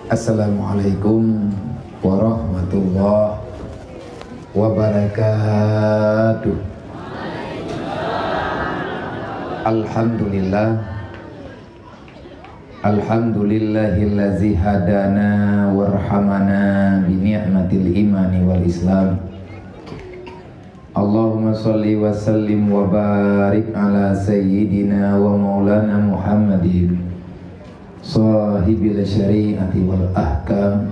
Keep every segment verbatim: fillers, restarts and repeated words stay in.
Assalamualaikum warahmatullahi wabarakatuh. Alhamdulillah. Alhamdulillahillazi hadana warhamana bi ni'matil imani wal islam. Allahumma shalli wa sallim wa barik ala sayyidina wa maulana Muhammadin, shahibil syari'ati wal ahkam,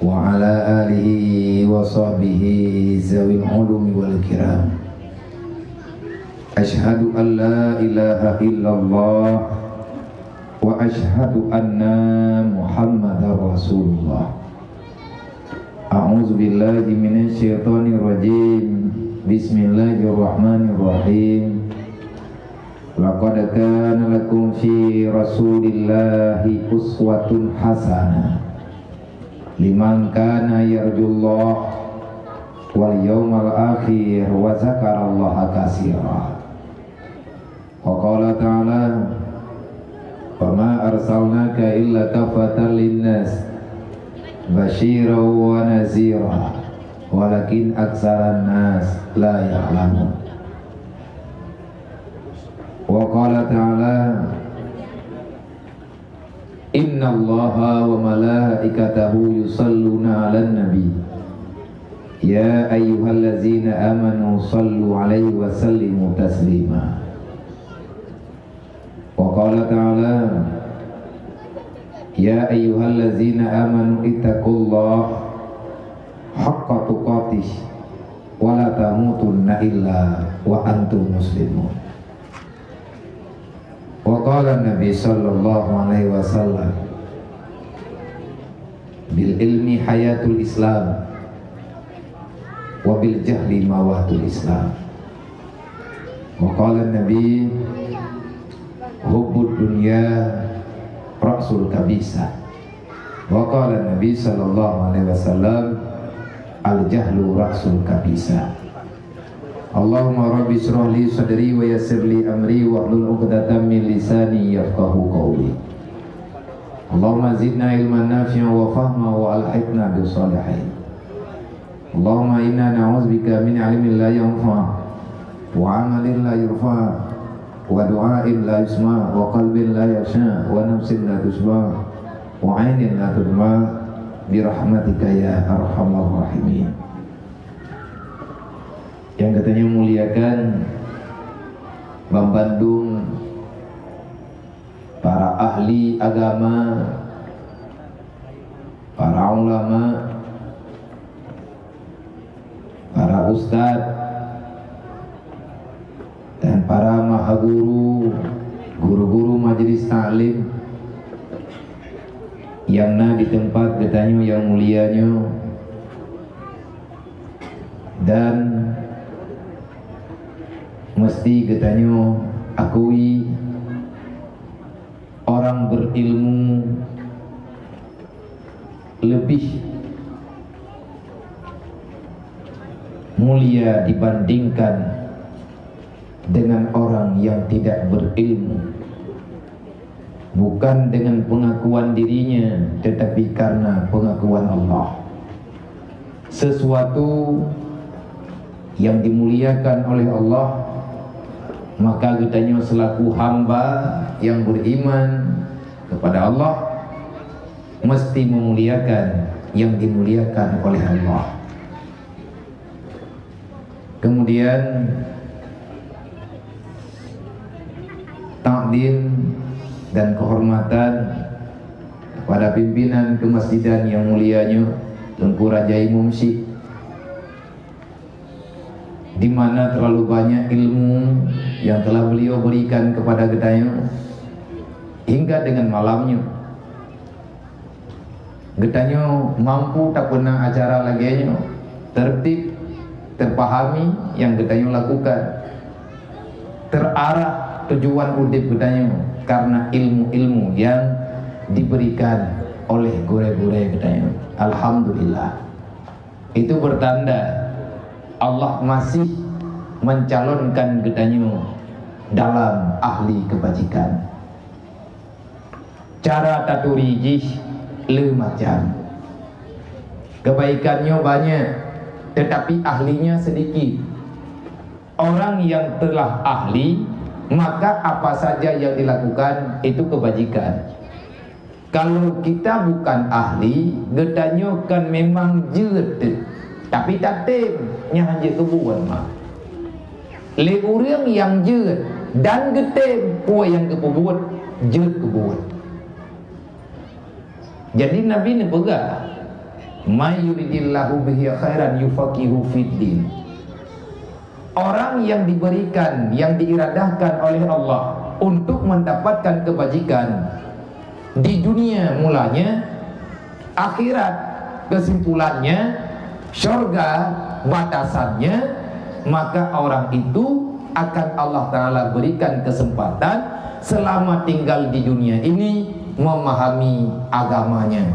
wa ala alihi wa sahbihi zawil ulumi wal kiram. Asyhadu an la ilaha illallah wa asyhadu anna Muhammadar Rasulullah. A'udzubillahi minasyaitonirrajim. Bismillahirrahmanirrahim. Laqad kana lakum fi Rasulillahi uswatun hasanah liman kana yarjullaha wal yaumal akhir wa dzakarallaha katsira. Wa qala ta'ala, "Wa ma arsalnaka illa kaffatan linnas, basyiran wa nazira, walakin aksaran nas la ya'lamun." Wa qala ta'ala, "Innallaha wa malaikatahu yusalluna 'alan nabi. Ya ayyuhallazina amanu sallu 'alaihi wa sallimu taslima." Wa qala ta'ala, "Ya ayyuhallazina amanu ittaqullaha haqqa tuqatih wa la tamutunna illa wa antum muslimun." Wa qala Nabi sallallahu alaihi wasallam, "Bil ilmi hayatul Islam, wa bil jahli mawatul Islam." Wa qala Nabi, "Hubbud dunya ra'sul kabisa." Wa qala Nabi sallallahu alaihi wasallam, "Al jahlu ra'sul kabisa." Allahumma rabbi shrah li sadri wa yassir li amri wahlul 'uqdatam min lisani yafqahu qawli. Allahumma zidna ilman nafi'an wa fahma wa alhiqna bis salihin. Allahumma inna na'udzubika min ilmin la yanfa', wa amalin la yurfa', wa du'ain la yusma', wa qalbin la yakhsha', wa nafsin la tasyba', wa ainin la tadma', bi rahmatika ya arhamar rahimin. Nyang geutanyoe muliakan banmandum para ahli agama, para ulama, para ustaz, dan para maha guru, guru-guru majelis taklim nyang na di teumpat geutanyoe nyang mulia nyoe, dan meusti geutanyoe akui, orang berilmu lebih mulia dibandingkan dengan orang yang tidak berilmu. Bukan dengan pengakuan dirinya, tetapi karena pengakuan Allah. Sesuatu yang dimuliakan oleh Allah, maka geutanyoe selaku hamba yang beriman kepada Allah mesti memuliakan yang dimuliakan oleh Allah. Kemudian, takdim dan kehormatan kepada pimpinan kemasjidan yang mulia nyoe, Teungku Raja Imum Syik, di mana terlalu banyak ilmu yang telah beliau berikan kepada geutanyoe hingga dengan malam nyoe. Geutanyoe mampu tapeuna acara lagée nyoe, tertib, terpahami nyang geutanyoe lakukan, terarah tujuan udeb geutanyoe karena ilmu-ilmu yang diberikan oleh gurée-gurée geutanyoe. Alhamdulillah. Itu bertanda Allah masih mencalonkan geutanyoe dalam ahli kebajikan. Cara taturi jih, Le macam. Kebaikan nyoe banyak, tetapi ahlinya sedikit. Orang yang telah ahli, maka apa saja yang dilakukan itu kebajikan. Kalau kita bukan ahli, geutanyoe kan memang jeuet, tapi tatem nyang hanjeuet keubuet mah. Lé ureuëng nyang jeuet dan geutem peue nyang geupeubuet, jeuet keubuet. Jadi Nabi neupeugah, "May yuridillahu bihi khairan yufaqihu fid din." Orang yang diberikan, yang diiradahkan oleh Allah untuk mendapatkan kebajikan di dunia mulanya, akhirat kesimpulannya, syurga batasannya, maka orang itu akan Allah Ta'ala berikan kesempatan selama tinggal di dunia ini memahami agamanya.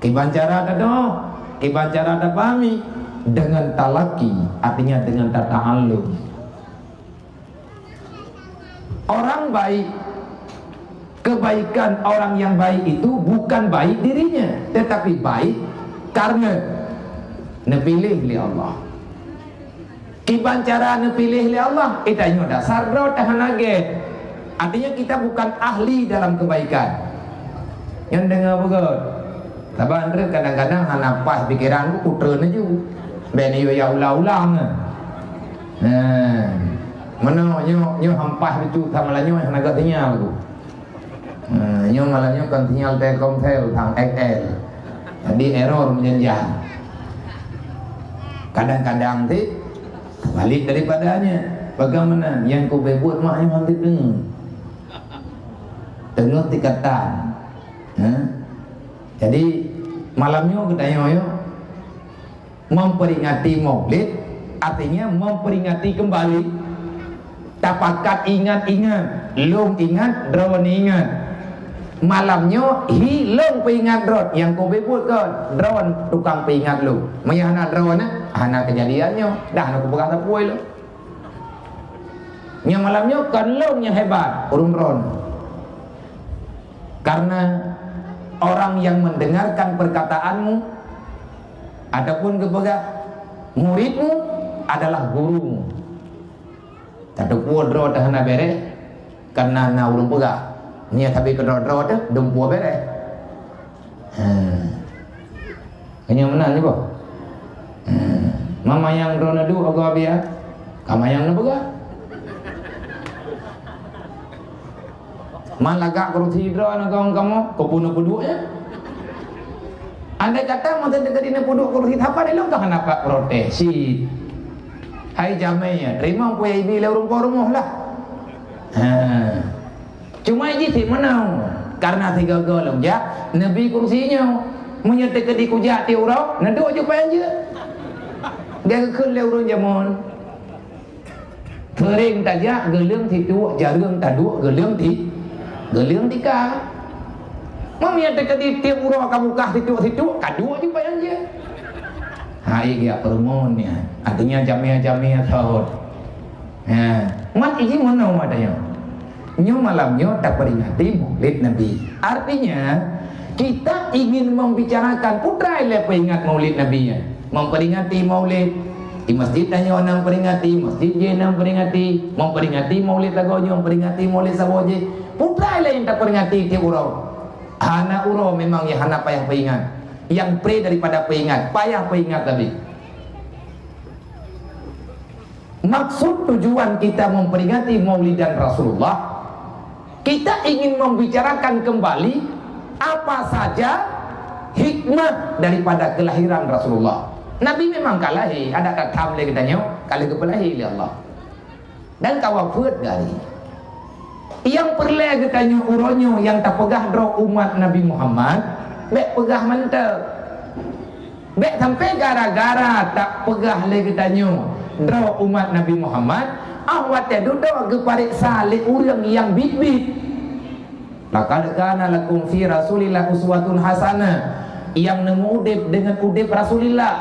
Kiban cara tadong, kiban cara tapahami, dengan talaki, artinya dengan tata'allum. Orang baik, kebaikan orang yang baik itu bukan baik dirinya, tetapi baik karena neupiléh lé Allah. Kiban cara neupiléh lé Allah, eh, tanyoe dasar droe teuh hana gét. Artinya kita bukan ahli dalam kebaikan. Nyan deungoe beugét. Saban treuk kadang-kadang hana paih pikeran ku, kutreun laju. Bék neuyue ya ulang-ulang. Nah, meunoe nyoe, nyoe han paih beutôi, sama lah nyoe hana gét sinyal ku. Nah, nyoe malam nyoe kon sinyal Telkomsel, sang X L. Jadi error meunyan. Kadang-kadang ti balik daripadanya. Bagaimana? Nyang kubeubuet mak nyoe han teungoh. Teungoh tikatan. Ha? Jadi, malam nyoe geutanyoe nyoe memperingati Maulid, artinya memperingati kembali. Tapakat ingat-ingat, lôn ingat, droeneuh ingat. Malam nyoe hi lôn peuingat droe, nyang kubeubuet kon, droe tukang peuingat lôn. Meunyo hana droeneuh, hana keujadian nyoe, dah hana kupeugah sapeue lôn. Nyang malam nyoe kon lôn nyang hebat, ureuëng droeneuh. Karena orang yang mendengarkan perkataanmu ataupun geupeugah muridmu adalah gurumu. Tateupeue droe teuh hana béréh, karena na ureuëng peugah, "Nyoe sabe keudroe-droe teuh dumpeue béréh." Ha. Keu nyoe meunan nyoe boh. Ha. Meumanyang droeneuh duek agoe biya, ka manyang neupeugah. Man lagak keurusi droe ngon kamoe, keupeue neupeuduek nyan? Andai kata masa teuka di neupeuduek keurusi, sapa di lôn ka hana pat protes? Cit. Hai jamé nyan, teurimong peue nyang ibi lé ureuëng po rumoh lah. Ha. Cuma jih cit meunoe, karena sigoe-goe lôn jak neubi keurusi nyoe. Meunyoe teuka di kujak tiep uroe, neuduek ju paih jeuet. Geukheun lé ureuëng jameun. Seuring tajak geuleueng situek, jareueng taduek geuleueng ti-, geuleueng tika. Meunyoe teuka di tiep uroe ka bukah situek-situek, ka duek ju paih jeuet. Hai geujak peurumoh nyan, artinya jamé-jamé thon. Ha, mat iji meunoe mat nyoe. Nyoe malam nyoe taperingati Maulid Nabi. Artinya, kita ingin membicarakan, putra ilée peuingat Maulid Nabi nyan. Memperingati Maulid di masjid tanyoe na peringati, masjid jih na peringati, memperingati Maulid lagoe nyoe, memperingati Maulid saboh jih. Putra ilée nyang taperingati tiep uroe. Hana uroe memang nyang hana payah peuingat. Nyang pre daripada peuingat, payah peuingat tadi. Maksud tujuan kita memperingati Maulidan Rasulullah, kita ingin membicarakan kembali apa saja hikmah daripada kelahiran Rasulullah. Nabi memang ka lahé, adak tatham lé geutanyoe, ka lheueh geupeulahé lé Allah. Dan ka wafeuet gari. Nyang peureulée geutanyoe uroe nyoe nyang tapeugah droe umat Nabi Muhammad, bék peugah mantong. Bék sampoe gara-gara tapeugah lé geutanyoe droe umat Nabi Muhammad, óh watée dudoe geupareksa lé ureuëng nyang biet-biet. "Laqad kana lakum fi Rasulillah uswatun hasanah," nyang neumeu-udeb deungon udeb Rasulillah.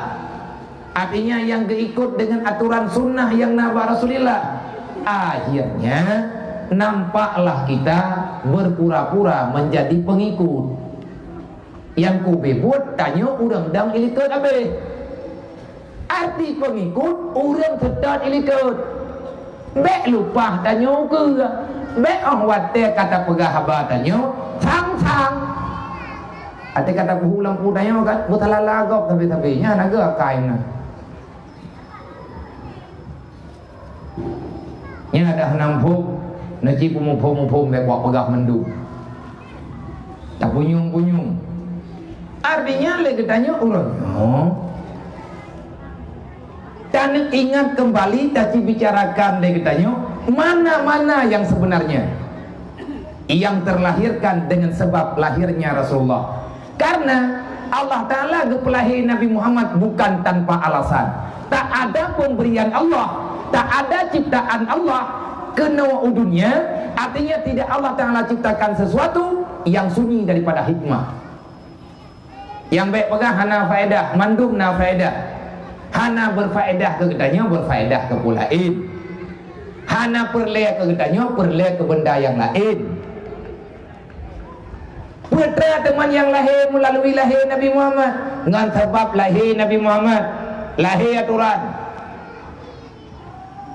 Artinya, nyang geuikot deungon aturan sunnah nyang na bak Rasulillah. Akhirnya, nampaklah kita berpura-pura menjadi pengikut. Nyang kubé buet tanyoe ureuëng dong ilikot habéh. Arti peungikut ureuëng seutôt ilikot. Bék lumpah tanyoe ukeue. Bék óh watée ka tapeugah haba tanyoe sang-sang. Até ka tapeugah lampu tanyoe kan beutalala gob sabe-sabe nyan na geuh akai na. Nyan ada hana muphom, na cit peumuphom-muphom lé buat peugah mandum. Tapunyueng-punyueng. Artinya lé geutanyoe ureuëng nyoe taneuk ingat kembali tacibicarakan lé geutanyoe mana-mana yang sebenarnya yang terlahirkan dengan sebab lahirnya Rasulullah. Karena Allah Ta'ala geupeulahé Nabi Muhammad bukan tanpa alasan. Tak ada pemberian Allah, tak ada ciptaan Allah keunoe u dunia, artinya tidak Allah Ta'ala ciptakan sesuatu yang sunyi daripada hikmah. Nyang bék peugah hana faedah, mandum na faedah. Hana berfaedah keu geutanyoe, berfaedah keu peue laén. Hana peureulée keu geutanyoe, peureulée keu benda nyang laén. Peue teuma nyang lahé meulalui lahé Nabi Muhammad, ngon sabab lahé Nabi Muhammad, lahé atoran.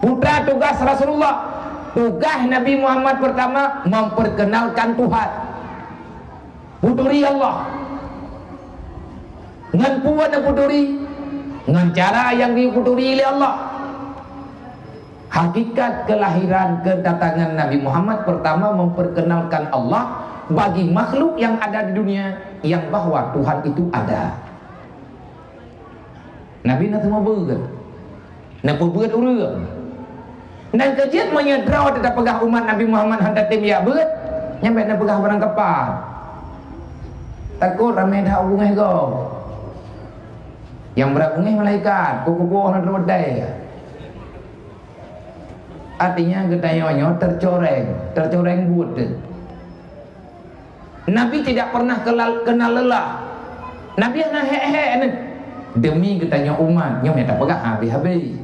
Peue tugas Rasulullah, tugas Nabi Muhammad pertama memperkenalkan Tuhan. Peuturi Allah. Ngon peue neupeuturi? Ngon cara nyang geupeuturi lé Allah. Hakikat kelahiran kedatangan Nabi Muhammad pertama memperkenalkan Allah bagi makhluk yang ada di dunia yang bahwa Tuhan itu ada. Nabi na teuma beuet. Na peubeuet ureuëng. Nang keujeuet meunyoe droe teutab peugah umat Nabi Muhammad hana tem jak beuet, nyan bék na peugah barang kapat. Takot ramé that beungéh gob. Nyang brat beungéh malaikat, ku kuboh na droe dai. Artinya geutanyoe nyoe tercoreng, tercoreng buet. Nabi tidak pernah kelal-, kenal lelah. Nabi hana hék-hék neuh. Demi geutanyoe umat, nyoe nyang tapeugah habéh-habéh.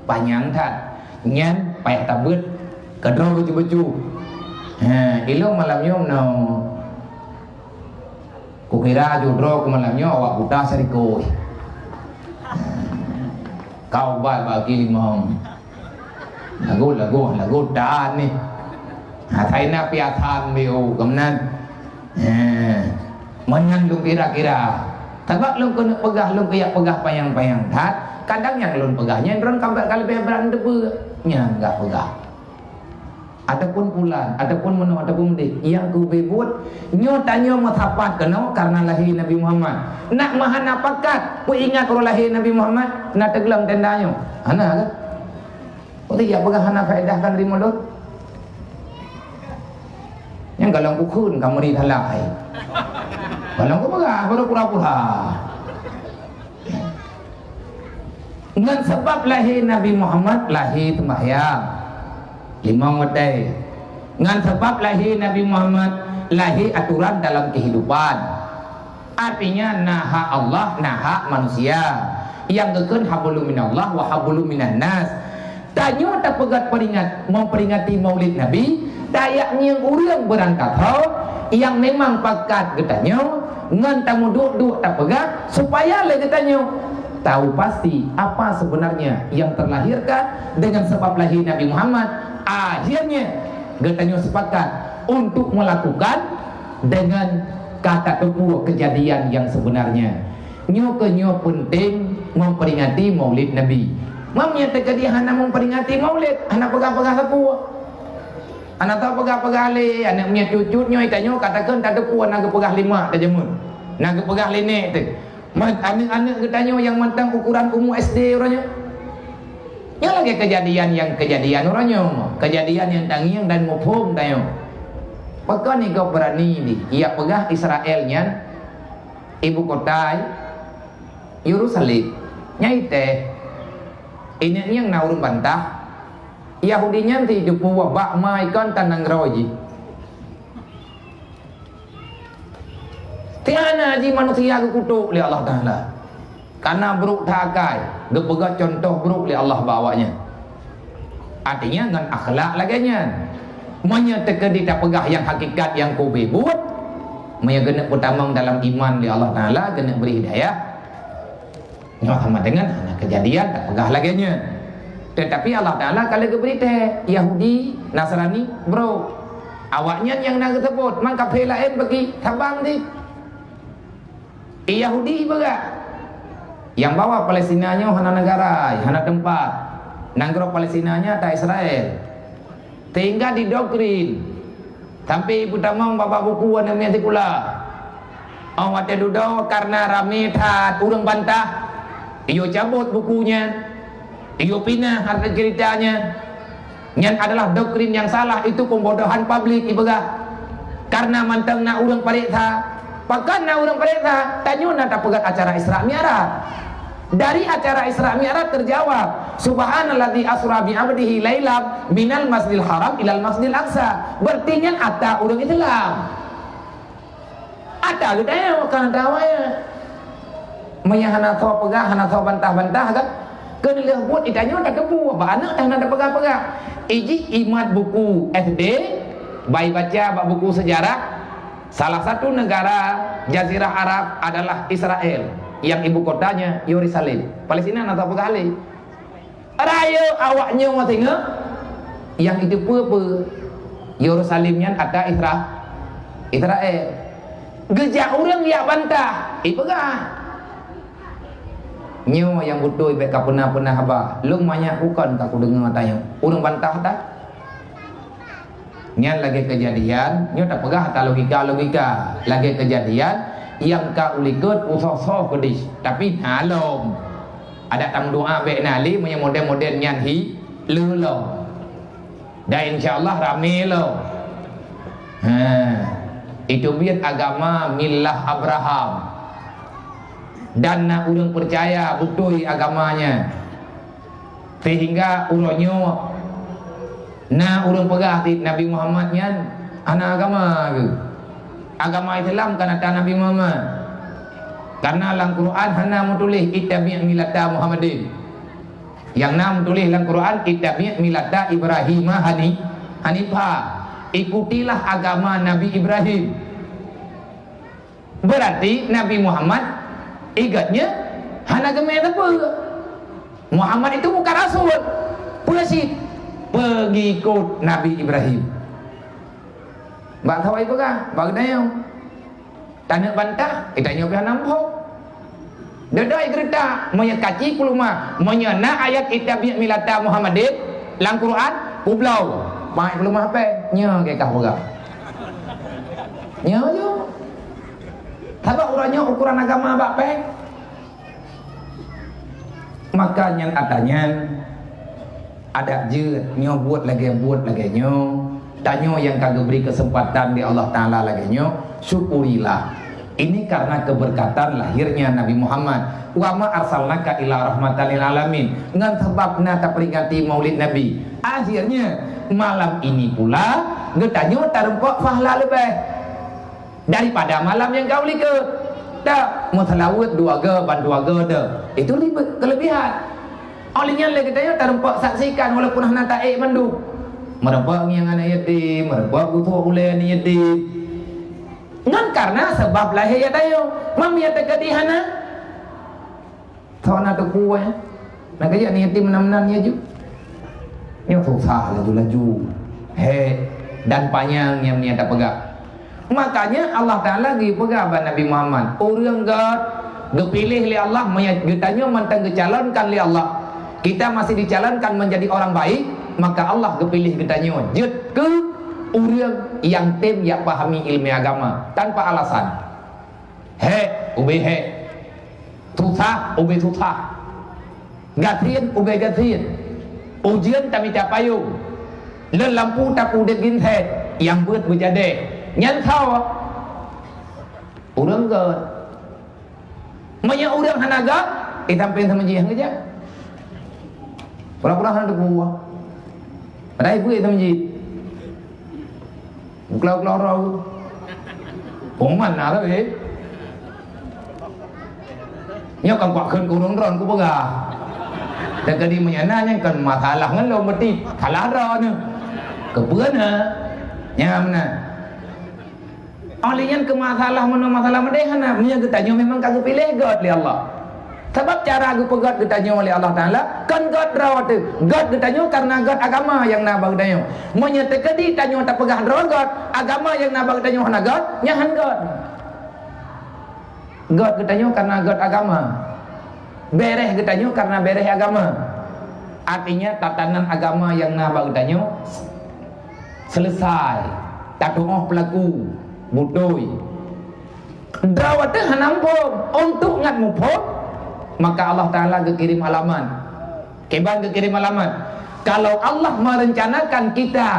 Panyang that. Nyan payah tabeuet keudroe bacut-bacut. Ha, ilong malam nyoe meunoe. Kukira judroe keu malam nyoe awak buta sarikoi. Kau bat bagi limong. Lagu, lagu, lagu tan ni. Ha, sai na piasan biu keumenan. Eh, meunyan lôn kira-kira. Sabab lôn keuneuk peugah, lôn keuyak peugah panyang-panyang that. Kadang nyang lôn peugah nyan droen ka leubeh brat teupeue. Nyan gak peugah. Ataupun pulan, ataupun meunoe, ataupun meudeh, nyang keubeubeuet, nyoe tanyoe meusapat keunoe kareuna lahé Nabi Muhammad. Nak meuhana pakat peuingat uroe lahé Nabi Muhammad, na teugleng tenda nyoe? Hana kan? Beutôi ya peugah hana faedah kan rimodot? Nyang galong kukheun ka meuri thalai. Galong kupeugah baru pura-pura. Ngon sabab lahé Nabi Muhammad, lahé seumbahyang limong watée. Ngon sabab lahé Nabi Muhammad, lahé atoran dalam kehidupan. Artinya, na hak Allah, na hak manusia. Nyang geukheun hablum minallah wa hablum minan nas. Tanyoe tapeugét peuringat, memperingati Maulid Nabi, tajak ngieng ureuëng beurangkat ho nyang memang pakat geutanyoe ngon tameuduek-duek tapeugah supaya lé geutanyoe tahu pasti apa sebenarnya yang terlahirkan dengan sebab lahir Nabi Muhammad. Akhirnya geutanyoe sepakat untuk melakukan dengan ka tateupeue kejadian yang sebenarnya. Nyoe keuh nyoe peunteng memperingati Maulid Nabi. Meunyoe teukeudi hana memperingati Maulid, hana peugah-peugah sapeue. Hana tapeugah-peugah lé, aneuk miet cucut nyoe tanyoe ka takheun tateupeue na geupeugah lé mak tajameun. Na geupeugah lé nek teuh. Ma-, aneuk-aneuk geutanyoe nyang mantong ukuran umu S D uroe nyoe. Nyan lagée kejadian nyang kejadian uroe nyoe, kejadian nyang tangieng dan muphom tanyoe. Pakon gob beurani di, ijak peugah Israel nyan ibu kota Yerusalem. Nyan itéh. Ineuk nyang na ureuëng bantah, Yahudi nyan teuh jiteupeue bak ma ikon tan nanggroe jih. Tiana jih manusia geukutok lé Allah Taala. Kana brok that akai, geupeugah cuntoh brok lé Allah bak awaknyan. Artinya ngon akhlak lagée nyan. Meunyoe teukeudi tapeugah nyang hakikat nyang kube buet, Meunyoe keuneuk peutamong dalam iman lé Allah Taala, keuneuk bri hidayah, nyoe sama dengan hana keujadian tapeugah lagée nyan. Teutapi Allah Taala ka lheueh geubri tée, Yahudi, Nasrani, brok. Awaknyan nyang na geuseubut, man kafé laén bagi tabang di. Yahudi peugah, nyang bahwa Palestina nyoe hana neugara, hana teumpat. Nanggroe Palestina nyan ata Israel. Sehingga didoktrin. Sampai peutamong babah buku aneuk miet sikula. Oh watée dudoe karena ramé that ureuëng bantah, iyue cabot buku nyan, iyue pinah harta ceritanya. Nyan adalah doktrin yang salah, itu pembodohan publik ipeugah. Karena mantong na ureuëng pareksa, pakon na ureuëng pareksa, tanyoe na tapeugah acara Isra Mi'raj. Dari acara Isra Mi'raj terjawab, "Subhanalladzi asra bi 'abdihi lailam minal masjidil haram ilal masjidil aqsa." Berarti nyan ata ureuëng Islam. Ata geutanyoe ka ata awaknyan. Meunyoe hana soe peugah, hana soe bantah-bantah kan? Keu lheueh buet itanyoe tateupeue, bak aneuk dah na tapeugah-peugah. Iji imat buku S D, bai baca bak buku sejarah, salah satu negara Jazirah Arab adalah Israel, yang ibu kotanya Yerusalem. Palestina na tapeugah lé. Rayeuk awaknyoe singoh, nyang iteupeue-peue Yerusalem nyan ata Isra-, Israel. Geujak ureuëng jak bantah, ipeugah, "Nyoe nyang beutôi bék kapeuna-peuna haba, lôn manyak bukon ka kudeungoe tanyoe." Ureuëng bantah that. Nyan lagée keujadian, nyoe tapeugah ata logika-logika. Lagée keujadian nyang ka ulikot usoh-soh keudeh, tapi na lom. Adak tameudoa bék na lé meunyoe model-model nyan hi le lom. Dan insya Allah ramé lom. Ha, iteubiet agama millah Abraham. Dan na ureuëng peucaya beutôi agamanya. Sehingga uroe nyoe na ureuëng peugah cit Nabi Muhammad nyan hana agama geuh. Agama Islam kan ata Nabi Muhammad. Karena lam Quran hana meutuléh ittabi' millata Muhammadin. Nyang na meutuléh lam Quran ittabi' millata Ibrahim hani-, hanifa. Ikutilah agama Nabi Ibrahim. Berarti Nabi Muhammad igatnya hana geumé sapeue. Muhammad itu bukan rasul. Peue cit? Pengikut Nabi Ibrahim. Bak sawai peugah, bak geutanyoe. Taneuk bantah, geutanyoe pih hana muphom. Dodoi geureutak, meunyoe kaci kulumah, meunyoe na ayat ittabi' millata Muhammadin lam Quran, kubloe. Pai kulumah peh, nyoe keu kah peugah. Nyoe ju. Sabab uroe nyoe ukuran agama bak péng. Maka nyan ata nyan, adak jeuet nyoe buet lagée buet lagée nyoe. Tanyoe nyang ka geubri keuseumpatan lé Allah Taala lagée nyoe, syukurilah. Ini karena keberkatan lahirnya Nabi Muhammad. "Wa ma arsalnaka illa rahmatan lil alamin." Ngon sabab na taperingati Maulid Nabi. Akhirnya, malam ini pula, geutanyoe tarumpok pahala leubeh. Daripada malam nyang ka u likot. Dak, meuseulaweuet dua go ban dua go deuh. Itu libe-, kelebihan. Oleh nyan lé geutanyoe tarumpok saksikan walaupun hana taék mandum. Meurumpok ngieng aneuk yatim, meurumpok geutuek ulée aneuk yatim. Ngon karena sabab lahé geutanyoe, mam ya teukeudi hana. Tho na teupeu, eh. Na geujak ni yatim meunan-meunan ya ju. Nyoe susah laju-laju. He, dan panyang nyang ni tapeugah. Makanya Allah Taala geupeugah bak Nabi Muhammad, ureuëng gét geupiléh lé Allah, meunyo geutanyoe mantong geucalonkan lé Allah. Kita masih dicalonkan menjadi orang baik, maka Allah geupiléh geutanyoe jeuet keu ureuëng nyang tem jak pahami ileumé agama tanpa alasan. Hék, ubé hék. Susah, ubé susah. Gasien, ubé gasien. Ujeuen tamita payong. Lôn lampu tapeuudeb ginsét, nyang beuet beujadéh. Nyan soe? Ureuëng gét. Meunyoe ureuëng hana gét, eh, sampéng sama jih ngeujak. Pura-pura hana teupeu. Padahai ibu sama jih. Keulok-keulok roh. Pengumuman na lom, eh. Nyoe kan kuak kheun keu ureuëng droen kupeugah. Dan tadi meunyo na nyan kan masalah ngon lôn, berarti salah droeneuh. Keupeue na? Nyan meunan. Óh lheueh nyan keu masalah meunoe masalah meudeh hana, meunyoe geutanyoe memang ka geupiléh göt lé Allah. Sabab cara geupeugöt geutanyoe lé Allah Taala kon göt droe teuh. Göt geutanyoe kareuna göt agama nyang na bak geutanyoe. Meunyoe teukeudi tanyoe tapeugah droe göt, agama nyang na bak geutanyoe hana göt, nyan han göt. Göt geutanyoe kareuna göt agama. Béréh geutanyoe kareuna béréh agama. Artinya tatanan agama nyang na bak geutanyoe selesai, tatuoh peulaku, beutôi. Droe teuh hana muphom, untuk ngat muphom, maka Allah Taala geukirém alamat. Kiban geukirém alamat. Kalau Allah merencanakan kita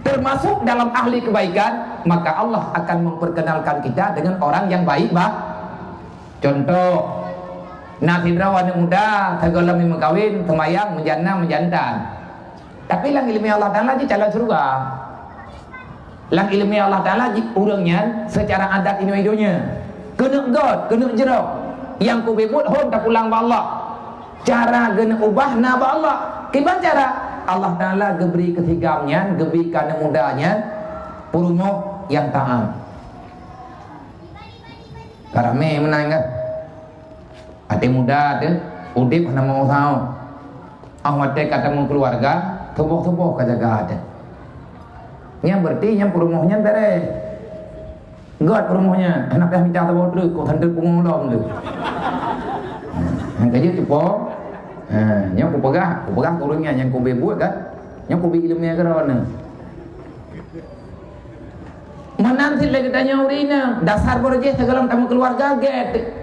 termasuk dalam ahli kebaikan, maka Allah akan memperkenalkan kita dengan orang yang baik bah. Contoh, na sidroe aneuk muda, sigohlom meukawen, seumayang, meujanah, meujantan. Tapi lam ileumèe Allah Taala jih calon syeuruga. Lam ileumèe Allah Taala jih ureueng nyan seucara adat inoe i donya. Keuneuk göt, keuneuk jroh. Nyang kubi buet hom tapulang bak Allah. Cara geuneuk ubah na bak Allah. Kiban cara? Allah Taala geubri keu si gam nyan, geubri keu aneuk muda nyan peurumoh nyang taat. Ka ramé meunan kan? Até muda teuh, udép hana meu usaha. Ah watèe ka tameukeuluwarga, tuboh-tuboh ka jaga até. Nyan berarti nyan peurumoh nyan bèrèh. Göt peurumoh nyan, hana payah mita saboh treuk, kok santri pungo lom tu. Nyang ka jeuet cupo. Ha, nyoe kupeugah, kupeugah keu ureueng nyan nyang kubi buet kan. Nyoe kubi ileumèe keudroe nyoe. Meunan cit lé geutanyoe ureueng inong, dasar beureuh jih sigohlom tameukeuluwarga gèt.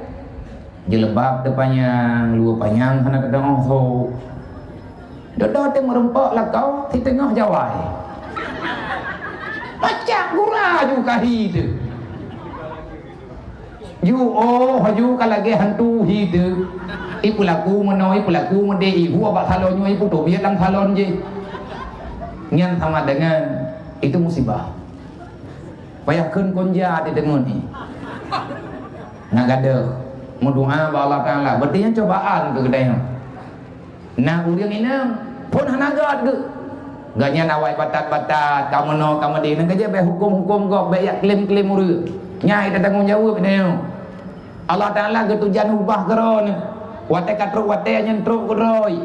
Jilbab teuh panyang, luweue panyang hana teudeungoe sôk. Dudoe teuh meurumpok lakoe siteungoh jawai. Pacak gura ju kahi teuh. Ju oh, ju ka lagèe hantu hi teuh. Ipeulaku meunoe, ipeulaku meudéh, ihue bak salon nyoe, ipeutobiet lam salon jih. Nyan sama dengan itu musibah. Payah kheun kon ja di deungon nyoe. Na gadoh meudoa bak Allah Taala, berarti nyan cobaan keu geutanyoe. Na ureueng inong phôn hana göt geuh. Gobnyan awai batat-batat, ka meunoe, ka meudéh, nyan ka jeuet bèk huköm-huköm gob, bèk jak klém-klém ureueng. Nyan tatanggong jaweueb nyoe. Allah Taala geutujan ubah keudroe nyoe. Watèe ka trok watèe nyan trok keudroe.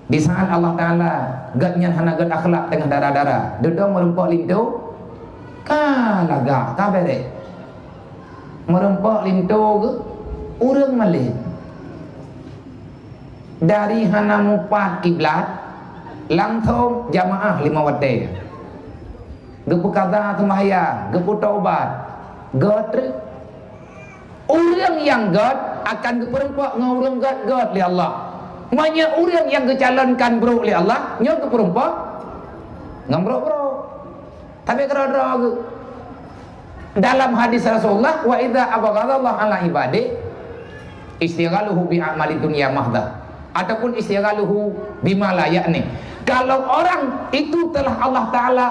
Di saat Allah Taala, gobnyan hana göt akhlak teungoh dara-dara. Dudoe meurumpok linto, ka lagak, ka bèrèh. Meurumpok linto geuh, ureueng malém. Dari hana mupat kiblat, langsong jamaah lima watèe. Geupeukaza seumayang, geupeutobat, göt treuk. Ureueng nyang göt akan geupeurumpok ngon ureueng göt-göt lé Allah. Meunyoe ureueng nyang geucalonkan brôk lé Allah, nyoe geupeurumpok ngon brôk-brôk. Tapi keudroe-droe geuh. Dalam hadis Rasulullah, "Wa idza abghadallahu ala ibadi istighaluhu bi amali dunya mahdah." Ataupun istighaluhu bima la ya'ni. Kalau orang itu telah Allah Taala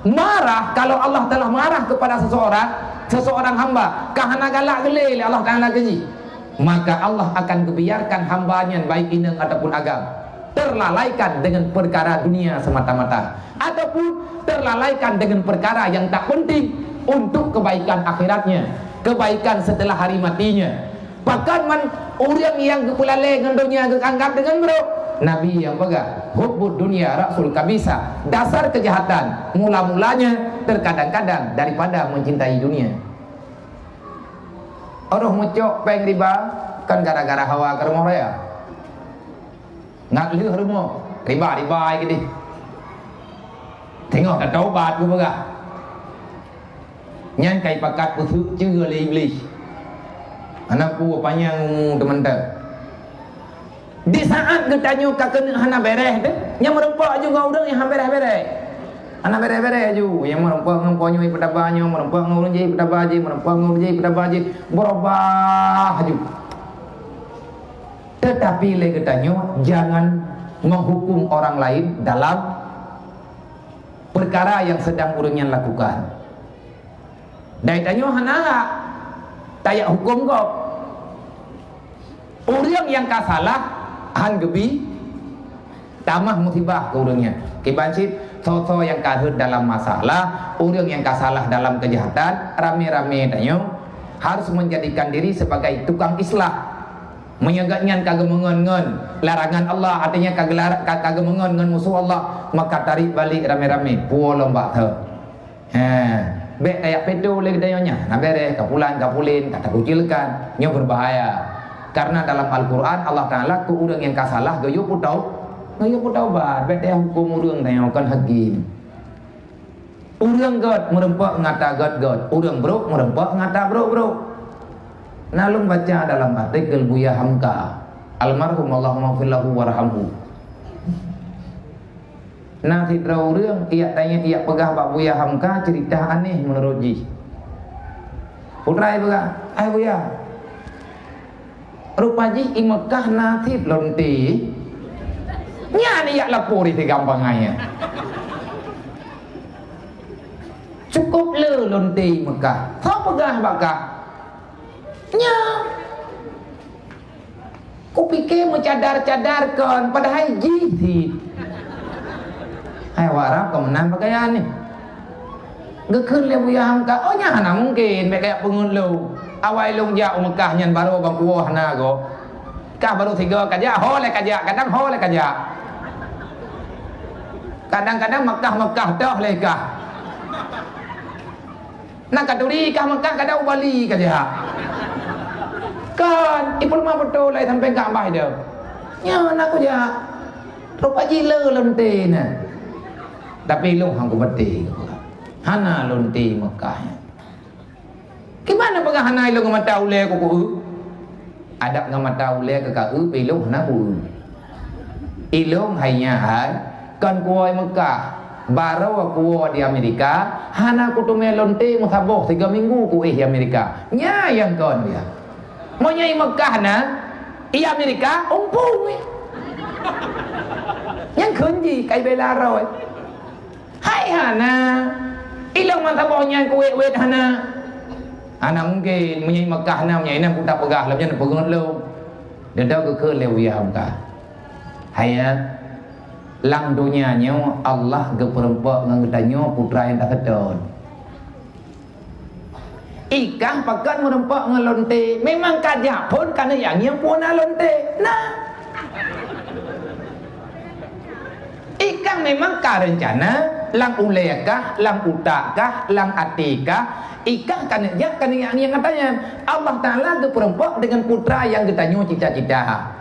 marah, kalau Allah telah marah kepada seseorang, seseorang hamba, ka hana galak geulé lé Allah Taala keu jih, maka Allah akan geubiarkan hamba nyan, baik inong ataupun agam, terlalaikan dengan perkara dunia semata-mata, ataupun terlalaikan dengan perkara yang tak penting untuk kebaikan akhiratnya, kebaikan setelah hari matinya. Pakon man ureueng nyang geupeulalé ngon donya geuanggap deungon brôk? Nabi nyang peugah, "Hubbud dunya ra'sul kabisa." Dasar kejahatan mula-mulanya terkadang-kadang daripada mencintai dunia. Roh meucok péng riba kan gara-gara hawa keu rumoh raya. Ngat lheueh rumoh, riba-riba ai keudeh. Teungoh tataubat geupeugah. Nyan kai pakat peuseuk ceue lé Iblih. Hana peue panyang umu teumantong. Di saat geutanyoe ka keuneuk hana bèrèh teuh, nyang meurumpok aju ngon ureueng nyang hana bèrèh-bèrèh. Hana bèrèh-bèrèh aju, nyang meurumpok ngon po nyoe ipeutaba nyoe, meurumpok ngon ureueng jih ipeutaba jih, meurumpok ngon ureueng jih ipeutaba jih, beurubah aju. Tetapi lé geutanyoe jangan menghukum orang lain dalam perkara yang sedang ureueng nyan lakukan. Dan tanyoe hana hak tajak huköm gob. Ureueng nyang ka salah han geubi tamah musibah keu ureueng nyan. Kiban cit Soe-soe nyang ka rhot dalam masalah, ureuëng nyang ka salah dalam keujahatan, ramé-ramé tanyoe harus menjadikan diri sebagai tukang islah. Meunyoe gobnyan ka geumeungon ngon larangan Allah, artinya ka geular-, ka, ka geumeungon ngon musoh Allah, maka tarék balek ramé-ramé, puwoe lom bak thon. He, bék tajak pitu lé geutanyoe nyan. Na béréh, ka pulan, ka pulen, ka takucilkan. Nyoe beubahaya. Karena dalam Al-Quran, Allah Taala keu ureuëng nyang ka salah geuyue peutau-, geuyue peutaubat. Bék tajak huköm ureuëng tanyoe kon hakim. Ureuëng gét meureumpok ngon ata gét-gét, ureuëng brok meureumpok ngon ata brok-brok. Na lôn baca dalam artikel Buya Hamka, almarhum, Allahumma ghfir lahu warhamhu. Na sidroe ureuëng ijak tanyong, ijak peugah bak Buya Hamka ceurita aneh meunurot jih. Putra jipeugah, "Hai Buya, rupa jih i Meukah na cit lonte. Nyan ijak lapor di Tiga Pangai nyan. Cukup le lonte i Meukah. Soe peugah bak kah?" Nyan. Kupike meucadar-cadar kon, padahai jih cit. Hai, awak Arab kon meunan pakaian nyan. Geukheun lé Buya Hamka, "Oh, nyan hana mungken, bék kajak peungeut lôn. Awai lôn jak u Meukah nyan barô ban kuwoe hana goe. Kah barô sigoe kajak, ho lé kajak, kadang ho lé kajak. Kadang-kadang Meukah-Meukah toh lé kah." Na katuri kah Meukah, kadang u Bali kajak. Kon, ipeuleumah beutôi lé sampoe Ka'bah deuh. Nyan na kujak. Rupa jih le lonte na. Tapi lôn han kupatéh. Hana lonte Meukah nyan. Kiban na peugah hana, ilôn ngon mata ulée ku kueu? Adak ngon mata ulée ka kueu, pi ilôn hana kueu. Ilôn hai nyan hai, kon kuwoe Meukah, barô kuwoe di Amerika, hana kuteumé lonte meusaboh, tiga minggu kuéh di Amerika. Nyan nyang kon, ya. Meunyoe i Meukah na, i Amerika umpung, ya. Nyang kheun jih kai bela roe. Hai hana, ilôn meusaboh nyan kuwét-wét hana. Hana mungken, meunyoe i Meukah na, meunyoe inan kuta peugah lom nyan peungeut lôn. Deundoe geukheun lé Buya Hamka. Hai nyan, lam donya nyoe Allah geupeureumpok ngon geutanyoe putra nyang taseutôt. I kah pakon meureumpok ngon lonte, memang kajak phon keuneuk jak ngieng peue na lonte. Nah. I kah memang ka reuncana, lam ulée kah, lam utak kah, lam até kah, i kah keuneuk jak, keuneuk jak ngieng ata nyan. Allah Taala geupeureumpok deungon putra nyang geutanyoe cita-cita.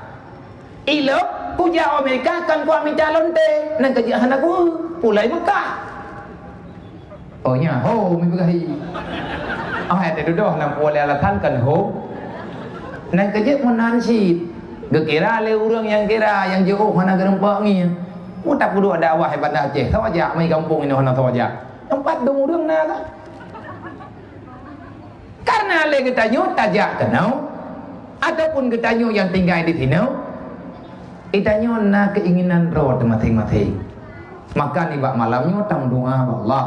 Ilôn kujak u Amerika kon kuat mita lonte, nyan keuh jeuet hana ku, pulai Meukah. Oh, nyan ho mi peugah hi. Ah, hai teududoh lam puwoe lé alasan kon ho. Nyan keuh jeuet meunan cit. Geukira lé ureuëng nyang kira, nyang jiôh hana geureumpok ngieng. Mu tapeuduek dakwah di Banda Aceh, soe jak mai gampông inoe hana soe jak. Teumpat dong ureuëng na kah? Karena lé geutanyoe tajak keunoe, ataupun geutanyoe nyang tinggai di sinoe, geutanyoe na keuinginan droe teumaséng-maséng. Maka nibak malam nyoe tameudoa bak Allah,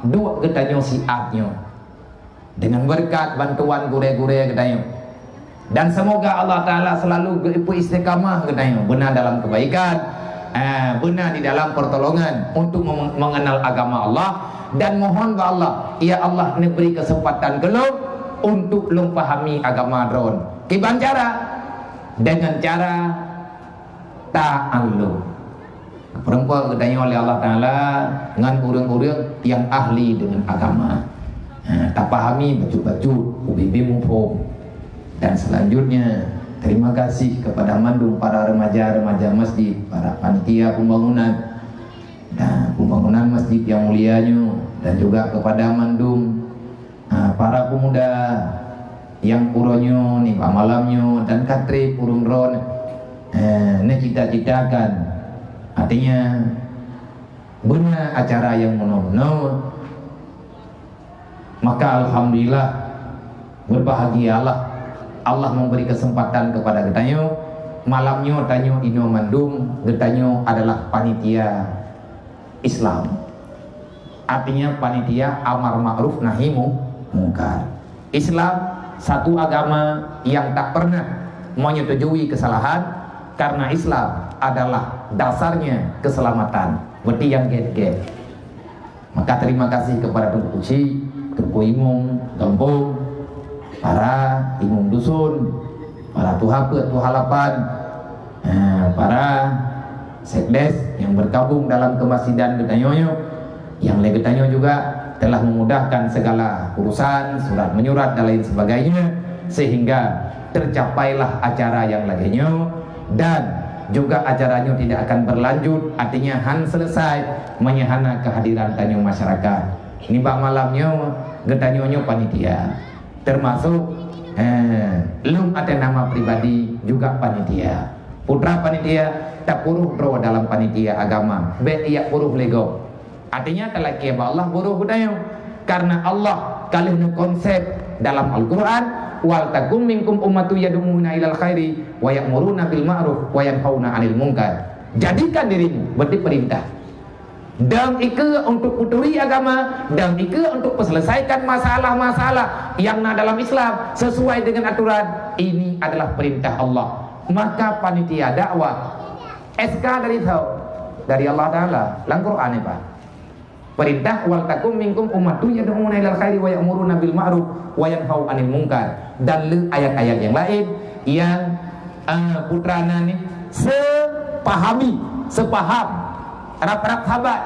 duek geutanyoe siat nyoe deungon beureukat bantuan gurée-gurée geutanyoe. Dan semoga Allah Taala selalu geupeu istiqamah geutanyoe beuna dalam kebaikan, eh, beuna di dalam pertolongan untuk mem-, mengenal agama Allah, dan mohon bak Allah, ya Allah, neubri kesempatan keu lôn untuk lôn pahami agama droen. Kiban cara? Dengan cara ta'allum. Peureumpok geutanyoe lé Allah Taala ngon ureuëng-ureuëng nyang ahli deungon agama. Ha, tapahami bacut-bacut, ubé-bé muphom. Dan selanjutnya, terima kasih kepada mandum para remaja-remaja masjid, para panitia pembangunan, dan pembangunan masjid yang mulia nyoe, dan juga kepada mandum Ah, para pemuda nyang uroe nyoe, nibak malam nyoe, dan ka trép ureuëng droen, eh, neucita-citakan, artinya, beuna acara nyang meunoe-meunoe, maka alhamdulillah, berbahagialah Allah memberi kesempatan kepada geutanyoe. Malam nyoe tanyoe inoe mandum, geutanyoe adalah panitia Islam. Artinya panitia amar ma'ruf nahi mu-, mungkar. Islam satu agama yang tak pernah menyetujui kesalahan, karena Islam adalah dasarnya keselamatan. Berarti nyang gét-gét. Maka terima kasih kepada Teungku Chik, Teungku Imum gampông, para imum dusun, para tuha peuet, tuha lapan, eh, para sekdes yang bergabung dalam kemasjidan geutanyoe nyoe, yang lé geutanyoe juga telah memudahkan segala urusan, surat menyurat dan lain sebagainya, sehingga tercapailah acara yang lagée nyoe. Dan juga acara nyoe tidak akan berlanjut, artinya han selesai meunyo hana kehadiran tanyoe masyarakat. Nibak malam nyoe, geutanyoe nyoe panitia. Termasuk, eh, lôn atas nama pribadi juga panitia. Putra panitia, tapuruh droe dalam panitia agama. Bék jak puruh lé gob. Artinya, talakée bak Allah buruh geutanyoe. Karena Allah ka lheueh neukonsep dalam Al-Quran, "Wal takum minkum ummatun yad'una ilal khairi wa ya'muruna bil ma'ruf wa yanhauna 'anil munkar." Jadikan dirimu, berarti perintah. Dan ikeue untuk peuturi agama, dan ikeue untuk peuselesaikan masalah-masalah yang na dalam Islam sesuai dengan aturan. Ini adalah perintah Allah. Maka panitia dakwah S K dari tho, dari Allah Taala. Lam Quran ni, Pak. Perintah, "Wal takum minkum ummatun yad'una ilal khairi wa ya'muruna bil ma'ruf wa yanhau 'anil munkar." Dan le ayat-ayat yang lain yang, eh, putra na ni sepahami, sepaham, rab-rab saban.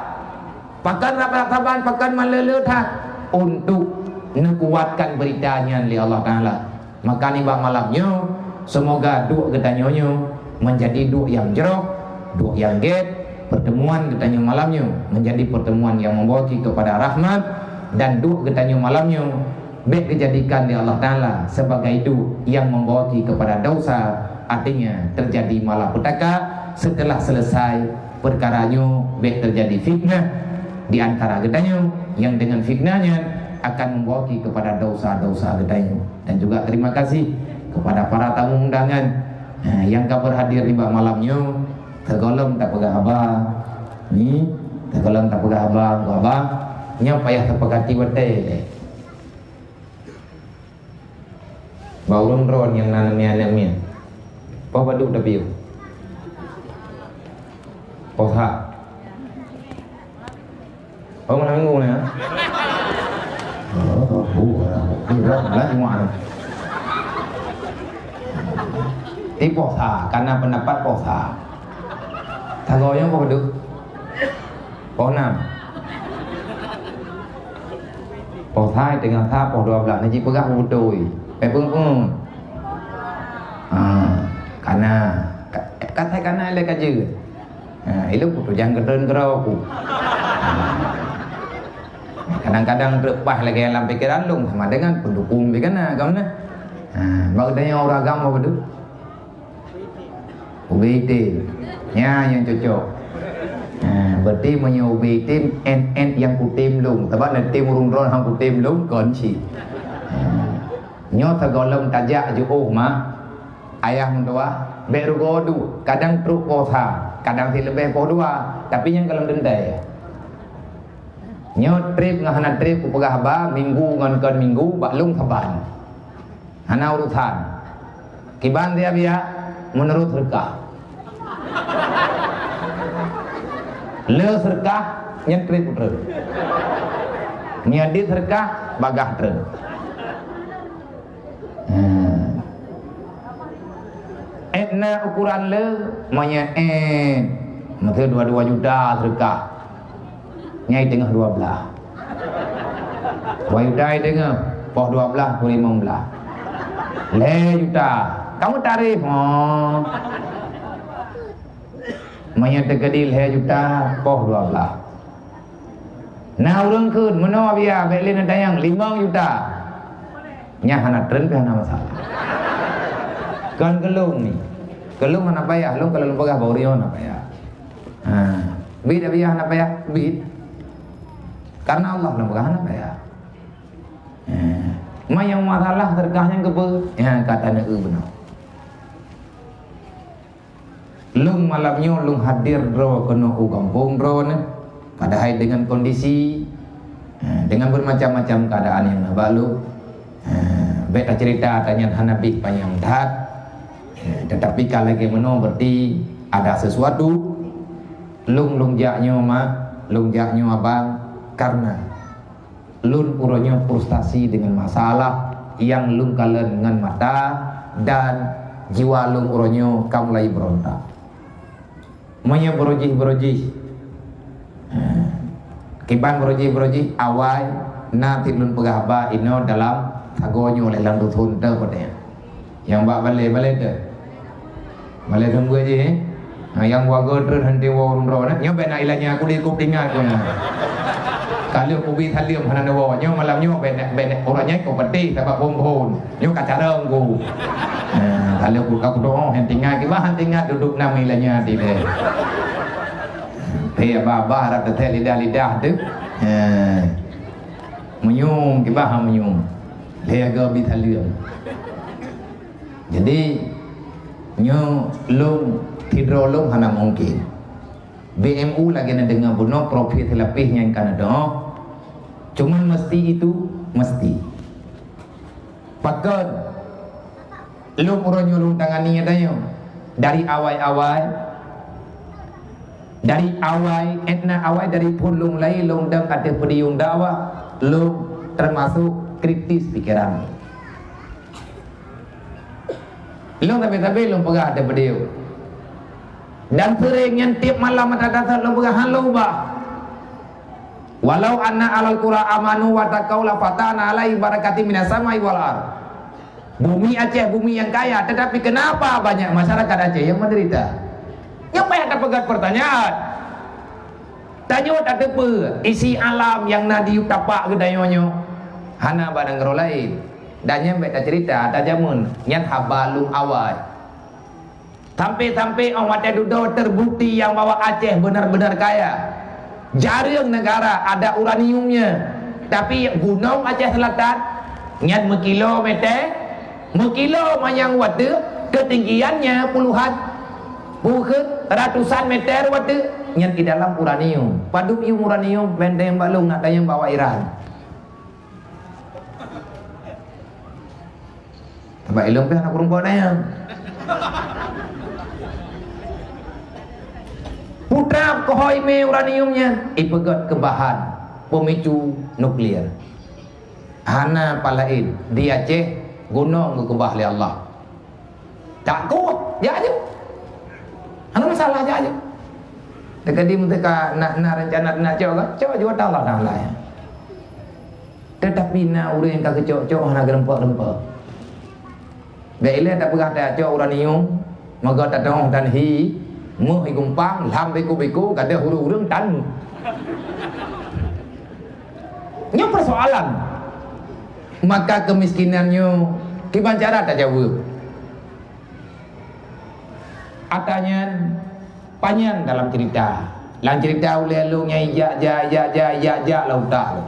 Pakon rab-rab saban, pakon malée-lée that untuk neukuatkan berita nyan lé Allah Taala. Maka nibak malam nyoe, seumoga duek geutanyoe nyoe meunjadi duek nyang jroh, duek nyang gét. Pertemuan geutanyoe malam nyoe meunjadi pertemuan nyang membawaki keupada rahmat, dan duek geutanyoe malam nyoe bék geujadikan lé Allah Taala sibagai duek nyang membawaki keupada dosa, artinya teujadi malapetaka. Seuteulah seuleusoe peukara nyoe, bék teujadi fitnah di antara geutanyoe, nyang deungon fitnah nyan akan membawaki keupada dosa-dosa geutanyoe. Dan juga terima kasih kepada para tamu undangan, eh, nyang ka berhadir nibak malam nyoe. Teugohlom tapeugah haba, ni, teugohlom tapeugah haba, haba, nyoe payah tapeugah watée lé. Bak ureuëng droe nyang na aneuk miet-aneuk miet. Poh padub tapiôh? Poh sa. Oh, malam minggu ni, ya? Oh, bu, bu, bu, bu, bu. Di poh sa, karena pendapat poh sa. Sagoe nyoe poh padub? Poh nam. Poh sa teungoh sa, poh dua belas. Nyoe jipeugah beutôi. Peupeue-peue. Ha, kana. Ka-, ka-, kana lé ka jeuet. Ha, ilôn kutu jang keudroe keudroe ku. Ha. Kadang-kadang treuk paih lagée lam pikeran lôn sama dengan pendukung pih kana, kon na. Ha, bak geutanyoe ureuëng agam apa tu? Ubé item. Nyan nyang cocok. Ha, berarti meunyoe ubé item, en-en nyang kutem lôn. Sabab na tem ureuëng droe nyang kutem lôn, kon cit. Ha. Nyoe sigohlom tajak jiôh mak ayah meutuwah, bék rugoe duek, kadang trok poh sa, kadang sileubeh poh dua, tapi nyan gohlom teuntée. Nyoe treb ngon hana treb kupeugah haba, minggu ngon kon minggu, bak lôn saban. Hana urusan. Kiban siap-siap, meunurot seureukah. Le seureukah, nyan treb treun. Nyan dit seureukah, bagaih treun. Hmm. Ék na ukuran le, meunyoe ék, meuteue dua dua juta seureukah. Nyan i teungoh dua blaih. Dua juta i teungoh, poh dua blaih, poh limong blaih. Lhée juta. Kamu tarif, oh. Meunyoe teukeudi lhée juta, poh dua blaih. Na ureuëng kheun, meunoe biya, bék lé neutanyong, limong juta. Nyan hana treun pih hana masalah. Kon keu lôn ni. Keu lôn hana payah, lôn kalau lôn peugah bak ureuëng nyoe hana payah. Ha, bit biya hana payah, bit. Karena Allah lôn peugah hana payah. Ha. Ma nyang masalah seureukah nyan keupeue? Ya, kata na eu beuna. Lôn malam nyoe lôn hadir droe keunoe u gampông droeneuh, padahai deungon kondisi, eh, deungon bermacam-macam keadaan nyang na bak lôn. Eh, bék taceurita ata nyan hana bit panyang that. Eh, tetapi ka lagée meunoe berarti ada sesuatu. Lôn, lôn jak nyoe mak, lôn jak nyoe abang, karena lôn uroe nyoe frustasi dengan masalah nyang lôn kalon ngon mata dan jiwa lôn uroe nyoe ka mulai beurontak. Meunyoe beurojih-beurojih, eh, kiban beurojih-beurojih awai na cit lôn peugah haba inoe dalam sagoe nyoe lé lam dusun teuh peue teuh. Nyang bak balée, balée teuh. Balée sumber jih, eh. Ha, nyang warga treun hana woe ureueng droe, nyoe bèk na ilanya, aku dikop ingat ku nyan. Ka lheueh kubi saleuem hana neuwoe, nyoe malam nyoe bèk na, bèk na, ureueng nyan ku peuteh sabab phon-phon. Nyoe ka carông ku. Ha, ka lheueh ku, ka kudoe, han teuingat, kiban han teuingat dudoe nam ilanya di lé. Teuh babah rab teutek lidah-lidah teuh. Ha. Meunyoe, kiban han meunyoe. Lé jaga bi saleuem. Jadi, nyoe lôn, sidroe lôn hana mungken. B M U lagèe na deungoe bunoe, profil seulapih nyang ka na dong. Cuman mesti itu, mesti. Pakon lôn uroe nyoe lôn tangani geutanyoe dari awai-awai, dari awai, étna awai dari phon lôn lahé lôn dong ateueh podium dakwah, lôn teumasok kritis pikeran. Lôn sabe-sabe lôn peugah ateueh podium. Dan seuréng nyan tiep malam ata dasar lôn peugah han lôn ubah. Walau anna ahlal qura amanu wa taqau la fatahna alaihim barakatim minas samai wal ard. Bumi Aceh bumi nyang kaya, tetapi kenapa banyak masyarakat Aceh yang menderita? Nyoe payah tapeugah pertanyaan. Tanyoe tateupeue isi alam nyang na di tapak geutanyoe nyoe hana bak nanggroe laén. Dan nyan bèk taceurita ata jameun, nyan haba lôn awai. Sampai-sampai 'oh watèe dudoe terbukti nyang bahwa Aceh benar-benar kaya. Jareueng negara ada uraniumnya. Tapi Gunong Aceh Selatan nyan meukilometer, meukilometer manyang watèe, ketinggiannya puluhan, bukon ratusan meter watèe, nyan di dalam uranium. Padum yum uranium, benteng balong nak tayang bawa Iran. Sabab ilôn pih hana kureueng buet nyan. Putra keuhôi mé uranium nyan ipeugöt keu bahan pemicu nuklir. Hana palaén di Aceh gunong geukeubah lé Allah. Tak kueh, jak aju. Hana masalah, jak aju. Teuka di meuteuka na, na rencana nak cok kan? Cok aju Allah Taala. Tetapi na ureuëng ka geucok-cok hana geureumpok-reumpok. Bèk ilée tapeugah tacok uranium, meugo tateuoh dan hi, meuh hi gumpang, lam biko-biko, gadôh ureuëng-ureuëng tan. Nyoe persoalan. Maka kemiskinan nyoe kiban cara tajaweueb. Ata nyan panyang dalam cerita. Lam cerita ulée lôn nyang jak, jak, jak, jak, jak, jak lam utak lôn.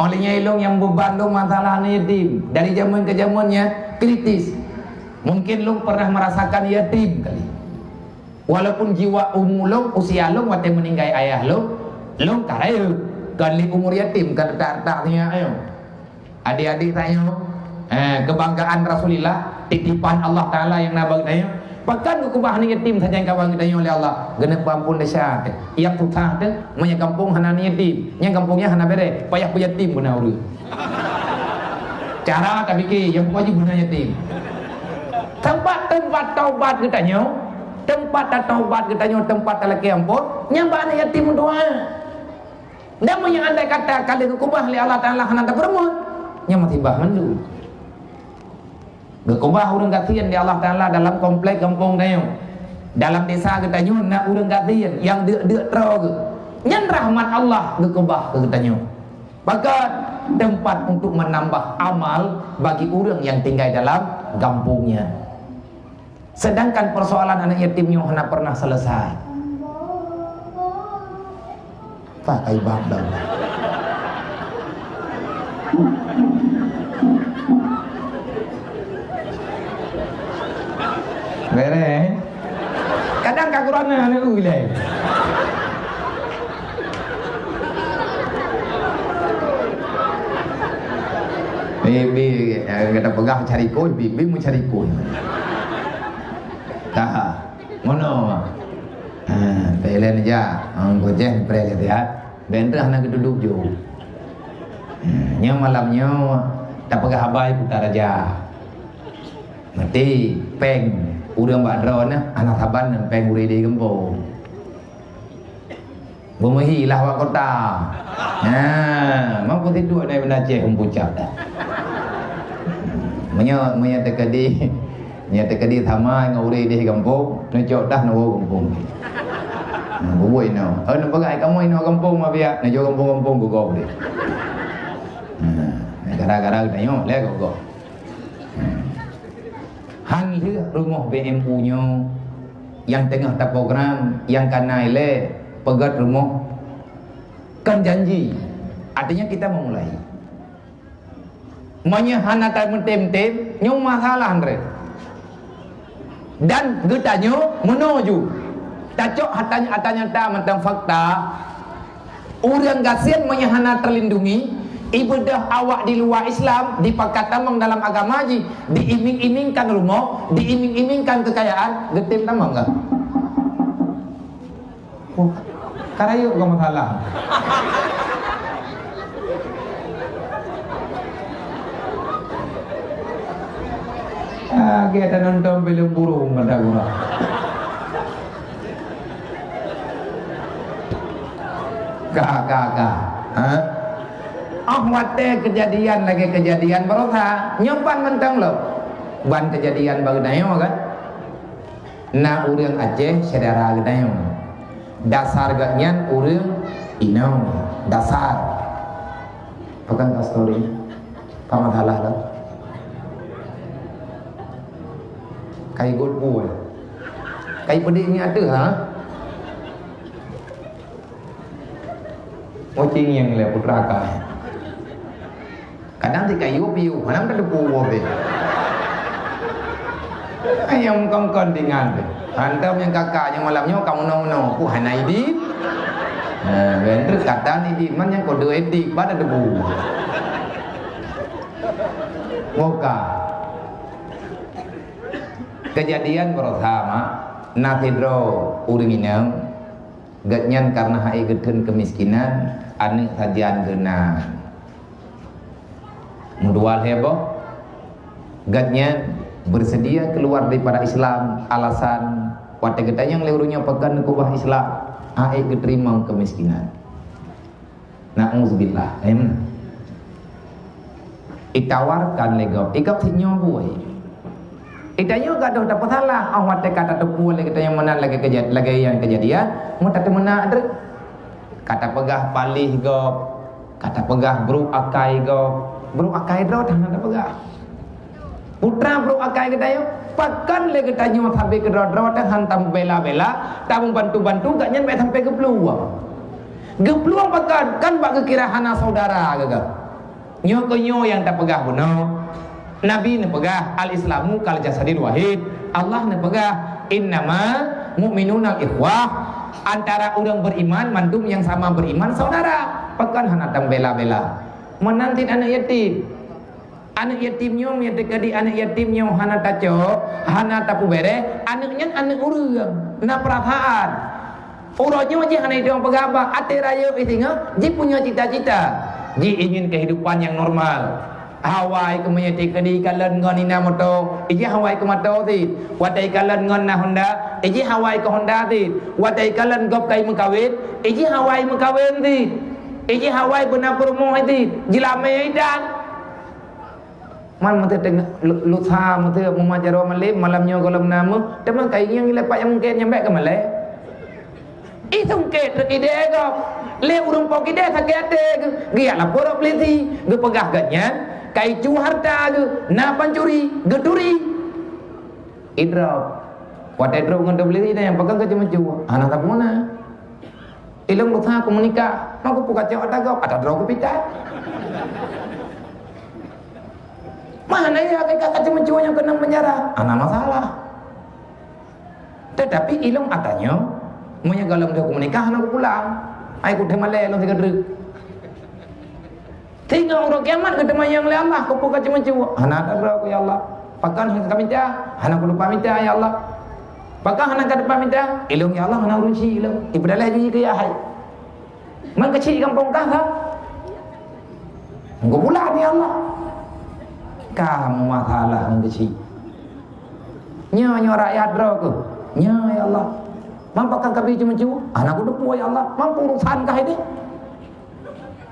Oleh nyan lôn nyang beuban lôn masalah aneuk yatim. Dari jameun ke jameun nyan kritis. Mungkin lôn pernah merasakan yatim kali. Walaupun jiwa umu lôn, usia lôn watée meuninggai ayah lôn, lôn ka rayeuk. Kon lé umur yatim, ka retak-retak sinyak nyoe. Adik-adik tanyoe, eh, kebanggaan Rasulullah, titipan Allah Taala nyang na bak geutanyoe. Pakon geukeubah aneuk yatim sajan ka bak geutanyoe lé Allah, geuneuk peuampon desya teuh. Nyang susah teuh, meunyoe gampông hana aneuk yatim, nyang gampông nyan hana béreh, payah peuyatim beuna ureuëng. Cara tapike, nyang peukaji beuna yatim. Teumpat-teumpat taubat geutanyoe, teumpat tataubat geutanyoe, teumpat talakée ampon, nyang bak aneuk yatim meudoá. Dan meunyoe andai kata ka lheueh geukeubah lé Allah Taala hana tapeureumeun, nyan musibah mandum. Geukeubah ureuëng gasien lé Allah Taala dalam komplek gampông tanyoe. Dalam desa geutanyoe na ureuëng gasien nyang deuk-deuk troe geuh. Nyan rahmat Allah geukeubah keu geutanyoe. Bahkan tempat untuk menambah amal bagi ureuëng nyang tinggai dalam gampông nyan. Sedangkan persoalan aneuk yatim nyoe hana pernah selesai. Pakai bandeng. Béreh. Kadang ka kurang aneuk ulée. Bi, bi, eh, gata peugah cari kôi, bi, bi meucari kôi. Taha. Ngono. Ha, Jalan jak, ha, gojeh preh lé siat. Bèk hana geuduek ju. Hmm, nyoe malam nyoe tapeugah haba Kuta Raja. Meuti péng ureueng bak droeneuh hana saban ngon péng ureueng di gampông. Beumeuhi lah bak kota. Nah, mampu sidroe na banda Aceh hom pucak dah. Meunyoe, meunyoe teukeudi, meunyoe teukeudi sama ngon ureueng di gampông, neucok dah neuwoe gampông. Hmm, bubuih inoe. Oh, neupeugah kamoe inoe gampông ma biak, neucok gampông-gampông geugob deh. Nah, gara-gara geutanyoe lé geugob. Han lheueh rumoh B M U nyoe nyang teungoh taprogram nyang ka na ilée peugét rumoh kon janji. Artinya kita memulai. Meunyoe hana tameutem-tem, nyoe masalah, Andre. Dan geutanyoe meunoe ju. Tacok hata, hata nyata mantong fakta, ureueng gasien meunyoe hana terlindungi, ibadah awak di luwa Islam dipakat tamong dalam agama jih, diiming-imingkan rumoh, diiming-imingkan keukayaan, geutem tamong gah? Oh, ka rayeuk bukan masalah. Ah, kita nonton film burung kata gurau. Ka, ka, ka. Ha? Oh, watée keujadian lagée keujadian barosa, nyoe ban mantong lom. Ban keujadian baru nyoe kan. Na ureueng Aceh syedara geutanyoe. Dasar geuhnyan ureueng inong. Dasar. Pekan ka story. Apa masalah tu? Kai got pun. Kai pedih ni ada ha? Oh, cing yang le putra ka. Kadang si kayu piu, mana ka teupeu woe. Ayam kongkon dengan tu. Hantam nyang kakak nyang malam nyoe kamu nono, ku hana idin. Ha, bentuk kata ni di man nyang kode edik pada debu. Boka. Kejadian bersama na sidroe ureueng inong. Gobnyan karena hai geutheun keumiskinan, aneuk sajan geuh na. Meudua lhée boh, gobnyan bersedia keluar daripada Islam, alasan watée geutanyong lé ureueng nyoe pakon neukeubah Islam, hai geuteurimong keumiskinan. Na'udzubillah. Em. Itawarkan lé gob, i gob sit nyoe buet. Itanyoe gadoh tapeusalah, oh watée ka tateupeue lé geutanyoe meunan lagée keujad-, lagée nyang keujadian, meutateumeuna treuk. Ka tapeugah paléh gob, ka tapeugah brok akai gob, brok akai droe hana tapeugah. Putra brok akai geutanyoe, pakon lé geutanyoe sabe keudroe-droe teuh hantom bela-bela, tameubantu-bantu gobnyan bèk sampai geuplueng. Geuplueng pakon, kan bak geukira hana saudara geuh. Nyoe keuh nyoe nyang tapeugah bunoe. Nabi neupeugah, "Al-Islamu kal jasadil wahid." Allah neupeugah, "Innama mu'minuna ikhwah." Antara ureueng beriman, mandum nyang sama beriman saudara. Pakon hana tang bela-bela. Meunan cit aneuk yatim. Aneuk yatim nyoe, meunyoe teukeudi aneuk yatim nyoe hana tacok, hana tapeubéréh, aneuk nyan aneuk ureueng, na peurasaan. Uroe nyoe jih hana idong peugah haba, até rayeuk singoh, jipunya cita-cita. Ji ingin kehidupan yang normal. Hawa i keu meunyoe teukeudi ikalon ngon ina moto, ijih hawa i keu moto cit. Watée ikalon ngon na Honda, ijih hawa i keu Honda cit. Watée ikalon gob ka i meukawen, ijih hawa i meukawen cit. Ijih hawa i beuna peurumoh cit. Jilamé i dan. Man meuteuk teungoh lu-, lusa meuteuk mumat jaroe malem, malam nyoe gohlom na meuh, teuma kayée nyang leupah nyang mungken nyang bèk keumalée. Isungkét treuk idée gob. Lé ureueng po kidée sakét até geuh, geujak lapor bak peulisi, geupeugah gobnyan ka icu hareuta geuh, na pancuri, geuturi. Idrop. Watée drop ngon tapeulisi dan nyang pegang keuceumeucue, hana sapeue na. Ilong beuseuha keu meunikah, maka peue kacok ata gob, ata droe geupitai. Meuhana ya hakikat kacameucue nyang keunong peunjara, hana masalah. Teutapi ilong ata nyoe, meunyoe gohlom deuh keu meunikah hana geupulang, ai kutem malée lôn sigoe treuk. Singoh uroe kiamat geuteumanyong lé Allah keu peue kacameucue, hana ata droe keu ya Allah. Pakon hana ka mita, hana kulupa mita ya Allah. Pakon hana ka teupamita? Ilôn, ya Allah, hana ureueng chik ilôn. Ipeudaleh jih keu yah hai. Man keuchik gampông kah ka? Engkau pula ni Allah. Kamu masalah ngon keuchik. Nyoe, nyoe rakyat droe keuh. Nyoe, ya Allah. Man pakon kabi ceumeucue? Hana kuteupue, ya Allah. Man urusan kah ini?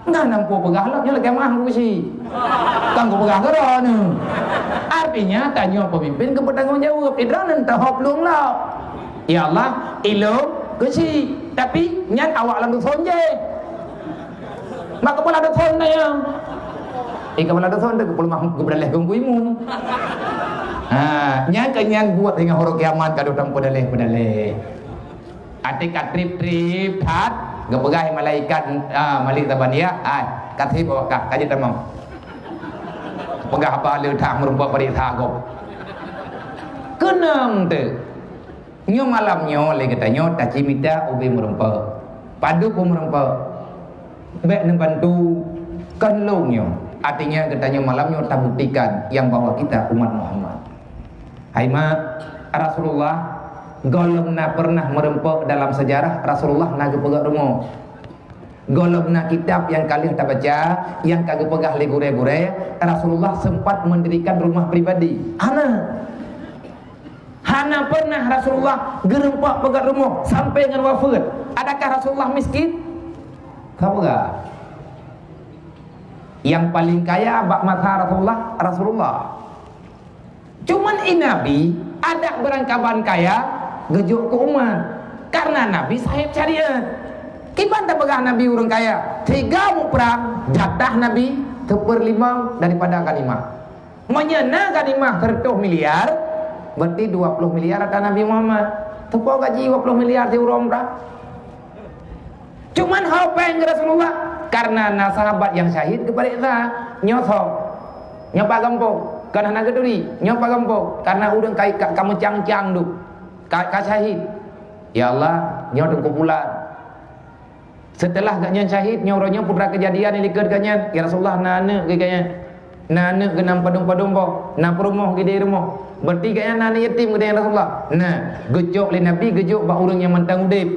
Nyan nyang kupeugah lom nyoe lagèe meuah kusi. Kan kupeugah keudroe nyoe. Artinya, tanyoe pemimpin keu peutanggong jaweueb. Idroe nyoe teuhop plueng lom. Ya Allah, ilôn keusi. Tapi, nyan awak lam dusun jih. Mak kepala dusun na nyan. Eh, kepala dusun tu kepala mah geubeudaleh gong kuimu. Ha, nyan keu nyan buet singoh uroe kiamat ka dong peudaleh-peudaleh. Até ka trép-trép that, geupeugah malaikat, ah, Malik Zabaniyah, "Hai, ka trép awak kah, ka jeuet tamong." Peugah haba le that meurumpok bari that gob. Keunong teuh. Nyoe malam nyoe lé geutanyoe tacimita ubé meurumpok. Padub ubé meurumpok. Bèk neubantu kon lôn nyoe. Artinya geutanyoe malam nyoe tabuktikan nyang bahwa kita umat Muhammad. Hai mak, Rasulullah gohlom na pernah meurumpok dalam sejarah Rasulullah na geupeugah rumoh. Gohlom na kitab nyang ka lheueh tabaca, nyang ka geupeugah lé gurèe-gurèe, Rasulullah sempat mendirikan rumah pribadi. Hana. Hana pernah Rasulullah geurumpok peugah rumoh sampai ngon wafeuet. Adakah Rasulullah miskin? Ka peugah. Nyang paling kaya bak masa Rasulullah, Rasulullah. Cuman i Nabi, adak beurangkaban kaya geujok keu umat. Karena Nabi sahib syariat. Kiban tapeugah Nabi ureueng kaya? Sigo muprang, jatah Nabi seperlima daripada ghanimah. Meunyoe na ghanimah seratus miliar, berarti dua puluh miliar ata Nabi Muhammad. Teupeue gaji dua puluh miliar siuroe umrah? Cuman ho péng Rasulullah, karena na sahabat nyang syahid geupareksa, nyoe soe? Nyoe pat gampông, kon hana geuturi, nyoe pat gampông, karena ureueng ka, ka, ka meucang-cang duek, ka, ka syahid. Ya Allah, nyoe Teungku Pulan. Seuteulah gobnyan syahid, nyoe uroe nyoe putra keujadian nyang likot gobnyan, ya Rasulullah, na aneuk geuh gobnyan. Na aneuk geuh na padum-padum boh, na peurumoh geuh di rumoh. Berarti gobnyan na aneuk yatim geuh, ya Rasulullah. Nah, geucok lé Nabi geujok bak ureueng nyang mantong udeb.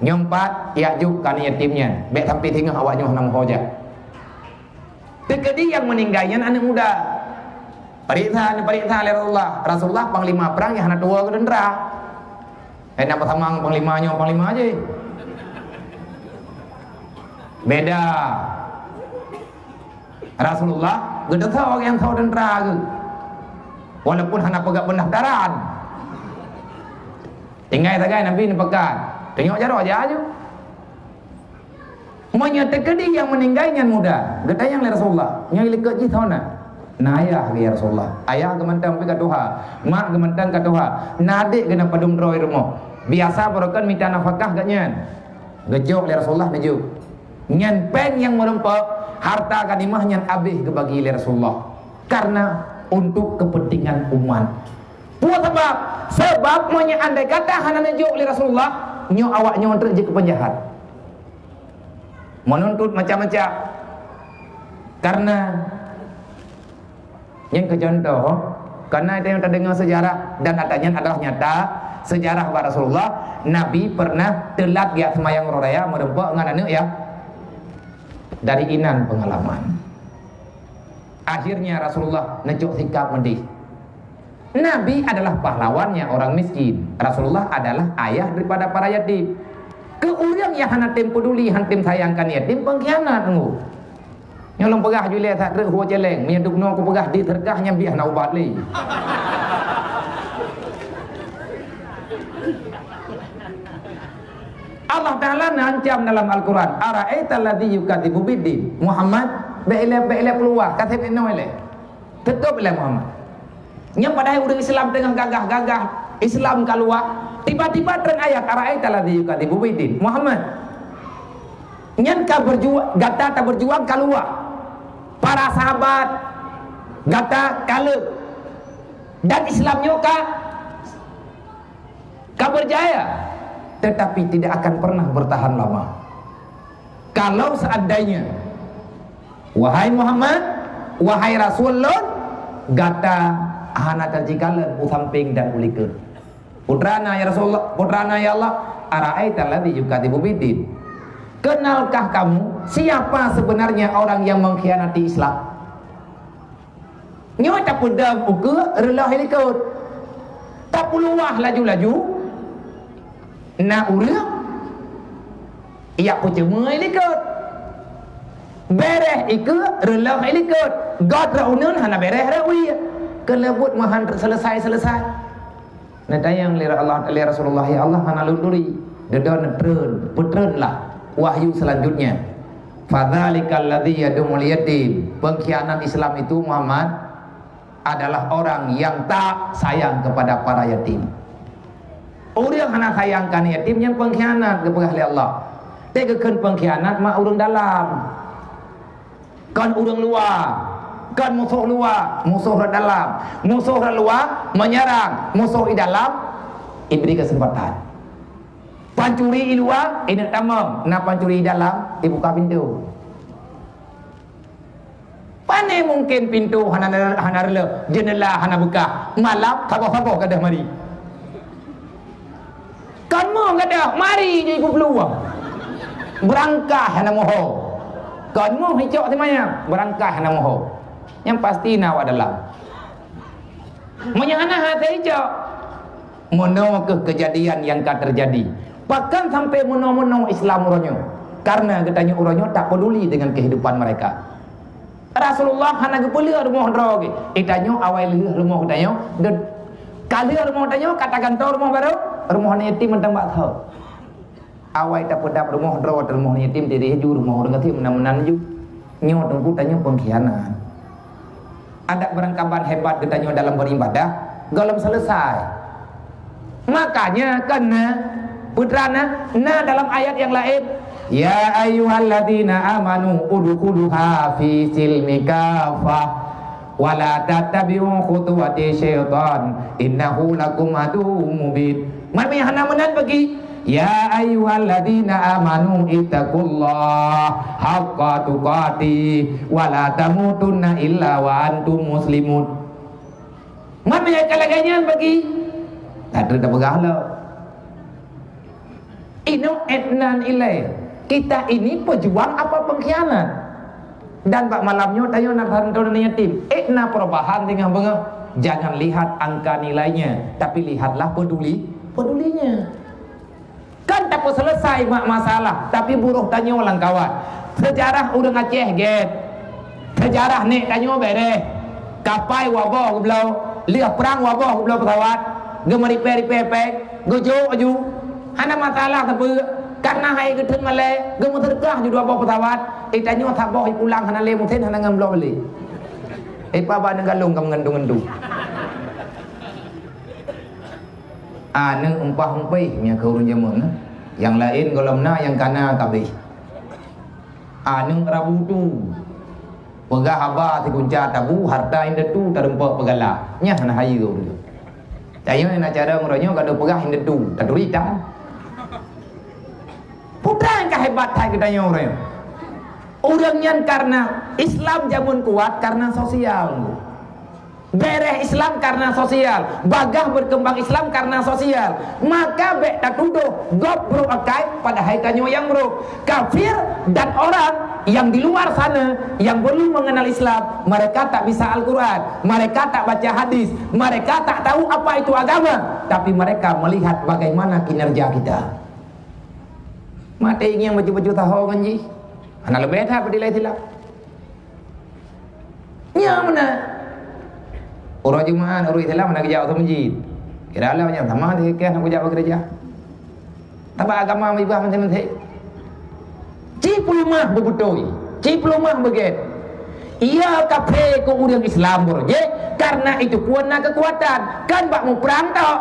Nyoe pat, jak jok keu aneuk yatim nyan. Bèk sampai singoh awak nyoe hana meuho jak. Teukeudi nyang meuninggai nyan aneuk muda. Pareksa, neupareksa lé Rasulullah. Rasulullah panglima prang nyang hana tuwoe keu teuntra. Eh, na beusama ngon panglima nyoe, panglima jih. Beda. Rasulullah geututoe nyang soe teuntra geuh. Walaupun hana peugah peundaftaran. Tinggai sagai Nabi neupeugah, "Tunyok jaroe, jak aju." Meunyoe teukeudi nyang meuninggai nyan muda, geutanyong lé Rasulullah, "Nyoe likot jih soe na?" "Na ayah geuh, ya Rasulullah." "Ayah geuh mantong pih ka tuha, mak geuh mantong ka tuha, na adék geuh na padum droe rumoh. Biasa barokon mita nafakah gobnyan." Geujok lé Rasulullah neujok. Nyan péng nyang meurumpok, harta ghanimah nyan abéh geubagi lé Rasulullah. Karena untuk kepentingan umat. Peue sabab? Sabab meunyoe andai kata hana neujok lé Rasulullah, nyoe awak nyoe treuk jeuet keu peunjahat. Meununtut macam-macam. Karena nyan keu contoh, karena itu nyang tadeungoe sejarah dan ata nyan adalah nyata, sejarah bak Rasulullah, Nabi pernah teulat jak seumayang uroe raya meurumpok ngon aneuk ya dari inan pengalaman. Akhirnya Rasulullah neucok sikap meudeh. Nabi adalah pahlawannya orang miskin. Rasulullah adalah ayah daripada para yatim. Keu ureueng nyang hana tem peduli, hana tem sayangkan yatim, pengkhianat nunggu. Nyoe lôn peugah julée that reuh hue celeng, meunyoe dubnoe kupeugah di teureugah nyan biah na ubat lé. Allah Ta'ala na ancam dalam Al-Quran, "Ara'aita alladzi yukadzibu biddin." Muhammad, bèk ilée, bèk ilée peuluwah, ka sép inoe ilée. Teutob ilée Muhammad. Nyan padahai ureueng Islam teungoh gagah-gagah, Islam ka luwah, tiba-tiba treun ayat, "Ara'aita alladzi yukadzibu biddin." Muhammad, nyan ka berjuang, gata tabeujuang ka luwah. Para sahabat gata kaleuh. Dan Islam nyoe ka ka berjaya, tetapi tidak akan pernah bertahan lama. Kalau seandainya, wahai Muhammad, wahai Rasul lôn, gata hana tajikalon u sampéng dan u likot. Putrana ya Rasulullah, putrana ya Allah, ara'aita alladzi yukadzibu biddin. Kenalkah kamu siapa sebenarnya orang yang mengkhianati Islam? Nyoe tapeudong ukeue reuloh ilikot. Tapuluwah laju-laju, na ureuëng yak peucuma ilikot. Bereh ikeue reuloh ilikot. Got rot uneun hana bereh rot wie. Keuleubut meuhan seuleusoe-seuleusoe. Neutanyong lé Allah, lé Rasulullah, "Ya Allah, hana lôn turi." Dedon neutreun, peutreunlah wahyu selanjutnya. "Fadzalikal ladzi yadumul yatim." Pengkhianat Islam itu, Muhammad, adalah orang yang tak sayang kepada para yatim. Ureuëng hana sayang keu yatim nyan pengkhianat, geupeugah lé Allah. Teuh geukheun pengkhianat mak ureuëng dalam. Kon ureuëng luwa, kon musoh luwa, musoh rot dalam. Musoh rot luwa menyerang, musoh i dalam ibri kesempatan. Pancuri i luwa, ineuk tamong, na pancuri i dalam, ibuka pintoe. Pane mungken pintoe hana, hana reuloh, jeunela hana beukah, malam saboh-saboh gadôh mari. Kon moh gadôh, mari jih peuluwang. Beurangkah hana moho. Kon moh icok teumanyam, beurangkah hana moho. Nyang pasti na awak dalam. Meunyoe hana hase icok, meunoe keuh keujadian nyang ka teujadi. Bahkan sampai meunoe-meunoe Islam uroe nyoe. Karena geutanyoe uroe nyoe tak peduli dengan kehidupan mereka. Rasulullah hana geupeulheueh rumoh droe geuh. Geutanyoe awai lheueh rumoh geutanyoe, de-, ka lheueh rumoh tanyoe, ka tagantoe rumoh barô, rumoh aneuk yatim mantong bak thon. Awai tapeudap rumoh droe, rumoh aneuk yatim, diri ju rumoh ureuëng gasien meunan-meunan ju. Nyoe teungku tanyoe pengkhianat. Adak beurangkaban hebat geutanyoe dalam beribadah, gohlom selesai. Makanya kan na, putra na, na dalam ayat yang lain, "Ya ayyuhalladzina amanu udkhuluha fi silmi kafah, wa la tattabi'u khutuwati syaitan, innahu lakum aduwwum mubin." Mami hana meunan bagi, "Ya ayyuhalladzina amanu ittaqullaha haqqa tuqatih, wa la tamutunna illa wa antum muslimun." Mami ka lagée nyan bagi, tak ada peugah lom. Inoe étnan ilée, kita ini pejuang apa pengkhianat? Dan bak malam nyoe tanyoe na sareutoe yatim. Étna perubahan teungoh beungoh. Jangan lihat angka nilainya, tapi lihatlah peduli, pedulinya. Kan tapeuseuleusoe mak masalah, tapi buroh tanyoe lam kawat. Seujarah ureuëng Aceh gét. Seujarah nek tanyoe bereh. Kapai waboh geubloe, lheueh prang waboh geubloe pesawat, geumeripe-ripe peng, geujok aju. Hana masalah sapeue, karena hai geutheun malée, geumeuseudeukah ju dua boh pesawat, eh tanyoe saboh ipulang hana lé musen hana ngon bloe lé. Eh paba neugalong ka meungantung-ngantung. Aneuk umpah-umpih nyang keu ureuëng jameun, nyang laén gohlom na nyang kana kabeh. Aneuk rabu tu, peugah haba sikunca tabu, harta indatu tareumpok peugala. Nyan hana hayeue ureuëng. Tanyoe na cara meuronyok gadoh peugah indatu, taturi tan. Putra nyang ka hebat hai geutanyoe ureuëng. Ureuëng nyan karena Islam jameun kuat karena sosial. Bereh Islam karena sosial, bagah berkembang Islam karena sosial. Maka bék tatudoh gob brok akai padahai tanyoe nyang brok. Kafir dan orang yang di luar sana yang belum mengenal Islam, mereka tak bisa Al-Quran, mereka tak baca hadis, mereka tak tahu apa itu agama, tapi mereka melihat bagaimana kinerja kita. Maté ingieng baju-baju taho ngon jih. Hana leubeh that padilai silap. Nyan meunan. Uroe Jumat, uroe Islam hana geujak u masjid. Kira lah nyang sama dikeh hana geujak bak gereja. Tapi agama meubah mantong-mantong. Ci peuleumah beubeutôi, ci peuleumah beugét. Ia kafé keu ureuëng Islam beureujeuk, karena itu pun na keukuatan. Kan bak muprang tok.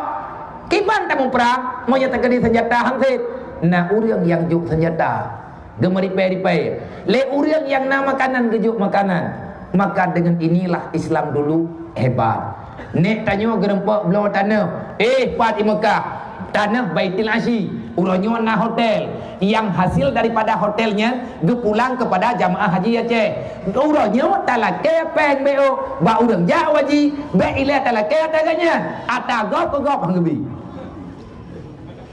Kiban tamuprang, meunyoe teukeudi seunjata han sép. Na ureuëng nyang jok seunjata. Geumeuripai-ripai. Lé ureuëng nyang na makanan geujok makanan. Maka dengan inilah Islam dulu hebat. Nek tanyoe geureumpok bloe tanoh, eh, pat i Mekah, tanoh Baitul Asyi. Uroe nyoe na hotel. Nyang hasil daripada hotel nyan geupulang kepada jamaah haji Aceh. Uroe nyoe talakée péng B O bak ureuëng jak haji, bék ilée talakée ata geuh nyan. Ata gob keu gob han geubi.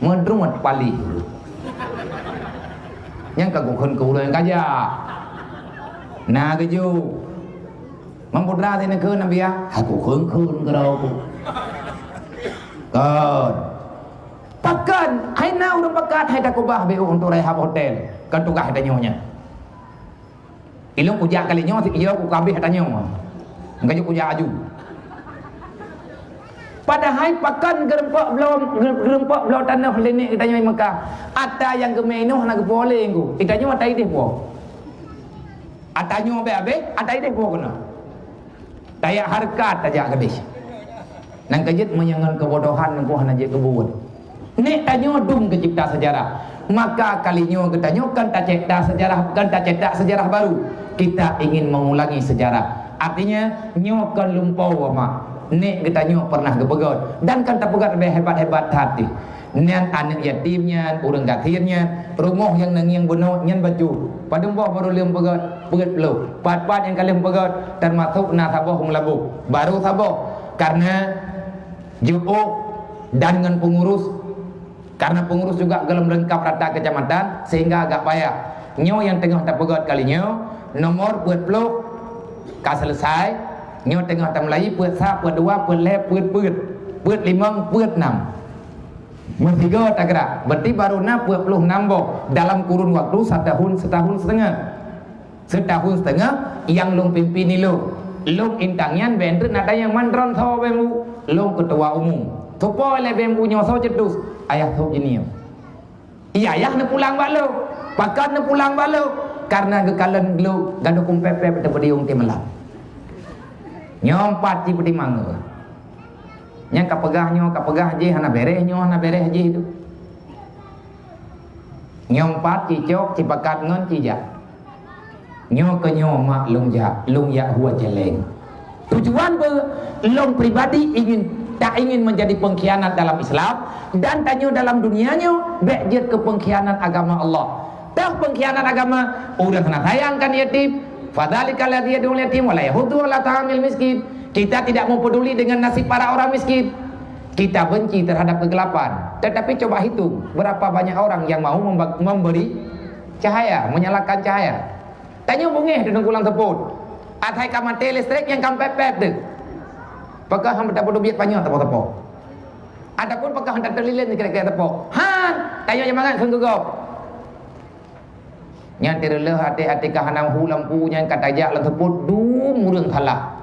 Meudruet palih. Nyang ka kukheun keu ureuëng kajak. Na geujok. Meuputra teuneukheun Nabi ya, aku kheun-kheun keudroe ku. Kon. Pakon, hai na ureuëng pakat hai takubah B U untuk Raihan Hotel. Kan tugaih tanyoe nyan. Ilong kujak kali nyoe, si iyo ku kabeh tanyoe. Engka jeuet kujak aju. Padahai pakon geureumpok bloe, geureumpok bloe tanoh lé nek geutanyoe Mekah. Ata nyang geumé inoh na geupoleng ku. Geutanyoe ata ideh po. Ata nyoe abéh-abéh, ata ideh po keunoe. Tajak hareukat tajak keudeh. Nang keujeuet meunyoe ngon keubodohan nungku hana jeuet keubuet. Nek tanyoe dum geucipta sejarah. Maka kali nyoe geutanyoe kan tacipta sejarah, kan tacetak sejarah baru. Kita ingin mengulangi sejarah. Artinya, nyoe kon lumpoe mak. Nek geutanyoe pernah geupeugöt dan kan tapeugöt leubeh hebat-hebat that deh. Nyan aneuk yatim nyan, ureuëng gasien nyan, rumoh nyang neungieng bunoe nyan bacut. Padum boh barô lheueh peugöt, peuet ploh. Pat-pat nyang ka lheueh peugöt, teumasok na saboh meulaboh. Barô saboh, karena jiôh dan ngon pengurus, karena pengurus juga golom leungkap rata kecamatan, sehingga agak payah. Nyoe nyang teungoh tapeugöt kali nyoe, nomor peuet ploh ka selesai, nyoe teungoh tamulai peuet sa, peuet dua, peuet lhèe, peuet peuet, peuet limong, peuet nam. Meusigoe tagerak, berarti baru na peuet ploh nam boh dalam kurun waktu setahun, setahun setengah. Setahun setengah nyang lôn pimpin ilôn. Lôn intang nyan bèk treuk na tanyong mandron soe bèk bu. Lôn ketua umum. Soe po lé bèk bu nyoe soe cetus? Ayah Sob Jeunie. Iya, ayah neupulang bak lôn. Pakon neupulang bak lôn? Karena geukalon lôn gadoh kumpèe-pèe teupeudiyong teumalam. Nyoe pat cit peutimang. Nyang ka peugah nyoe, ka peugah jih, hana bèrèh nyoe, hana bèrèh jih tu. Nyoe pat cicok, cipakat ngon cijak. Nyoe keu nyoe mak lôn jak, lôn jak hue cèlèng. Tujuan beu, lôn pribadi ingin, tak ingin menjadi pengkhianat dalam Islam dan tanyoe dalam dunia nyoe bèk jeuet keu pengkhianat agama Allah. Toh pengkhianat agama, ureuëng hana sayang kan yatim. Fadzalika alladzi yad'ul yatim wa la yahuddu ala ta'amil miskin. Kita tidak mau peduli dengan nasib para orang miskin. Kita benci terhadap kegelapan. Tetapi coba hitung, berapa banyak orang yang mau memba-, memberi cahaya, menyalakan cahaya. Tanyoe beungéh teuh ngon kulang seupôt. Asai ka maté listrik nyang ka pèp-pèp teuh. Pakon han tapeudubiet panyöt teupok-teupok. Ataupun pakon han tateulilén kira-kira teupok. Han, tanyoe nyang mangat kheun keu gob. Nyan teureuloh até-até ka hana hu lampu nyan ka tajak lam seupôt dum ureuëng salah.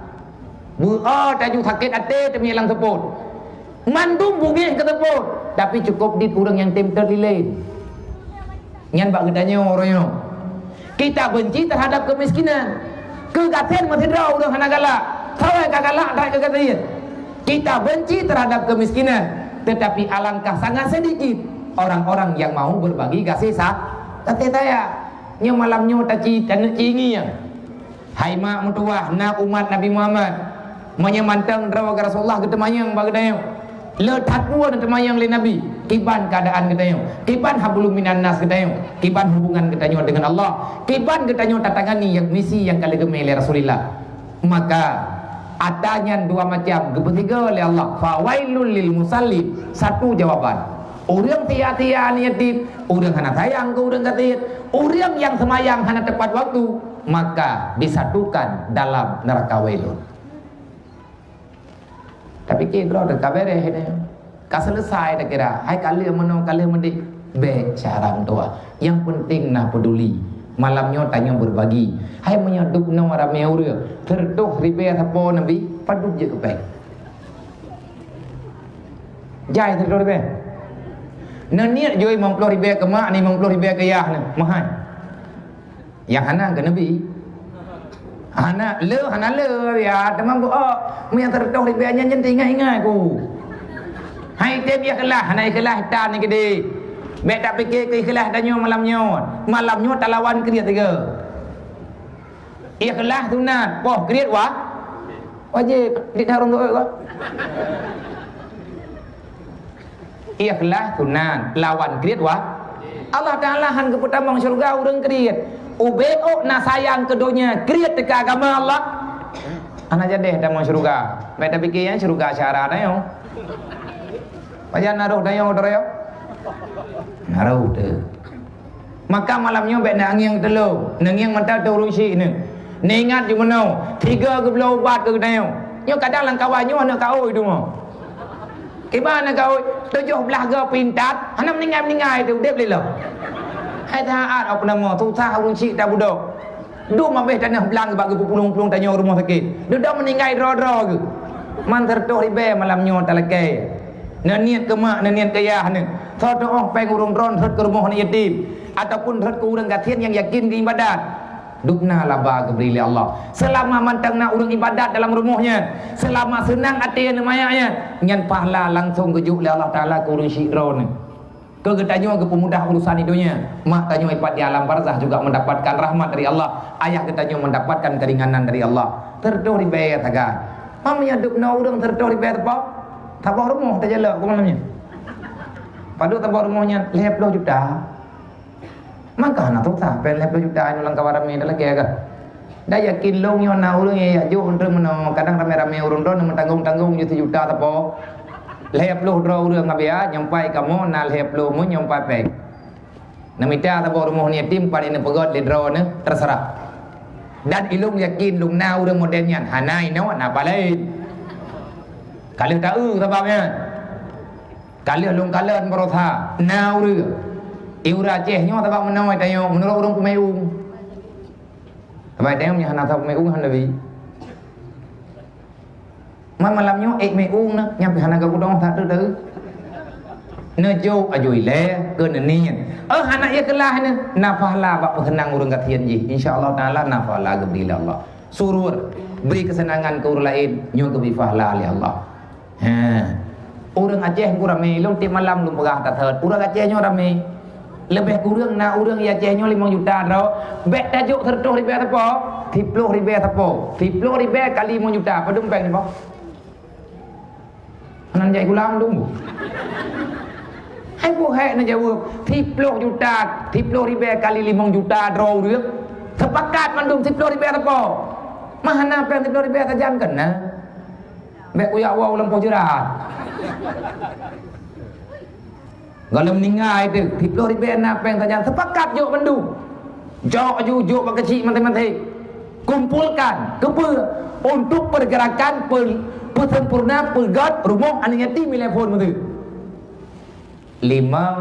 Beu-o taju sakét até teumiyé lam seupôt. Mandum beungéh keu seupôt, tapi cukôp dit ureuëng nyang tem teulilén. Nyan bak geutanyoe uroe nyoe. Kita benci terhadap kemiskinan. Keu gasien meusidroe ureuëng hana galak. Sagai ka galak that keu gasien. Kita benci terhadap kemiskinan, tetapi alangkah sangat sedikit orang-orang yang mau berbagi kasih sa-, kasih sayang. Nyoe malam nyoe taci, taneuk ci ngieng. Hai mak meutuwah, na umat Nabi Muhammad. Meunyoe mantong droe Rasulullah geuteumanyong bak geutanyoe. Le that peue neuteumayong lé Nabi, kiban keuadaan geutanyoe, kiban hablum minan nas geutanyoe, kiban hubungan geutanyoe dengan Allah, kiban geutanyoe tatangani nyang misi nyang ka leugeumé lé Rasulullah. Maka, ata nyan dua macam geupeusigoe lé Allah, fawailul lil musallin. Satu jawaban. Ureuëng sia-sia aneuk yatim, ureuëng hana sayang keu ureuëng gasien, ureuëng nyang seumayang hana tepat waktu, maka disatukan dalam neraka wailun. Tapi kira droe ka bèrèh nyoe. Ka selesai takira. Hai ka lheueh meunoe, ka lheueh meudéh. Bèk syarang tuha. Nyang penting na peduli. Malam nyoe tanyoe berbagi. Hai meunyoe dub noe ramé ureuëng, sireutoh ribèe sapo Nabi, padub jeuet keu pèng. Jai sireutoh ribèe. Neuniet jui limong ploh ribèe keu mak, limong ploh ribèe keu yah nyoe. Meuhai. Nyang hana keu Nabi. Hana le, hana le, ya, teuma bu, oh, meunyo sireutoh ribèe nyan, nyan teuingat-ingat ku. Hai tem ikhlas, hana ikhlas tan nyan keudéh. Bèk tapike keu ikhlas tanyoe malam nyoe. Malam nyoe talawan kriet tiga. Ikhlas sunat, poh kriet wa-, wajib. Di tahun tu, eh, Ikhlas sunat, lawan kriet wa-, Allah Taala han geupeutamong syeuruga ureuëng kriet. Ubé ôk na sayang keu donya, kriet teuka agama Allah. Hana jadeh tamong syeuruga. Bèk tapike nyan syeuruga syara tanyoe. Pajan na roh tanyoe, droe? Naroh teuh. Maka malam nyoe bèk na angieng teulô, neungieng mata teuh ureueng syik nyoe. Neuingat jimeunoe, tiga geubloe ubat keu geutanyoe. Nyoe kadang lam kawan nyoe aneuk kaôi teuma. Kiban aneuk kaôi, tujoh blaih go peuintat, hana meuninggai-meuninggai teuh udép lé lom. Hai that, apa nama, susah ureueng syik tabudok. Dum abéh tanoh blang bak geupeupulang-pulang tanyoe rumoh sakét. Dudoe meuninggai droe-droe geuh. Man seureutoh ribèe malam nyoe talakèe. Neuniet keu mak, neuniet keu yah neuh. Soe teuôh péng ureueng droen rhot keu rumoh aneuk yatim, ataupun rhot keu ureueng gasien nyang yakin geuibadat. Dum na laba geubri lé Allah. Seulama mantong na ureueng ibadat dalam rumoh nyan, seulama seunang até aneuk manyak nyan, nyan pahala langsong geujok lé Allah Taala keu ureueng syik droeneuh. Keu geutanyoe geupeumudah urusan di donya, mak tanyoe ipat di alam barzakh juga mendapatkan rahmat dari Allah, ayah geutanyoe mendapatkan keringanan dari Allah. Seureutoh ribèe sagai. Meunyoe dum na ureueng seureutoh ribèe sapo, saboh rumoh tajalok keu malam nyoe. Padub saboh rumoh nyan lhèe ploh juta. Maka hana susah, péng lhèe ploh juta nyoe lam kawan ramé talakèe kah? Dan yakin lôn nyoe na ureueng nyang jak jok, euntreuk meunoe, kadang ramé-ramé ureueng droeneuh meutanggong-tanggong jih sijuta sapo. Lhèe ploh droe ureueng, abéh nyoe pai kamoe na lhèe ploh, meunyoe pai péng. Neumita saboh rumoh aneuk yatim, pat neupeugöt lé droeneuh, teuseurah. Dan ilôn yakin lôn na ureueng model nyan, hana inoe na paleng. Ka lheueh taeu sabab nyan. Ka lheueh lôn kalon baroesa, na ureueng. Di ureueng Aceh nyoe sabab meunoe tanyoe, meunurot ureueng Peumeung. Sabab tanyoe meunyoe hana sabab Peumeung hana bi. Man malam nyoe ék Peumeung na, nyan pih hana geupeudong that tu teu. Neujok aju ilèe keu neuniet. Oh, hana ié keulaih na, na pahala bak peuseunang ureueng gasien jih. Insya Allah Taala na pahala geubri lé Allah. Surur, bri keuseunangan keu ureueng laén, nyoe geubri pahala lé Allah. He. Ureueng Aceh ku ramé, lôn tiep malam lôn peugah that-that. Ureueng Aceh nyoe ramé. Leubeh kureueng na ureueng di Aceh nyoe limong juta droe. Bèk tajok seureutoh ribèe sapo, siploh ribèe sapo. Siploh ribèe kali limong juta, padum péng nyoe? Hana jai gulang dum. Hai buhai na jaweueb, siploh juta, siploh ribèe kali limong juta droe ureueng. Sepakat mandum siploh ribèe sapo. Mah hana péng siploh ribèe sajan keunan. Bèk kuyak woe lam poh jeurat. Gohlom ninggai teuh, siploh ribèe na péng sajan, sepakat jok bandum. Jok aju, jok bak keuchik maté-maté. Kumpulkan, keupeue? Untuk pergerakan pe-, peusempurna peugöt rumoh aneuk yatim ilèe phôn meuteuh. Limong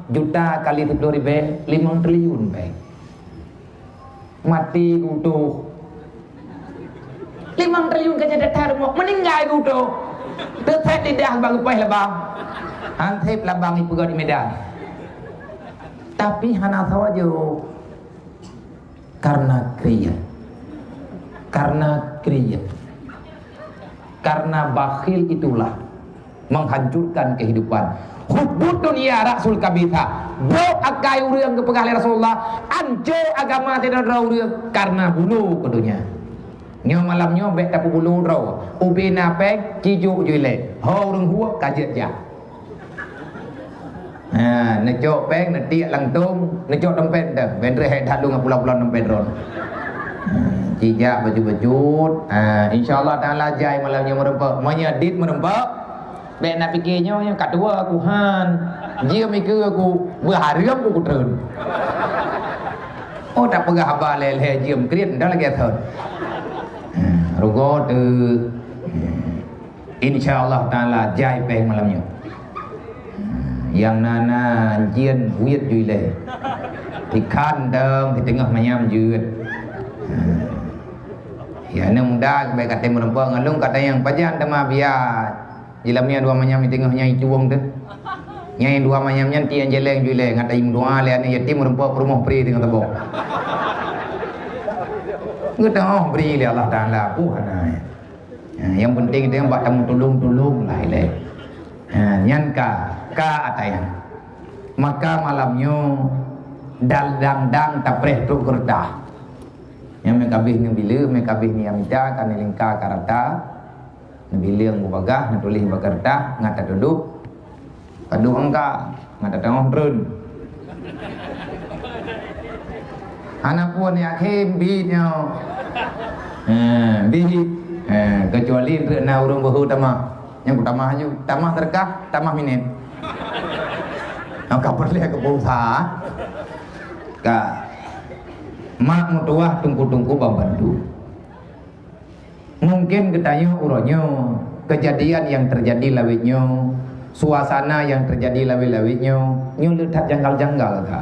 juta kali siploh ribèe, limong triliun péng. Maté geutoh. Limong triliun ka jeuet that rumoh, meuninggai geutoh. Teusét lidah bak geupaih labang. Hansép labang ipeugöt di Medan. Tapi hana sawa jok. Karena kriet. Karena kriet. Karena bakhil itulah menghancurkan kehidupan. Hubbud dunya ra'sul kabitha. Brok akai ureueng geupeugah lé Rasulullah, anco agama sidroe-droe ureueng karena bulo keu donya. Nyoe malam nyoe bèk tapeubulo droe. Ubé na péng, cijok ju ilèe. Ho ureueng huek ka jeuet jak. Ha, neucok péng, neutiek lam tong, neucok dompet teuh. Bèk trép hai that lôn ngon pula-pula dompet droen. Ha, cijak bacut-bacut. Ha, insya Allah Taala jai malam nyoe meureumpok. Meunyoe dit meureumpok, bèk na pike nyoe, nyoe ka tuwo aku han. Jeuem ikeue aku, beuhareuem aku kutreun. Oh, tapeugah haba lé-lé jeuem kriet, ndak lagèe thon. Ha, rugoe teuh. Ha. Insya Allah Taala jai péng malam nyoe. Nyang na-na jeuet, weuet ju ilèe. Tikhan dong, di teungoh manyam jeuet. Ya, aneuk muda bèk ka tem meureumpok ngon lôn, ka tanyong pajan teuma biya jilamia dua manyam di teungoh nyang ituwong teuh. Nyang dua manyam nyan tiek jeleng ju ilèe, ngat ai meudoa lé aneuk yatim meureumpok peurumoh pri teungoh teuboh. Geuteu'oh bri lé Allah Taala, puh hana. Ha, nyang penting teuh bak tameutulông-tulông lah ilèe. Ha, nyan ka, ka ata nyan. Maka malam nyoe dang-dang tapreh trok keureutah. Nyang meukabieh neubileue, meukabieh nyang mita ka neulingka ka rata. Neubileue bubagah, neutuléh bak keureutah, ngat tatudôk. Padub angka, ngat tateu'oh treun. Hana pun yakin bit nyoe. Ha, bit. Ha, kecuali treuk na ureueng beuhu tamah. Nyang kutamah aju, tamah seudeukah, tamah minét. Ka peureulée keu pulsa, ka mak meutuwah tungku-tungku ban bantu. Mungkin geutanyoe uroe nyoe, keujadian nyang teujadi lawét nyoe, suasana nyang teujadi lawét-lawét nyoe, nyoe le that janggal-janggal ka.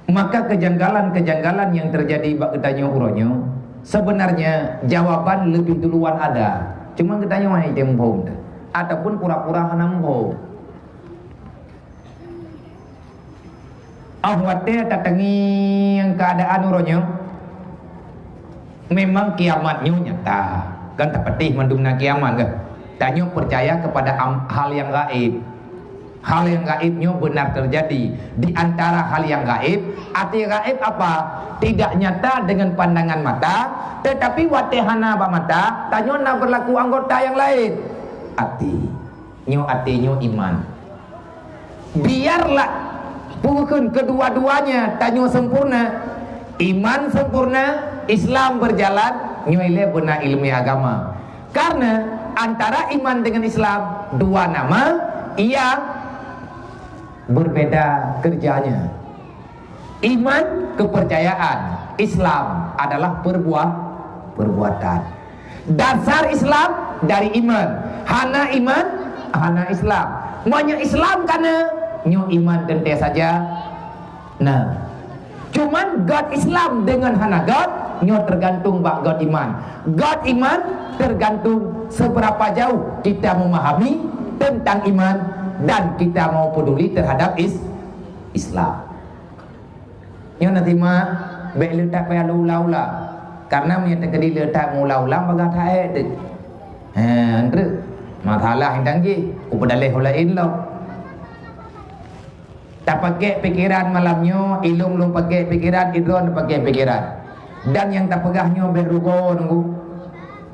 Maka keujanggalan-keujanggalan nyang teujadi bak geutanyoe uroe nyoe, seubeunarnya jawaban leubeh duluan ada. Cuma geutanyoe hana jitem phom teuh, ataupun pura-pura hana muphom. Óh watée tateungieng keuadaan uroe nyoe, memang kiamat nyoe nyata. Kan tapatéh mandum na kiamat, kan? Tanyoe peucaya keupada am-, hal nyang gaéb. Hal nyang gaéb nyoe beuna teujadi. Di antara hal nyang gaéb, até gaéb apa? Tidak nyata dengan pandangan mata, tetapi watée hana bak mata, tanyoe na beurlaku anggota nyang laén. Até. Nyoe até nyoe iman. Biarlah pukon keudua-duanya tanyoe sempurna, iman sempurna, Islam berjalan, nyoe ilée beuna ileumé agama. Karena antara iman dengan Islam dua nama yang berbeda kerjanya. Iman, kepercayaan. Islam adalah perbuah-, perbuatan. Dasar Islam dari iman. Hana iman, hana Islam. Meunyoe Islam kana, nyoe iman teuntée saja. Nah, cuman göt Islam dengan hana göt, nyoe tergantung bak göt iman. Göt iman tergantung seberapa jauh kita memahami tentang iman dan kita mau peduli terhadap is-, Islam. Nyoe na simak, bék le that payah lé ula-ula. Karena meunyoe teukeudi le that meuula-ula, bagah that ék teuk. He, treuk. Masalah nyang tanggeh, kupeudaleh ulée lom. Tapakék pikeran malam nyoe, ilôn lôn pakék pikeran, idroe pakék pikeran. Dan nyang tapeugah nyoe bék rugoe nunggu.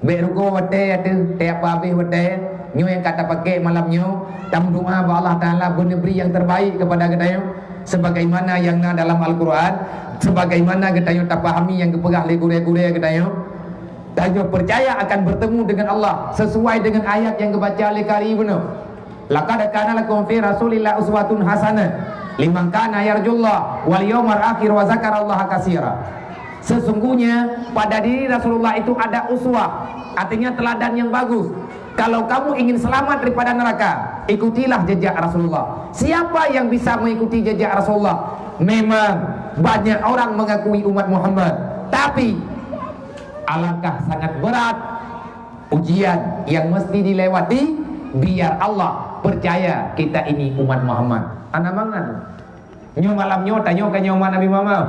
Bék rugoe watée ateueh, teuh apa habéh watée, nyoe nyang ka tapakék malam nyoe, tameudoá bak Allah Taala beuneubri nyang terbaik kepada geutanyoe, sebagaimana nyang na dalam Al-Quran, sebagaimana geutanyoe tapahami nyang geupeugah lé gurée-gurée geutanyoe. Tanyoe peucaya akan bertemu dengan Allah sesuai dengan ayat nyang geubaca lé kari bunoe. "Laqad kana lakum fi Rasulillah uswatun hasanah liman kana yarjullah wal yaumal akhir wa zakarallaha katsira." Sesungguhnya pada diri Rasulullah itu ada uswah, artinya teladan yang bagus. Kalau kamu ingin selamat daripada neraka, ikutilah jejak Rasulullah. Siapa yang bisa mengikuti jejak Rasulullah? Memang banyak orang mengakui umat Muhammad, tapi alangkah sangat berat ujian yang mesti dilewati, biar Allah percaya kita ini umat Muhammad. Hana mangat. Nyoe malam nyoe, tanyoe ka nyoe umat Nabi Muhammad.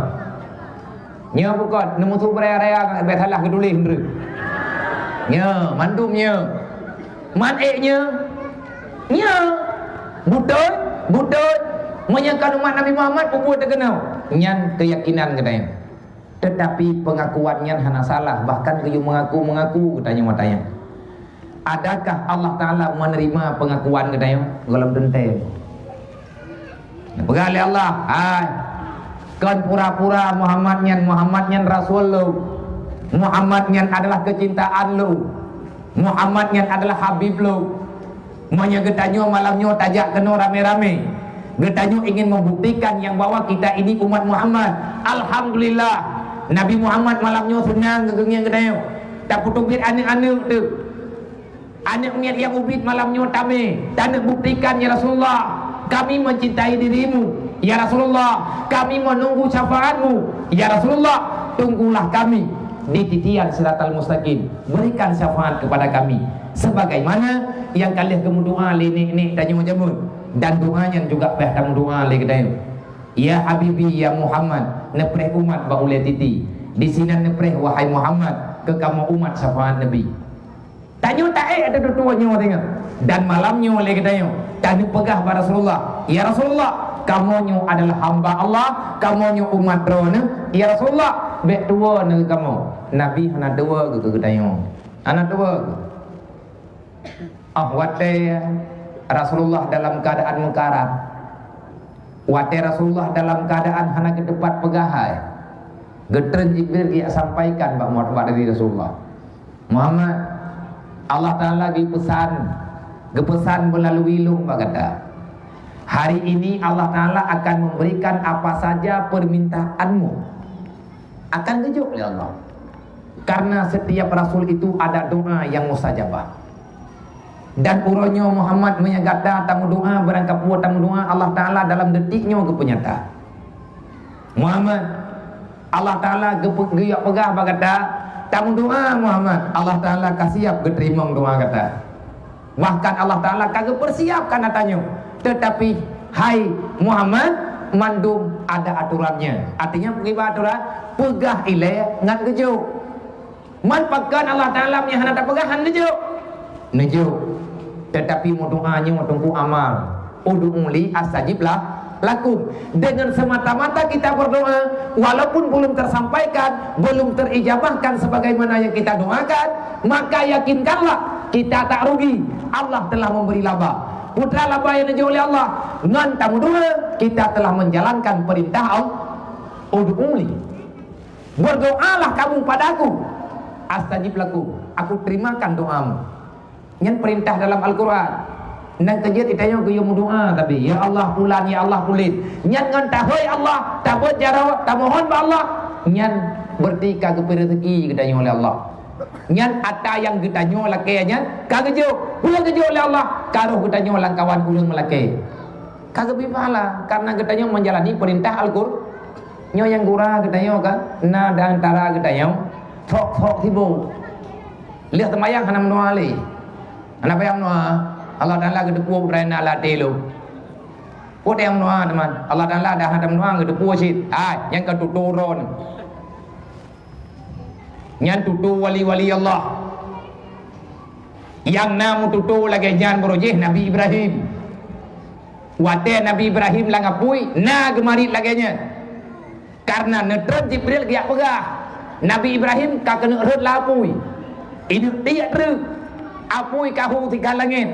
Nyoe bukon, neumusu beuraya-raya, bék salah geutuléh, meureuh. Nyoe, mandum nyoe. Man ék nyoe. Nyoe. Beutôi, beutôi. Meunyoe kon umat Nabi Muhammad, peubuet teukeunong. Nyan keuyakinan geutanyoe. Tetapi pengakuan nyan hana salah, bahkan geuyue mengaku-mengaku geutanyoe watée nyan. Adakah Allah Taala menerima pengakuan geutanyoe? Gohlom teuntée. Peugah lé Allah, "Hai, kon pura-pura Muhammad nyan, Muhammad nyan rasul lôn. Muhammad nyan adalah keucintaan lôn. Muhammad nyan adalah habib lôn." Meunyoe geutanyoe malam nyoe tajak keunoe ramé-ramé, geutanyoe ingin membuktikan nyang bahwa kita ini umat Muhammad. Alhamdulillah, Nabi Muhammad malam nyoe seunang geukeungieng geutanyoe. Tapeuteubiet aneuëk-aneuëk teuh. Aneuëk miet nyang ubit malam nyoe tamé, taneuk buktikan, "Ya Rasulullah, kami mencintai dirimu. Ya Rasulullah, kami menunggu syafaatmu. Ya Rasulullah, tunggulah kami di titian Siratal Mustaqim. Berikan syafaat kepada kami." Sebagaimana nyang ka lheueh geumeudoá lé nék-nék tanyoe jameun, dan doá nyan juga payah tameudoá lé geutanyoe. "Ya Habibi, ya Muhammad, neupreh umat bak ulée titi. Disinan neupreh, wahai Muhammad, keu kamoe umat syafaat Nabi." Tanyoe taék ateueh tutoe nyoe singoh. Dan malam nyoe lé geutanyoe, tanyoe peugah bak Rasulullah, "Ya Rasulullah, kamoe nyoe adalah hamba Allah, kamoe nyoe umat Droeneueh. Ya Rasulullah, bék tuwoe neuh kamoe." Nabi hana tuwoe geuh keu geutanyoe. Hana tuwoe geuh. Ah, watée Rasulullah dalam keadaan meukarat, watée Rasulullah dalam keadaan hana keuteupat peugah hai, geutreun Jibril geujak sampaikan bak, bak diri Rasulullah. Muhammad, Allah Taala geupeusan, geupeusan meulalui lôn bak gata. Hari ini Allah Ta'ala akan memberikan apa saja permintaanmu. Akan geujok lé Allah. Karena setiap rasul itu ada doa yang mustajabah. Dan uroe nyoe Muhammad, meunyo gata tameudoa, barangkapeue tameudoa, Allah Ta'ala dalam detik nyoe geupeunyata. Muhammad, Allah Ta'ala geupeu-, geujak peugah bak gata, tameudoa Muhammad, Allah Ta'ala ka siap geuteurimong doa gata. Bahkan Allah Ta'ala ka geupeusiapkan ata nyoe. Tetapi, hai Muhammad, mandum ada aturannya. Artinya, peugah aturan, peugah ilée ngat geujok. Man pakon Allah Ta'ala meunyo hana tapeugah hana neujok? Neujok. Tetapi meudoa nyoe teungku amal. Ud'uni astajib la-, lakum. Dengan semata-mata kita berdoa, walaupun belum tersampaikan, belum terijabahkan sebagaimana yang kita doakan, maka yakinkanlah kita tak rugi. Allah telah memberi laba. Peue teuma laba nyang neujok lé Allah? Ngon tameudoa, kita telah menjalankan perintah Allah. Ud'uni. Berdoalah kamu padaku, astajib lakum, aku terimakan doamu. Nyan perintah dalam Al-Quran. Nyang keujeuet geutanyoe geuyue meudoa, tapi, "Ya Allah pulan, ya Allah pulan." Nyan ngon tahôi Allah, tabeuet jaroe, tamohon bak Allah. Nyan berarti ka geupeu rezeki geutanyoe lé Allah. Nyan ata nyang geutanyoe lakée nyan ka geujok. Peue geujok lé Allah? Ka roh geutanyoe lam kawan ureuëng meulakée. Ka geubri pahala karena geutanyoe menjalani perintah Al-Qur-, Nyoe nyang gura geutanyoe kan, na di antara geutanyoe, sok-sok sibok. Lheueh seumayang hana meudoa lé. Hana payah meudoa. Allah Taala geuteupeue peue nyang na lam até lôn. Peue nyang meudoa, teuma? Allah Taala dah hana meudoa, geuteupeue cit. Hai, nyang ka tutoe droe. Nyan tutoe wali-wali Allah. Nyang na meututoe lagée nyan baroe jih Nabi Ibrahim. Watée Nabi Ibrahim lam apui, na geumarit lagée nyan. Karena neutreun Jibril geujak peugah, Nabi Ibrahim ka keuneuk rhot lam apui. Iduek tiek treuk, apui ka hu sigoe langét.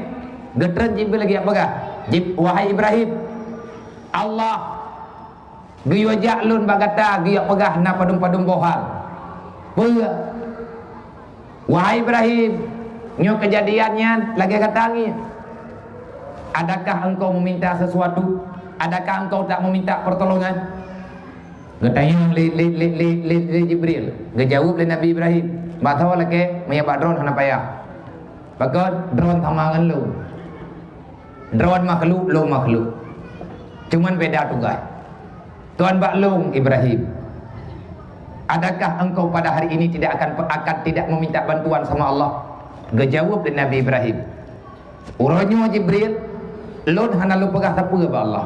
Geutreun Jibril geujak peugah, "Jib-, wahai Ibrahim, Allah geuyue jak lôn bak gata geujak peugah na padum-padum boh hal." Peue? "Wahai Ibrahim, nyoe keujadian nyan lagée gata ngieng. Adakah engkau meminta sesuatu? Adakah engkau tak meminta pertolongan?" Geutanyong lé, lé, lé, lé, lé, lé Jibril. Geujaweueb lé Nabi Ibrahim, "Bak tho lakée, meunyo bak droen hana payah." Pakon? Droen sama ngon lôn. Droen makhluk, lôn makhluk. Cuman beda tugaih. Tuan bak lôn, Ibrahim, adakah engkau pada hari ini tidak akan, akan tidak meminta bantuan sama Allah? Geujaweueb lé Nabi Ibrahim, "Uroe nyoe Jibril, lôn hana lôn peugah sapeue bak Allah."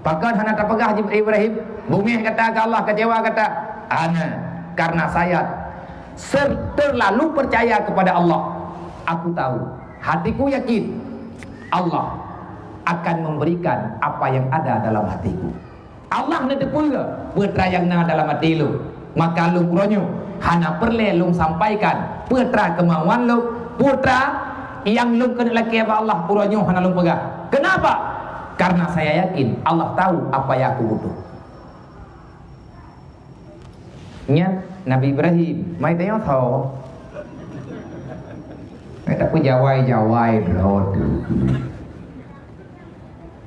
Pakon hana tapeugah Jib-, Ibrahim? Beungéh gata keu Allah, keucewa gata? Hana, karena saya ser-, terlalu percaya kepada Allah. Aku tahu, hatiku yakin Allah akan memberikan apa yang ada dalam hatiku. Allah neuteupeue peue nyang na dalam até lôn. Maka lôn uroe nyoe hana peureulée lôn sampaikan peue keumauan lôn, peue nyang lôn keuneuk lakée bak Allah uroe nyoe hana lôn peugah. Kenapa? Karena saya yakin Allah tahu apa yang aku butuh. Nyan Nabi Ibrahim, mai teunyong tho. Mai tapeujawai-jawai droe tu.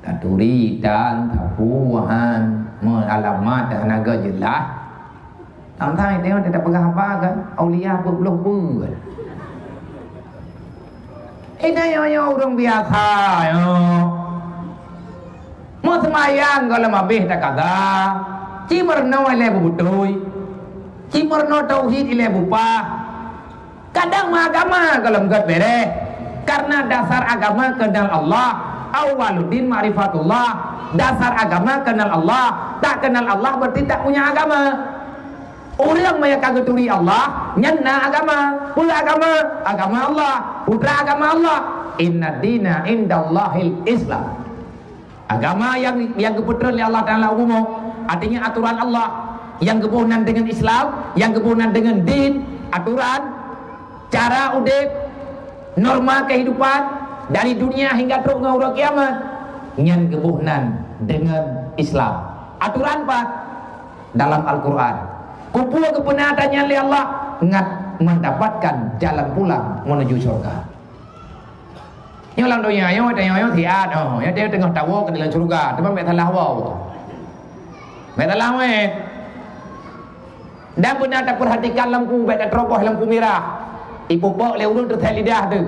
Taturi tan, tapuhan, meualamat dah naga jeulaih. Tang-tang teuh tapeugah haba kan, aulia peuet ploh peuet. Inai nyoe ureuëng biasa nyoe. Meuseumayang gohlom habéh takaza, ci meurunoe ilée beubeutôi, ci meurunoe tauhid ilée bupah. Kadang meuagama gohlom gét béréh, karena dasar agama kenal Allah, awwaluddin ma'rifatullah. Dasar agama kenal Allah, tak kenal Allah berarti tak punya agama. Ureuëng meunyo ka geuturi Allah, nyan na agama. Peue agama? Agama Allah. Peue agama Allah? Inna dina indallahil Islam. Agama nyang, nyang geupeutreun lé Allah Taala u bumoe, artinya aturan Allah nyang geuboh nan deungon Islam, nyang geuboh nan deungon din, aturan, cara udeb, norma kehidupan dari dunia hingga trok ngon uroe kiamat, nyan geuboh nan deungon Islam. Aturan pat dalam Al-Quran. Kupeue geupeuna ata nyan lé Allah? Ngat mendapatkan jalan pulang menuju syurga. Nyoe lam donya nyoe, tanyoe nyoe siat, oh, nyoe teungoh tawoe keu dalam syeuruga, teuma bèk salah woe. Bèk salah woe. Dan beuna tapeurhatikan lampu, bèk tateurobos lampu mirah. Ipupok lé ureueng teusai lidah teuh.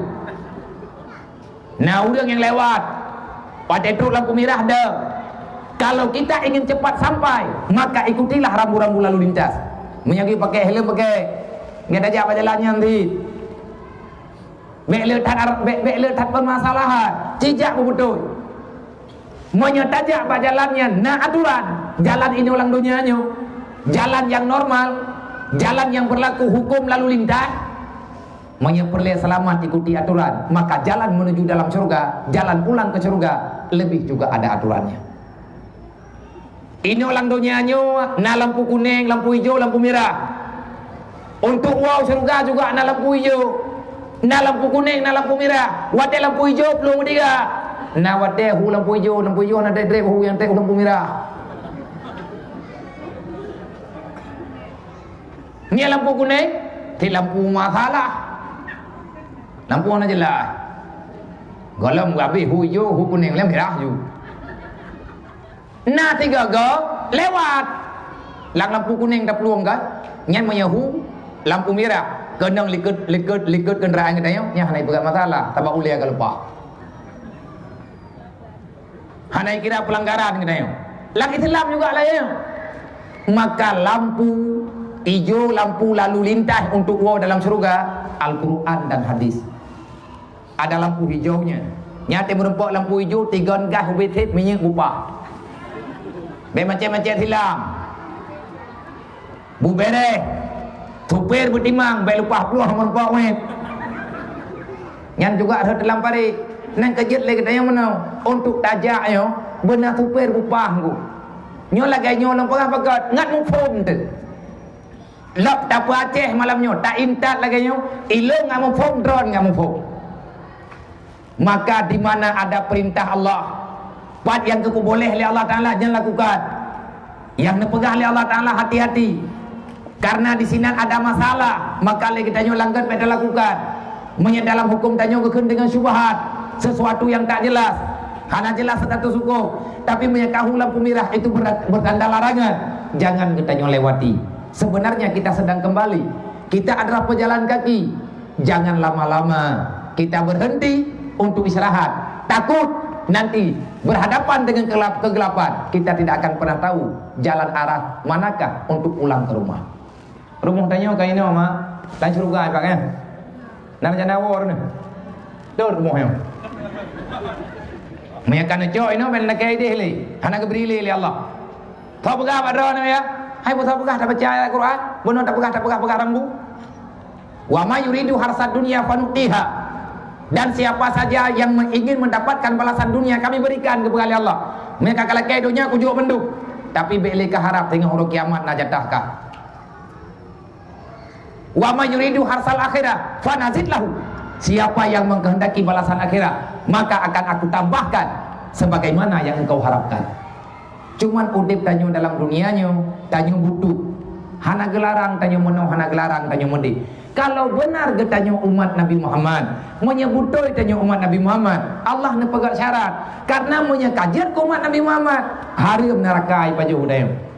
Na ureueng nyang lewat, watèe trok lampu mirah deuh. Kalau kita ingin cepat sampai, maka ikutilah rambu-rambu lalu lintas. Meunyoe geupakai helm, pakai. Nyan tajak bak jalan nyan cit. Bèk le that ar-, bèk, bèk le that peumasalahan. Cijak beubeutôi. Meunyoe tajak bak jalan nyan na aturan, jalan inoe lam donya nyoe, jalan nyang normal, jalan nyang berlaku hukum lalu lintas, meunyoe peureulèe seulamat ikuti aturan, maka jalan menuju dalam syurga, jalan pulang ke syurga, lebih juga ada aturannya. Inoe lam donya nyoe na lampu kunéng, lampu ijo, lampu mirah. Untuk woe syeuruga juga na lampu ijo, na lampu kunéng, na lampu mirah. Watèe lampu ijo, plueng meudiga. Na watèe hu lampu ijo, lampu ijo na trép-trép hu nyang trép hu lampu mirah. Nyan lampu kunéng, cit lampu masalah. Lampu na jeulaih. Gohlom habéh hu ijo, hu kunéng, lom mirah ju. Na tiga go lewat. Lam lampu kunéng taplueng ka, nyan meunyoe hu lampu mirah, keunong likot, likot, likot kendaraan geutanyoe, nyan hana ipeugah masalah, sabab ulèe ka leupah. Hana ikira peulanggaran geutanyoe. Lam Islam juga laén. Maka lampu ijo, lampu lalu lintas untuk woe dalam syeuruga, Al-Quran dan hadis. Ada lampu hijaunya. Nyan teumeureumpok lampu ijo, tigon gas ubé sép minyeuk bupah. Bèk macet-macet silang. Bubéréh. Supir beutimang, bèk leupah plueh meureumpok wét. Nyan juga rhot lam parit. Nyan keujeuet lé geutanyoe meunoe. Untuk tajak nyoe, beuna supir bupah ngku. Nyoe lagèe nyoe lôn peugah bagot, ngat muphom teuh. Lôp tapeue-aceh malam nyoe, taintat lagèe nyoe, ilôn ngat muphom, droen ngat muphom. Maka di mana ada perintah Allah, pat nyang geupeuboléh lé Allah Taala, nyan lakukan. Nyang neupeugah lé Allah Taala, hati-hati. Karena di sinan ada masalah, maka lé geutanyoe langgat bèk talakukan. Meunyoe dalam hukum tanyoe geukheun deungon syubhat, sesuatu yang tak jelas, hana jelas status hukum. Tapi meunyoe ka hu lampu mirah, itu ber-, bertanda larangan, jangan geutanyoe lewati. Sebenarnya kita sedang kembali. Kita adalah pejalan kaki. Jangan lama-lama kita berhenti untuk istirahat. Takut nanti berhadapan dengan kelap-, kegelapan, kita tidak akan pernah tahu jalan arah manakah untuk pulang ke rumah. Rumoh tanyoe ka inoe, mak. Lam syeuruga, Pak, kan? Nan jana wor ni. Dot rumoh nyoe. Meunyoe ka neucok inoe, ban lakèe idéh lé. Hana geubri lé lé Allah. Tho peugah bak droeneuh, ya. Hai, peue tho peugah, tabaca ayat Quran. Bunoe tapeugah, tapeugah, peugah rambu. "Wa may yuridu harsad dunya fanu'tiha." Dan siapa saja yang me-, ingin mendapatkan balasan dunia, kami berikan, geupeugah lé Allah. Meunyoe ka lakèe donya, kujok bandum. Tapi bèk lé kaharap, teungoh uroe kiamat na jatah kah. "Wa may yuridu harsal akhirah fanazid lahu." Siapa yang mengkehendaki balasan akhirat, maka akan Aku tambahkan sebagaimana yang engkau harapkan. Cuman udép tanyoe dalam dunia nyoe, tanyoe butuh. Hana geularang tanyoe meunoe, hana geularang tanyoe meudéh. Kalau benar geutanyoe umat Nabi Muhammad, meunyoe beutôi tanyoe umat Nabi Muhammad, Allah neupeugah syarat. Karena meunyoe ka jeuet keu umat Nabi Muhammad, hareuem neuraka ipajoh tanyoe.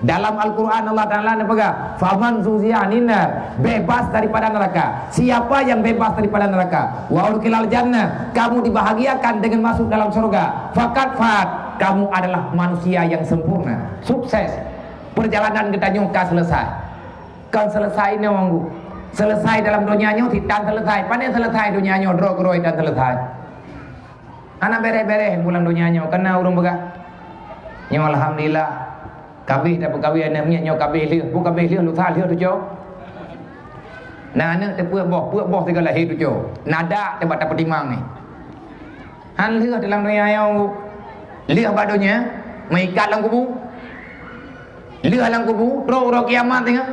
Dalam Al-Quran Allah Taala neupeugah, "Faman zuhziha 'anin nar", bebas daripada neraka. Siapa yang bebas daripada neraka? "Wa udkhilal jannah", kamu dibahagiakan dengan masuk dalam surga. "Faqad faz", kamu adalah manusia yang sempurna, sukses. Perjalanan geutanyoe ka selesai. Kon selesai nyoe, selesai dalam donya nyoe, sitan selesai. Pane selesai donya nyoe, droe keudroe tan selesai. Hana bèrèh-bèrèh bulan donya nyoe, kana ureueng peugah. Nyoe alhamdulillah, kabéh tapeukawen aneuk miet nyoe kabéh lheueh. Peue kabéh lheueh, lusa lheueh tujoh. Na aneuk teupeuet boh, peuet boh sigoe lahé tujoh. Na dak teuh bak tapeutimang nyoe. Han lheueh dalam donya nyoe. Lheueh bak donya, meuikat lam kubu. Lheueh lam kubu, trok uroe kiamat teungoh.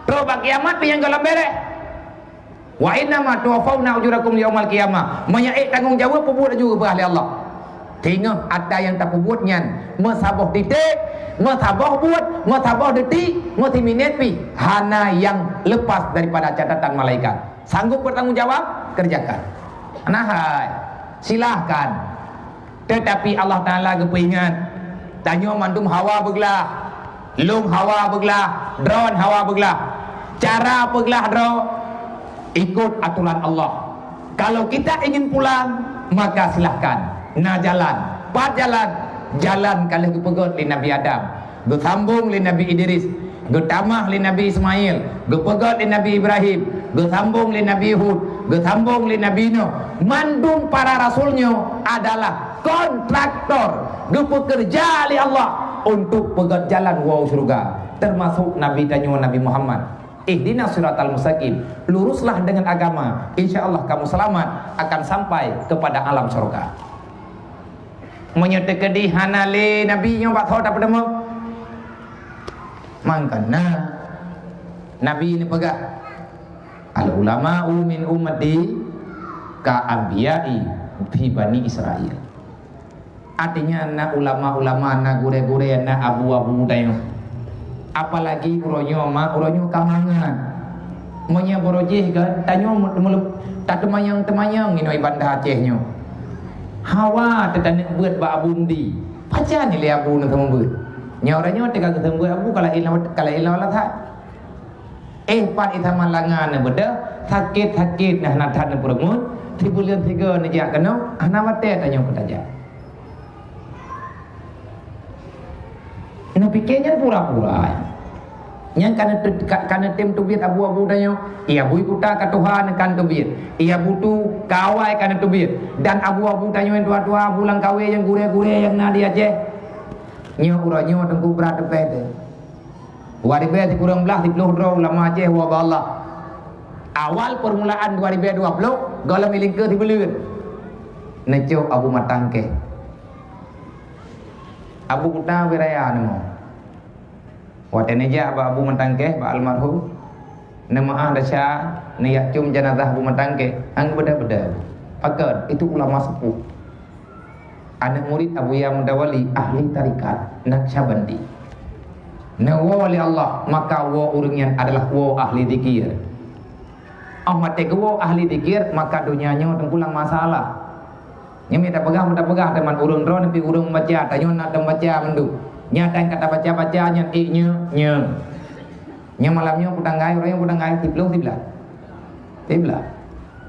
Trok bak kiamat pih nyang gohlom bèrèh. "Wa innama tuwaffawna ujurakum yaumal qiyamah." Meunyoe ék tanggong jaweueb peubuet laju geupeugah lé Allah. Teungoh ata nyang tapeubuet nyan meusaboh titék, meusaboh buet, meusaboh detik, meusiminét pih hana nyang lepas daripada catatan malaikat. Sanggup bertanggung jawab? Kerjakan. Nah hai, silahkan. Tetapi Allah Taala geupeuingat, tanyoe mandum hawa beuglah, lôn hawa beuglah, droen hawa beuglah. Cara peuglah droe, ikut aturan Allah. Kalau kita ingin pulang, maka silahkan. Na jalan, pat jalan, jalan ka lheueh geupeugét lé Nabi Adam. Geusambong lé Nabi Idris, geutamah lé Nabi Ismail, geupeugét lé Nabi Ibrahim, geusambong lé Nabi Hud, geusambong lé Nabi Nuh. Mandum para rasul nyoe adalah kontraktor geupeukeureuja lé Allah untuk peugét jalan woe syeuruga, teumasok Nabi tanyoe Nabi Muhammad. Ihdinas siratal mustaqim, luruslah dengan agama, insya Allah kamu selamat akan sampai kepada alam syurga. Meunyoe teukeudi hana lé Nabi nyoe bak soe tapeuteumé? Mangkana Nabi neupeugah, "Al ulama'u min ummati ka anbiya'i fi Bani Israil." Artinya na ulama-ulama, na gurée-gurée, na abu-abu tanyoe. Apalagi uroe nyoe ma, uroe nyoe ka mangat. Meunyoe barô jih kan, tanyoe meu-, meu-, tateumanyong-teumanyong inoe i Banda Aceh nyoe. Hawa teuh taneuk beuet bak Abu Mudi. Pajan ilée Abu neuseumeubeuet? Nyoe uroe nyoe teuka geuseumeubeuet Abu ka laén lawat, ka laén lawat that. Eh, pat ita malanga neubeudôh, sakét-sakét nah na that neupeurumun, sibuleuen sigoe neujak keunoe, hana watée tanyoe peutajak. Neupike nyan pura-pura. Nyan ka neuteuk-, ka, ka neutem teubiet abu-abu tanyoe. Iya bui kuta ka tuha neukan teubiet. Iya butu ka awai ka neuteubiet. Dan abu-abu tanyoe nyang tuha-tuha, abu Langkawe, nyang gurée-gurée nyang na di Aceh. Nyoe uroe nyoe Teungku brat teupée teuh. Dua ribée sikureueng blaih siploh droe ulama Aceh woe bak Allah. Awal permulaan dua ribée dua ploh, gohlom ilingkeue sibuleuen. Neucok Abu Matangkeh. Abu Kuta Wiraya neumoe. Watée neujak bak Abu Matangkeh, bak almarhum, neumeuáh desya, neujak cium janazah Abu Matangkeh, han geubeudôh-beudôh. Pakon? Itu ulama sepuh. Aneuk murit Abuya Mudawali, ahli tarekat Naqsyabandi. Neuwoe lé Allah, maka woe ureuëng nyan adalah woe ahli zikir. Óh watée geuwoe ahli zikir, maka donya nyoe teupulang masalah. Nyoe mita peugah, mita peugah teuma ureuëng droe neupi ureuëng baca, tanyoe na teumbaca mandum. Nyata nyang ka tabaca-baca nyan ék nyoe, nyoe. Nyoe malam nyoe peudanggai, uroe nyoe peudanggai, siploh siblaih. Siblaih.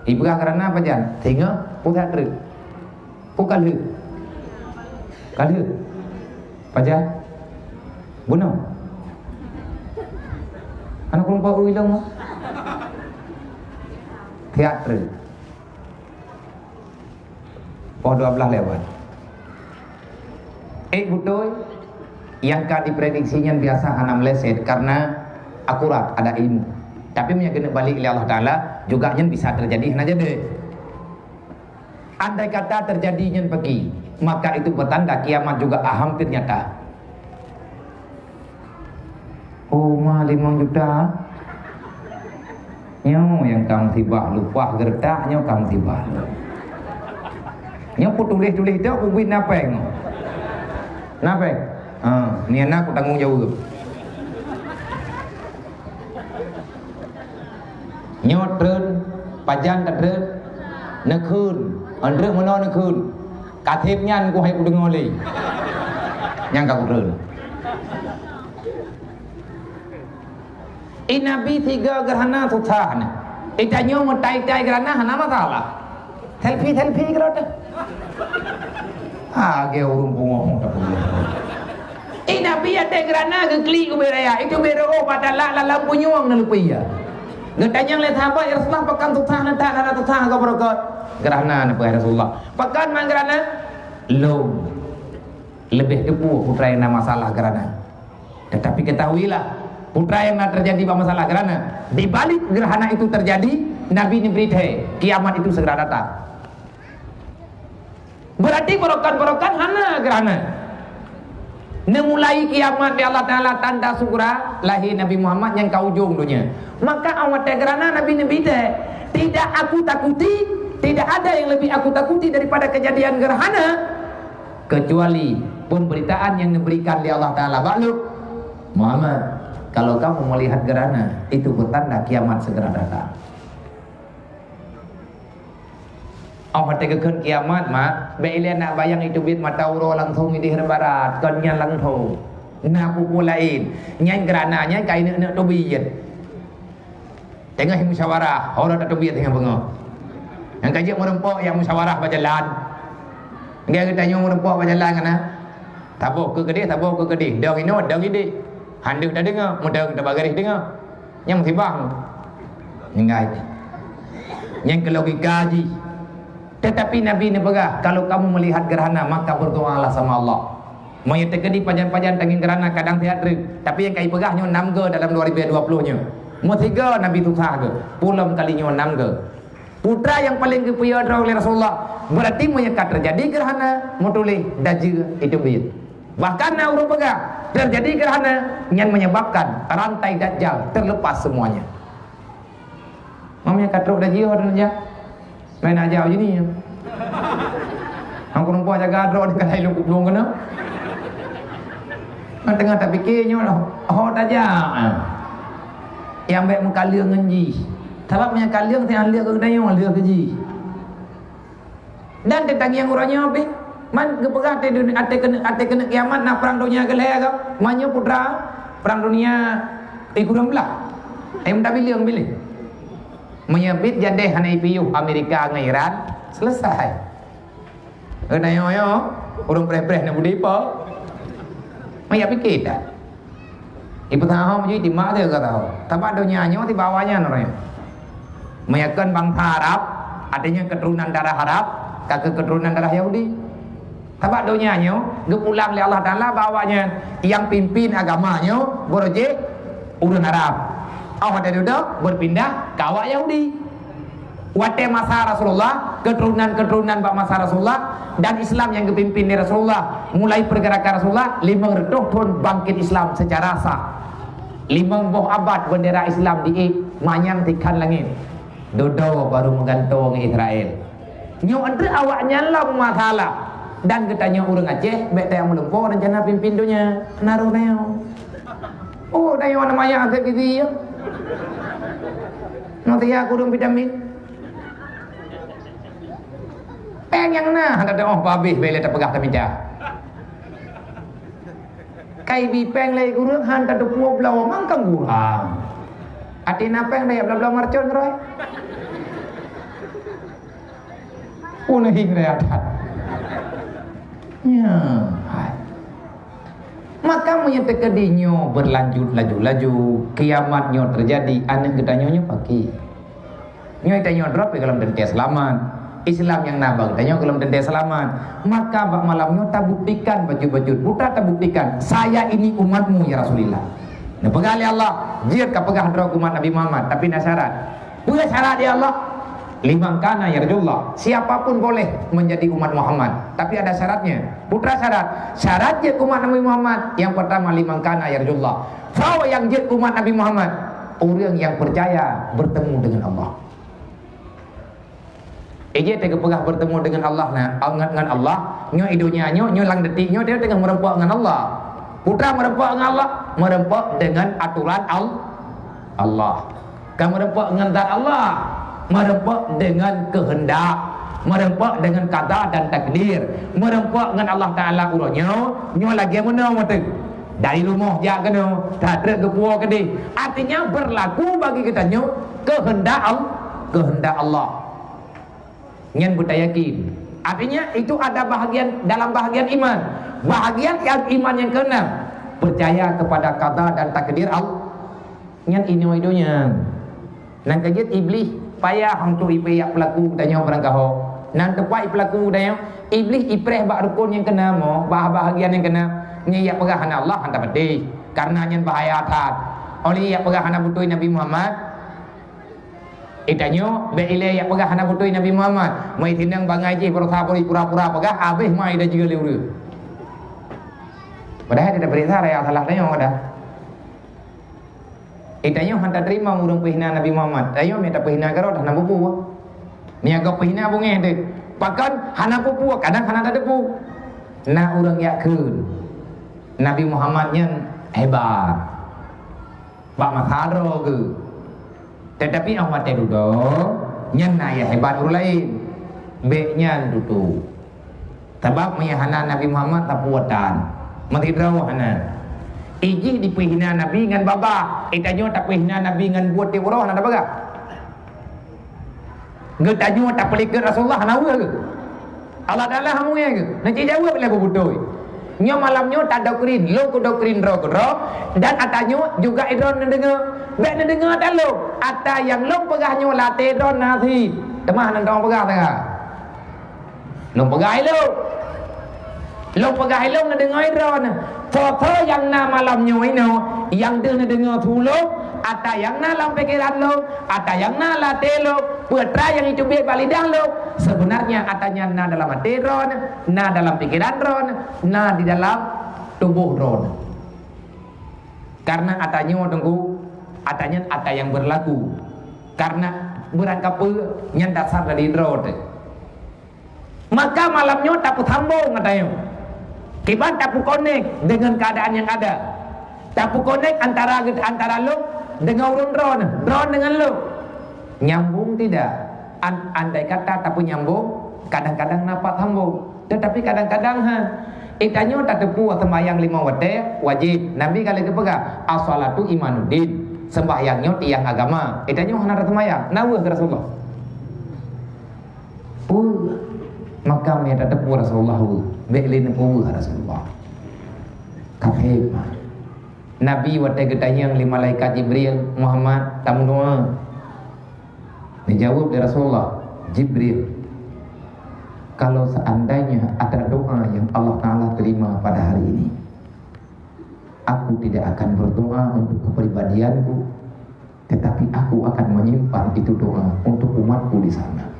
Ipeugah keurana pajan? Singoh, pusat treuk. Peue ka lheueh? Ka lheueh? Pajan? Bunoe? Hana kureueng paôt ilong? Siat treuk. Poh dua belas lewat. Eh, beutôi, nyang ka diprediksi nyan biasa hana meleset karena akurat, ada ilmu. Tapi meunyo keuneuk balik lé Allah Taala, juga nyan bisa terjadi hana jadi. Andai kata terjadi nyan peuki, maka itu pertanda kiamat juga hampir nyata. Oh, ma limong juta. Nyoe nyang ka musibah, lupah geuretak nyoe ka musibah. Nyoe ku tuléh-tuléh dak ubit na péng. Na péng? Ha, nyan na ku tanggong jaweueb. Nyoe treun, pajan ka treun, neukheun, andreuk meunoe neukheun. Ka theb nyan ku hai kudeungoe lé. Nyang ka kutreun. Eh, Nabi sigoe geuh hana susah nyan. Eh, tanyoe meutai-tai geuh hana, hana masalah. Selfie-selfie keudroe teuh. Ah, ge ureuëng pungoh. Eh, Nabi até geuh hana geuklik ubé raya. Itu bé reuôh bak talak lam punyueng neulupui ya. Geutanyong lé sahabat, "Ya Rasulullah, pakon susah neutak hana susah gob beureukat?" Geuh hana neupeugah Rasulullah. Pakon man geuh hana? Lom. Leubeh teupeue peue nyang na masalah geuh hana. Tetapi ketahuilah, peue nyang na terjadi bak masalah geuh hana. Di balik geuh hana itu terjadi, Nabi neubri thée, kiamat itu segera datang. Berarti beureukat-beureukat hana geuh hana. Neumulai kiamat di Allah Taala tanda sugera lahé Nabi Muhammad nyang ka ujong donya. Maka awak tée geuh hana Nabi neubri thée, tidak aku takuti, tidak ada yang lebih aku takuti daripada kejadian geuh hana. Kecuali pemberitaan yang diberikan oleh Allah Taala bak lôn, "Muhammad, kalau kamu melihat gerhana, itu pertanda kiamat segera datang." Oh, watèe geukheun kiamat, mak, bèk ilèe na bayang iteubiet mata uroe langsông idéh rot barat, kon nyan langsông. Na peue-peue laén. Nyan geurana nyan ka ineuk-neuk teubiet. Teungoh musyawarah, ho rot tateubiet teungoh beungoh. Nyang ka jeuet meureumpok nyang musyawarah bak jalan. Enggak geutanyoe meureumpok bak jalan kana. Saboh keu keudéh, saboh keu keudéh. Dong inoe, dong idéh. Han deuh tadeungoe, meudong tabagaréh deungoe. Nyang musibah. Ninggai. Nyang keu logika jih. Tetapi Nabi neupeugah, "Kalau kamu melihat gerhana, maka berdoalah sama Allah." Meunyoe teukeudi pajan-pajan tangieng geurana kadang siat treuk, tapi nyang ka ipeugah nyoe nam go dalam dua ribu dua puluh nyoe. Meusigo Nabi susah geuh, pulom kali nyoe nam go. Putra nyang paleng geupeuyue droe lé Rasulullah, berarti meunyoe ka teujadi geurhana, meutuléh dajeue iteubiet. Bahkan na ureuëng peugah, teujadi geurhana nyan menyebabkan rantai Dajjal terlepas semuanya. Mam nyang ka trok dajeue ho teujak. Main aja uji ni. Hang kurang puas jaga droe ni kan hai lôn kuplong kena. Hang teungoh tapike nyoe lah. Ho tajak. Nyang bèk meukaleueng ngon jih. Sabab nyang kaleueng si han lheueh keu geutanyoe, lheueh keu jih. Dan teutangieng uroe nyoe pih, man geupeugah até dun-, até keuneuk, até keuneuk kiamat na prang donya keu lhèe ka. Meunyoe putra prang donya ikureueng blah. Ai meuta bileueng biléh. Meunyoe bit jadeh hana ipiôh Amerika ngon Iran, selesai. Geutanyoe nyoe, ureuëng preh-preh na budi po. Meunyoe pike that. Ipeutahom jih timak teuh ka tahu. Sabab donya nyoe tiba awak nyan orang. Meunyoe kon bangsa Arab, artinya keturunan darah Arab, ka keu keturunan darah Yahudi. Sabab donya nyoe geupulang lé Allah Taala bak awak nyan. Nyang pimpin agama nyoe beurojéh ureuëng Arab. Awak dari dudoe berpindah ke awak Yahudi. Watèe masa Rasulullah, keturunan-keturunan bak masa Rasulullah, dan Islam nyang geupimpin lé Rasulullah, mulai pergerakan Rasulullah, limong reutôh thon bangkit Islam secara sah. Limong boh abad bendera Islam diék manyang tikhan langét. Dudoe baru meugantoe ngon Israel. Nyoe eunteuk awak nyan lom masalah. Dan geutanyoe ureuëng Aceh, bèk tayang meulumpoe rencana pimpin donya. Naroh tanyoe. Oh, tanyoe aneuk manyak asèp gizi, ya. Nyoe tiya kureueng vitamin. Péng nyang na hana teuoh peuhabéh bèk lé tapeugah tamita. Kai bi péng lé gureueng han tateupeue bloe mangkang gurang. Até na péng daya bloe-bloe marcon roh. Pun hieng raya that. Ya, hai. Maka meunyoe teukeudi nyoe berlanjut laju-laju, kiamat nyoe teujadi, aneuk geutanyoe nyoe pakri. Nyoe tanyoe droe pih gohlom teuntèe seulamat. Islam nyang na bak geutanyoe gohlom teuntèe seulamat. Maka bak malam nyoe tabuktikan bacut-bacut. Putra tabuktikan, "Saya ini umatmu, ya Rasulillah." Neupeugah lé Allah, "Jeuet kapeugah droe keu umat Nabi Muhammad, tapi na syarat." "Peue syarat, ya Allah?" "Liman kana yarjullah." Siapapun boleh menjadi umat Muhammad, tapi ada syaratnya. Putra syarat. Syarat jeuet umat Nabi Muhammad, yang pertama, "Liman kana yarjullah." Soe nyang jeuet umat Nabi Muhammad? Ureuëng nyang percaya bertemu dengan Allah. Ijeh teuka peugah bertemu dengan Allah na, ngon, ngon Allah, nyoe i donya nyoe, nyoe lam detik nyoe, dia teungoh meureumpok ngon Allah. Putra meureumpok ngon Allah, meureumpok dengan aturan Al-, Allah. Ka meureumpok ngon zat Allah, meureumpok dengan keuheundak, meureumpok dengan qada dan takdir, meureumpok ngon Allah Taala uroe nyoe, nyoe lagèe meunoe meuteuk. Dari rumoh jak keunoe, that treuk geupuwoe keudeh. Artinya berlaku bagi geutanyoe keuheundak Al-, keuheundak Allah. Nyan beutayakin. Artinya, itu ada bahagian dalam bahagian iman. Bahagian yang iman yang keenam, percaya kepada qada dan takdir Allah. Nyan inoe i donya. Nyan ka jeuet Iblih payah untuk ipeuyak peulaku tanyoe barangkaho. Nyan teupeu peulaku tanyoe, Iblih ipreh bak rukon nyang keenam, oh, bah-, bahagian nyang keenam. Nyan yak peugah hana Allah, hana patéh. Karena nyan bahaya that. Oleh yak peugah hana beutôi Nabi Muhammad, Itanyoe, bèk ilèe yak peugah hana beutôi Nabi Muhammad. Meu sineng bangai jih beurasa beuri pura-pura peugah, habéh mai dah jeuet lé ureueng. Padahai dak peuriksa raya salah tanyoe dah. Itanyoe han tateurimong ureueng peuhina Nabi Muhammad. Tanyoe meu tapeuhina keudroe dah hana peue-peue. Meu gob peuhina beungèh deuh. Pakon hana peue-peue, kadang hana tateupeue. Na ureueng yak kheun Nabi Muhammad nyan hebat. Bak masa droe geuh. Tetapi 'oh watèe dudoe, nyan na nyang hebat ureueng laén. Bék nyan tutoe. Sabab meunyo hana Nabi Muhammad, sapeue tan. Meusidroe hana. Ijih dipeuhina Nabi ngon babah. Geutanyoe tapeuhina Nabi ngon buet tiep uroe, hana tapeugah. Geutanyoe tapeulikot Rasulullah, hana weueh geuh. Allah Taala hana weueh geuh. Neuci jaweueb lé beubeutôi. Nyoe malam nyoe tadoktrin, lôn kudoktrin droe keudroe, dan ata nyoe juga droe neudeungoe. Bék neudeungoe ata lôn. Ata nyang lôn peugah nyoe lam até droe na sit. Teuma hana droe peugah teuka. Lôn peugah ilôn. Lôn peugah ilôn neudeungoe droeneuh. Soe-soe nyang na malam nyoe inoe, nyang deuh neudeungoe su lôn, ata nyang na lam pikeran lôn, ata nyang na lam até lôn, peue atra nyang jiteubiet bak lidah lôn, seubeunarnya ata nyan na dalam até droeneuh, na dalam pikeran droeneuh, na di dalam tuboh droeneuh. Karena ata nyoe, Teungku, ata nyan ata nyang beurlaku. Karena beurangkapeue nyan dasar dari droe teuh. Maka malam nyoe tapeusambong ata nyoe. Kiban tapeukonek dengan keadaan yang ada. Tapeukonek antara, antara lôn dengan ureuëng droeneuh, droeneuh dengan lôn. Nyambung tidak? An-, andai kata tapeunyambong, kadang-kadang na pat sambong. Tetapi kadang-kadang, ha, geutanyoe tateupeue seumayang limong watée wajéb. Nabi ka lheueh geupeugah, "As-salatu imaduddin." Seumayang nyoe tiang agama. Geutanyoe hana taseumayang. Na weueh keu Rasulullah. Peue? Maka meunyo tateupeue Rasulullah weueh, bék lé neupeuweueh Rasulullah. Ka phép mah. Nabi watée geutanyong lé malaikat Jibril, "Muhammad, tameudoá?" Dijaweueb lé Rasulullah, "Jibril, kalau seandainya ada doa yang Allah Taala terima pada hari ini, aku tidak akan berdoa untuk kepribadianku, tetapi aku akan menyimpan itu doa untuk umatku di sana."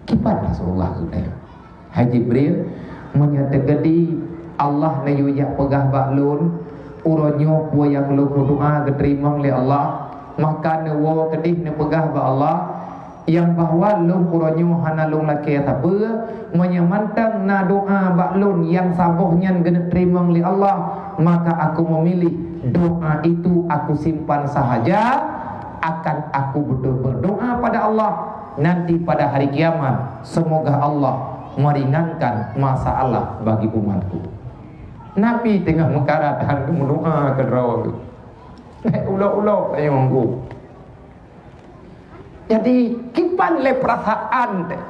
Kiban Rasulullah geutanyong, "Hai Jibril, meunyoe teukeudi Allah neuyue jak peugah bak lôn, uroe nyoe peue nyang lôn meudoá geuteurimong lé Allah, maka neuwoe keudeh neupeugah bak Allah, nyang bahwa lôn uroe nyoe hana lôn lakée sapeue, meunyoe mantong na doá bak lôn nyang saboh nyan geuneuk teurimong lé Allah, maka aku memilih doa itu aku simpan sahaja, akan aku betul berdoa pada Allah nanti pada hari kiamat, semoga Allah meringankan masalah bagi umatku." Nabi teungoh meukarat han geumeudoá keudroe geuh. Bék ulok-ulok tayong geuh. Jadi, kiban lé peurasaan teuh.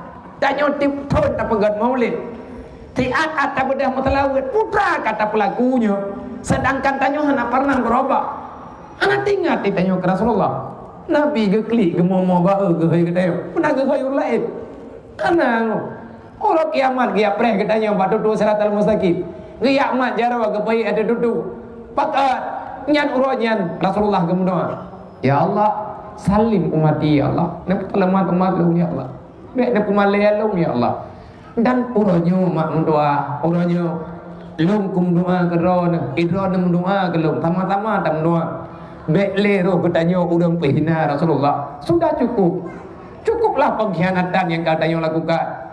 Tanyoe tiep thon tapeugét maulid. Siat ata beudah meuseulaweuet, putra kata peulaku nyoe. Sedangkan tanyoe hana pernah beurubah. Hana teuingat di tanyoe keu Rasulullah. Nabi geuklik geumoe-moe ba-e geuhôi geutanyoe. Peuna geuhôi ureuëng laén. Hana ngo. Uroe kiamat geujak preh geutanyoe bak tutoe siratal mustaqim. Geujak mat jaroe geupeuék ateueh tutoe. Pakat nyan uroe nyan Rasulullah geumeudoá, "Ya Allah, salim umati, ya Allah. Neupeuseulamat umat lôn, ya Allah. Bék neupeumalée lôn, ya Allah." Dan uroe nyoe mak meudoá, uroe nyoe lôn kumeudoá keu droeneuh, droeneuh meudoá keu lôn, sama-sama tameudoá. Bék lé roh geutanyoe ureuëng peuhina Rasulullah. Sudah cukup. Cukuplah pengkhianatan nyang ka tanyoe lakukan.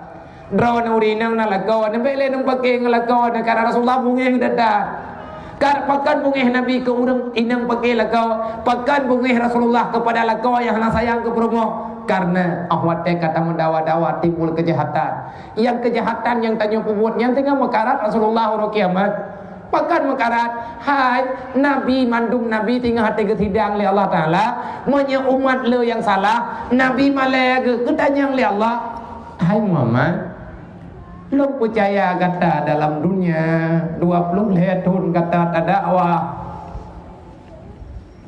Droeneuh ureuëng inong na lakoe, neuh bék lé neupaké ngon lakoe, neuh karena Rasulullah beungéh geutanyoe. Ka pakon beungéh Nabi keu ureuëng inong paké lakoe, pakon beungéh Rasulullah keupada lakoe nyang hana sayang keu peurumoh. Karena óh watée ka tameudawa-dawa timbul keujahatan. Nyang keujahatan nyang tanyoe peubuet nyan teungoh meukarat Rasulullah uroe kiamat. Pakon meukarat? Hai, nabi, mandum nabi teungoh até geusidang lé Allah Taala. Meunyoe umat le nyang salah, nabi malée geu-, geutanyong lé Allah, "Hai Muhammad, lôn peucaya gata dalam dunia dua puluh lhée thon gata tadakwah.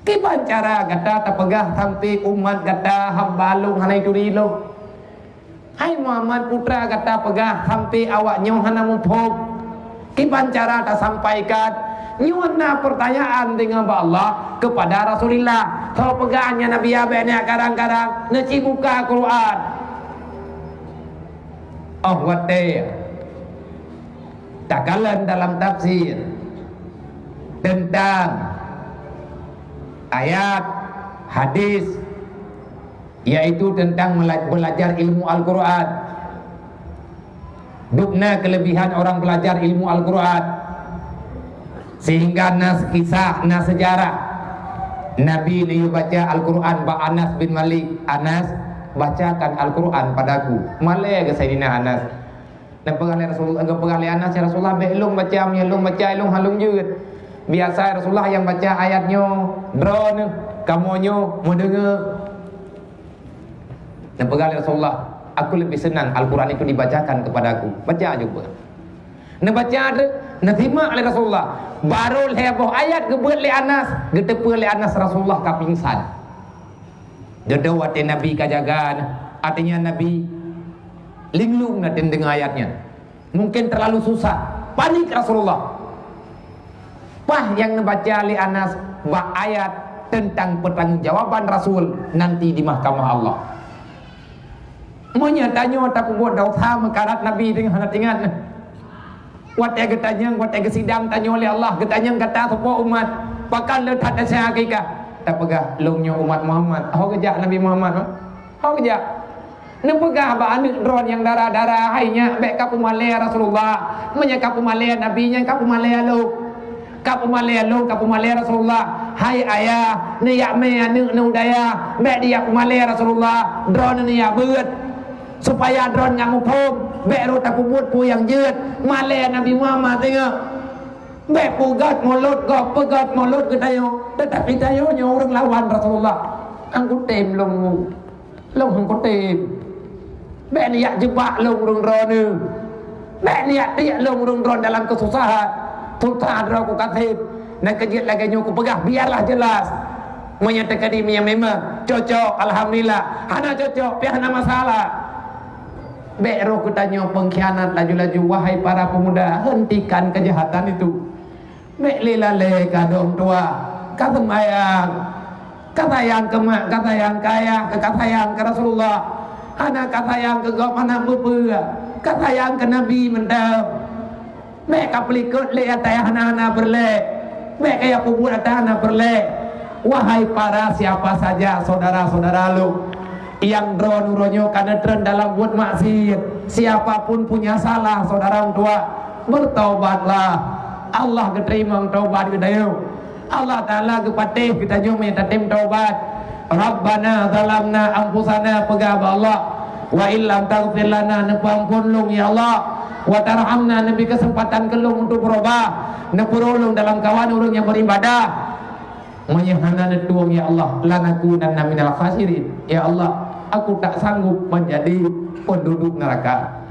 Kiban cara gata tapeugah sampai umat gata hamba lôn hana jituri lôn?" Hai Muhammad, putra gata peugah sampai awak nyoe hana muphom. Kiban cara tasampaikan? Nyoe na peurtanyaan teungoh bak Allah keupada Rasulullah. Soe peugah nyan Nabi abée nyan karang-karang neuci buka Quran. Óh watée takalon dalam tafsir teuntang ayat, hadis, yaitu tentang mela-, belajar ilmu Al-Quran. Dubna kelebihan orang belajar ilmu Al-Quran, sehingga na kisah, na sejarah Nabi neuyue baca Al-Quran bak Anas bin Malik. "Anas, "Bacakan Al-Quran padaku." Malée keu Saidina Anas. Neupeugah lé Rasulullah, geupeugah lé Anas, "Ya Rasulullah, bék lôn baca, meunyoe lôn baca, lôn hana lôn jeuet. Biasa Rasulullah nyang baca ayat nyoe droeneuh, kamoe nyoe meudeungoe." Neupeugah lé Rasulullah, "Aku lebih senang Al-Quran itu dibacakan kepadaku." Baca cuba. Neubaca deuh, neusimak lé Rasulullah. Baru lhée boh ayat geubeuet lé Anas, geuteupeue lé Anas Rasulullah ka pingsan. Dudoe watée Nabi ka jaga na, artinya Nabi linglung na deungoe ayat nyan. Mungkin terlalu susah, panik Rasulullah. Paih nyang neubaca lé Anas bak ayat teuntang peutanggongjawaban Rasul nanti di mahkamah Allah. Meunyoe tanyoe tapeubuet desya meukarat Nabi deungon hana teuingat, watée geutanyong, watée geusidang tanyoe lé Allah, geutanyong gata soe po umat, pakon le that desya keu gata? Tapeugah, "Lôn nyoe umat Muhammad." Ho geujak Nabi Muhammad, ho geujak. Neupeugah bak aneuëk droe nyang dara-dara, "Hai nyak, bék kapeumalée Rasulullah. Meunyoe kapeumalée Nabi nyan, kapeumalée lôn. Kapeumalée lôn, kapeumalée Rasulullah. Hai ayah, neujak mé aneuëk neuh u dayah, bék dijak peumalée Rasulullah. Droeneuh neujak beuet, supaya droeneuh nyang muphom, bék rot tapeubuet peue nyang jeuet. Malée Nabi Muhammad teungoh. Bék peugét mulôt gob, peugét mulôt geutanyoe, teutapi tanyoe nyoe ureuëng lawan Rasulullah." Anggutém lôn. Lôn hana kutem. Bék neujak jeubak lôn ureuëng droeneuh. Bék neujak tiek lôn ureuëng droeneuh dalam keususahan. Susah droe ku kaseb. Nyang keujeuet lagée nyoe kupeugah, biarlah jelas. Meunyoe teukeudi meunyoe memang cocok, alhamdulillah. Hana cocok, pih hana masalah. Bék roh geutanyoe peungkhianat laju-laju, wahai para pemuda, hentikan kejahatan itu. Bék lé lalée keu dong tuha, ka seumayang, ka sayang keu mak, ka sayang keu ayah, ka sayang keu Rasulullah, hana ka sayang keu gob hana peue-peue, ka sayang keu Nabi mantong. Bék ka peulikot lé ata nyang hana-hana peureulée, bék ka peubuet ata hana peureulée. Wahai para siapa saja saudara-saudara lôn, nyang droeneuh uroe nyoe ka neutreun dalam buet maksiet, siapa pun punya salah saudara tuha, bertobatlah. Allah geuteurimong tobat geutanyoe. Allah Taala geupatéh geutanyoe meunyoe tatem tobat. "Rabbana zalamna anfusana," peugah bak Allah, "wa illam taghfir lana," neupeuamphon lôn ya Allah, "wa tarhamna," neubri keuseumpatan keu lôn untuk beurubah, neupeurolong dalam kawan ureuëng nyang beribadah. Meunyoe hana neutueng, ya Allah, "lanakunanna minal khasirin." Ya Allah, aku tak sanggup menjadi penduduk neraka.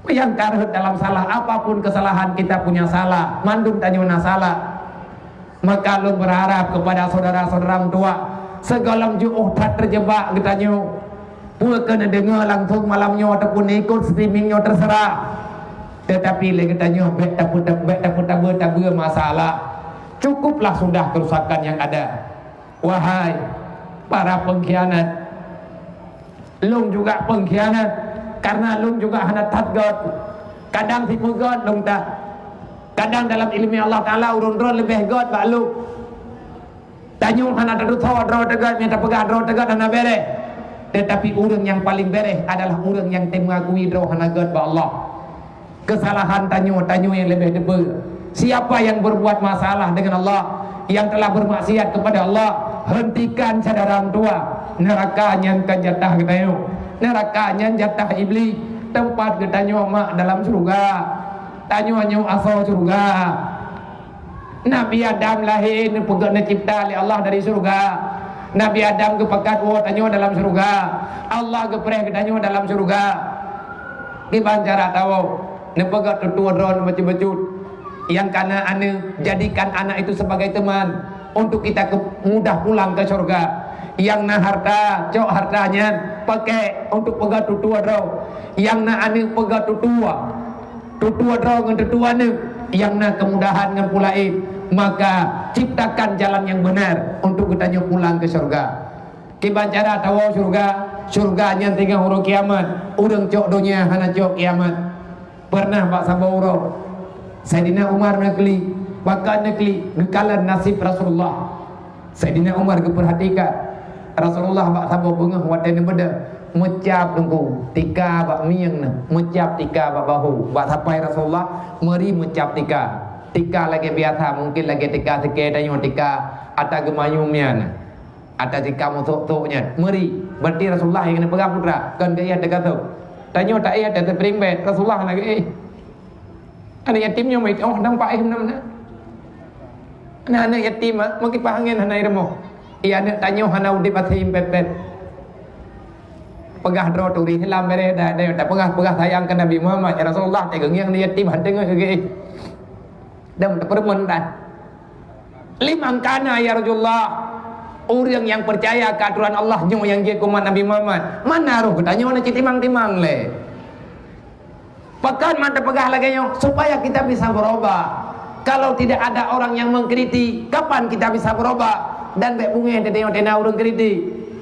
Nyang ka rhot dalam salah, apapun kesalahan, kita punya salah, mandum tanyoe na salah. Maka lôn berharap kepada saudara-saudara meutuah, sigohlom jiôh that terjebak geutanyoe. Peue keu neudeungoe langsung malam nyoe ataupun ikot streaming nyoe, terserah. Tetapi lé geutanyoe bék tapeu-, bék tapeu-, tabeue-tabeue masalah. Cukuplah sudah kerusakan yang ada. Wahai para pengkhianat, lôn juga pengkhianat, karena lôn juga hana that göt. Kadang sipeugot lôn that. Kadang dalam ileumèe Allah Taala ureuëng droe leubeh göt bak lôn. Tanyoe hana tatusoe droe teuh göt, meunyo tapeugah droe teuh göt hana bèrèh. Tetapi ureuëng nyang paleng bèrèh adalah ureuëng nyang tem mengakui droe hana göt bak Allah. Kesalahan tanyoe, tanyoe nyang leubeh teupeue. Siapa yang berbuat masalah dengan Allah, yang telah bermaksiat kepada Allah, hentikan syedara meutuah. Neraka nyan kan jatah geutanyoe. Neraka nyan jatah Iblis. Tempat geutanyoe mak dalam syeuruga. Tanyoe nyoe asoe syeuruga. Nabi Adam lahé neupeugét neucipta lé Allah dari syeuruga. Nabi Adam geupakat woe tanyoe dalam syeuruga. Allah geupreh geutanyoe dalam syeuruga. Kiban cara tawoe, neupeugét tutoe droe neubacut-bacut. Nyang kana aneuk, jadikan anak itu sebagai teman untuk kita ke, mudah pulang ke syeuruga. Nyang na harta, cok harta nyan, pakai untuk peugét tutoe droe. Nyang na aneuk, peugét tutoe. Tutoe droe ngon tutoe aneuk nyang na keumudahan ngon peue laén, maka ciptakan jalan nyang beunar untuk geutanyoe pulang keu syeuruga. Kiban cara tawoe syeuruga, syeuruga nyan singoh uroe kiamat, ureuëng cok donya hana cok kiamat. Pernah bak saboh uroe, Saidina Umar neuklik, bak ka neuklik, geukalon naseb Rasulullah. Saidina Umar geupeurhatikan Rasulullah bak saboh beungoh watée neubeudôh, meucab teungku, tika bak mieng nyan, meucab tika bak bahu. Bak sapai Rasulullah meuri meucab tika. Tika lagée biasa, mungkin lagée tika sikée tanyoe, tika ata geumanyum nyan. Ata jika musok-sok nyan meuri, berarti Rasulullah nyang neupeugah putra, kon geuéh teuka sôk. Tanyoe taéh ata teuprieng bèe, Rasulullah na geuéh. Aneuk yatim nyoe meuet, oh, nampak éh meunan na. Nah, aneuk yatim, ah, meukipaih angén hana irumoh. Iya, aneuk tanyoe hana udép aseum pet-pet. Peugah droe turi hilam bèrèh dah, dah, dah peugah, peugah sayang keu Nabi Muhammad, ya Rasulullah, teugeungieng aneuk yatim, han teungeut geuéh. Dan teupeureumeun dah. Liman kana ya Rasulullah, ureueng nyang peucaya keu atoran Allah nyoe nyang jeuet keu umat Nabi Muhammad. Mana roh geutanyoe na cit timang-timang lé. Pakon mantong peugah lagèe nyoe, supaya kita bisa berubah. Kalau tidak ada orang yang mengkritik, kapan kita bisa berubah? Dan bèk beungèh teudeungoe teuh na ureueng kritik.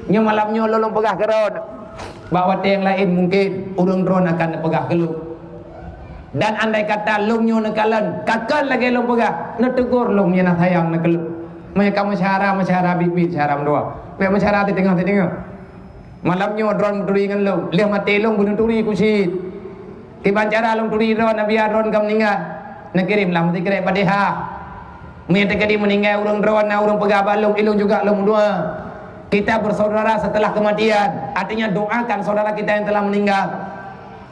Nyoe malam nyoe lôn peugah keudroe. Bak watèe nyang laén mungken ureueng droen akan neupeugah keu lôn. Dan andai kata lôn nyoe neukalon, ka kon lagèe lôn peugah, neuteugor lôn nyang na sayang na keu lôn. Meunyoe ka meusyara, meusyara biet-biet syara meutuwah. Bèk meusyara teudeungoe-teudeungoe. Malam nyoe droen turi ngon lôn, lheuh maté lôn beuneuturi keu cit. Kiban cara lôn turi droen, Nabi droen ka meuninggai. Neukirém lam sikrek Fatihah. Meunyoe teukeudi meuninggai ureueng droen, na ureueng peugah bak lôn, ilôn juga lôn meudoa. Kita bersaudara setelah kematian, artinya doakan saudara kita yang telah meninggal.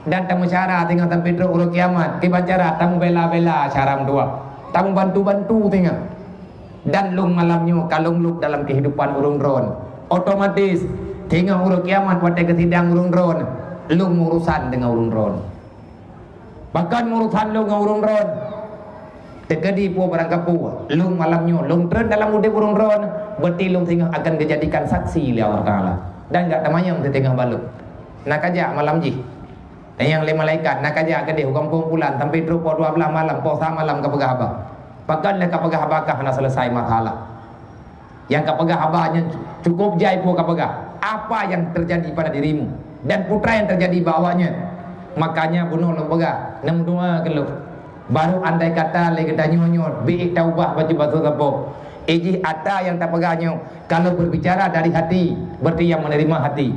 Dan tameusyara teungoh sampai trok uroe kiamat, kiban cara tameubela-bela syara meutuwah. Tameubantu-bantu teungoh. Dan lôn malam nyoe ka lôn lôb dalam kehidupan ureueng droen. Otomatis, teungoh uroe kiamat watèe geusidang ureueng droen, lôn meurusan deungon ureueng droen. Pakon meurusan lôn ngon ureueng droen. Teukeudi peue barangkapeue, lôn malam nyoe, lôn treun dalam udép ureueng droen, berarti lôn singoh akan geujadikan saksi lé Allah Taala. Dan gak teumanyong teuteungoh balok. Na kajak malam jih. Tanyong lé malaikat, na kajak keudeh u gampông pulan, sampai trok poh dua blaih malam, poh sa malam kapeugah haba. Pakon lé kapeugah haba ka hana selesai masalah. Nyang kapeugah haba nyan cukup jai peue kapeugah. Apa yang terjadi pada dirimu dan putra yang terjadi bak awaknyan. Makanya bunoe lôn peugah, neumeudoa keu lôn. Baru andai kata lé geutanyoe nyoe beuék taubah bacut-bacut sapo. Ijih ata nyang tapeugah nyoe, kalau berbicara dari hati, berarti yang menerima hati.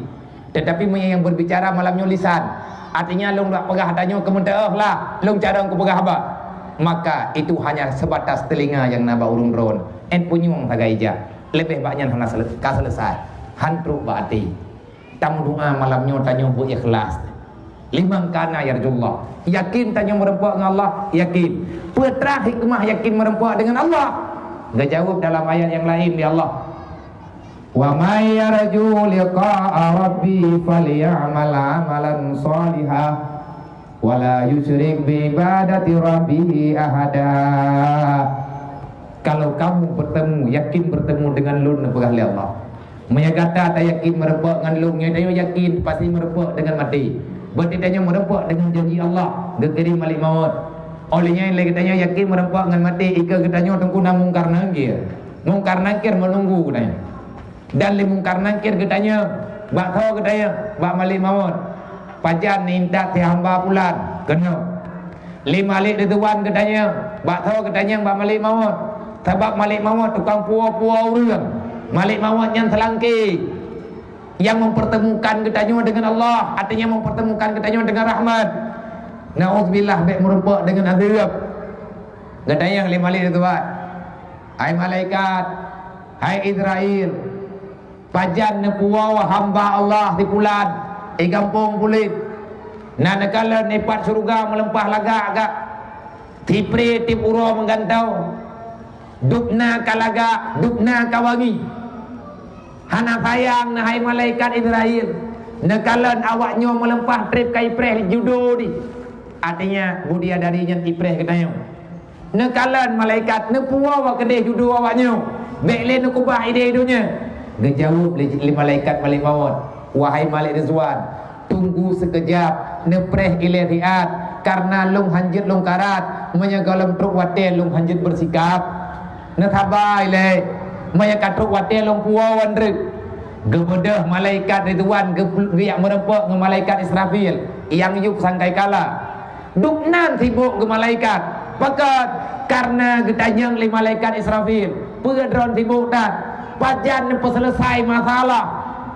Tetapi meunyoe nyang berbicara malam nyoe lisan, artinya lôn dak peugah ata nyoe keumeuteuoh lah, lôn carông kupeugah haba, maka itu hanya sebatas telinga nyang na bak ureueng droen. Ét punyueng sagai jak, leubeh bak nyan hana sele-, ka selesai, han trok bak até. Tameudoa malam nyoe tanyoe beu ikhlas. Liman kana yarjullah, yakin tanyoe meureumpok ngon Allah, yakin. Peue teuma hikmah yakin meureumpok deungon Allah? Geujaweueb dalam ayat nyang laén lé Allah. "Wa may yarju liqa'a rabbih falyamal amalan shalihan, wa la yusyrik bi ibadati rabbih ahada." Kalau kamu bertemu, yakin bertemu dengan Lôn, neupeugah lé Allah. Meunyoe gata tayakin meureumpok ngon Lôn, nyoe tanyoe yakin pasti meureumpok deungon maté. Berarti tanyoe meureumpok deungon janji Allah, geukirém malaikat maut. Óh lheueh nyan lé geutanyoe yakin meureumpok ngon maté, ikeue geutanyoe teungku na Mungkar Nakir. Mungkar Nakir meununggu geutanyoe. Dan lé Mungkar Nakir geutanyong, bak soe geutanyong? Bak malaikat maut. Pajan neuintat si hamba pulan? Keunoe. Lé malaikat Ridwan geutanyong, bak soe geutanyong? Bak malaikat maut. Sabab malaikat maut tukang puwoe-puwoe ureuëng. Malaikat maut nyan seulangké nyang mempertemukan geutanyoe dengan Allah, artinya mempertemukan geutanyoe dengan rahmat. Nauzubillah, bék meureumpok dengan azab. Geutanyong lé malaikat Ridwan, "Hai malaikat, hai Izrail, pajan neupuwoe hamba Allah si pulan, di gampông pulan? Na neukalon ipat syeuruga meuleumpah lagak gak, sipré tiep uroe meugantoe, dubna ka lagak, dubna ka wangi. Hana sayang neuh hai malaikat Izrail, neukalon awaknyoe meuleumpah trép ka ipreh judo di." Artinya, budiadari nyan ipreh geutanyoe. Neukalon malaikat, neupuwoe keudeh judo awaknyoe, bék lé neukeubah idéh donya. Geujaweueb lé, lé malaikat malaikat maut, "Wahai malaikat Ridwan, tunggu seukeujap, neupreh ilée siat, kareuna lôn hanjeuet lôn karat, meunyoe gohlom trok watée lôn hanjeuet beusikap. Neusaba ilée, meunyoe ka trok watée lôn puwoe wan reuek." Geubeudôh malaikat Ridwan geu-, geujak meureumpok ngon malaikat Israfil nyang yup sangkai kala. Dubnan sibok geumalaikat. Pakon? Kareuna geutanyong lé malaikat Israfil, "Peue droen sibok that? Pajan neupeuseuleusai masalah?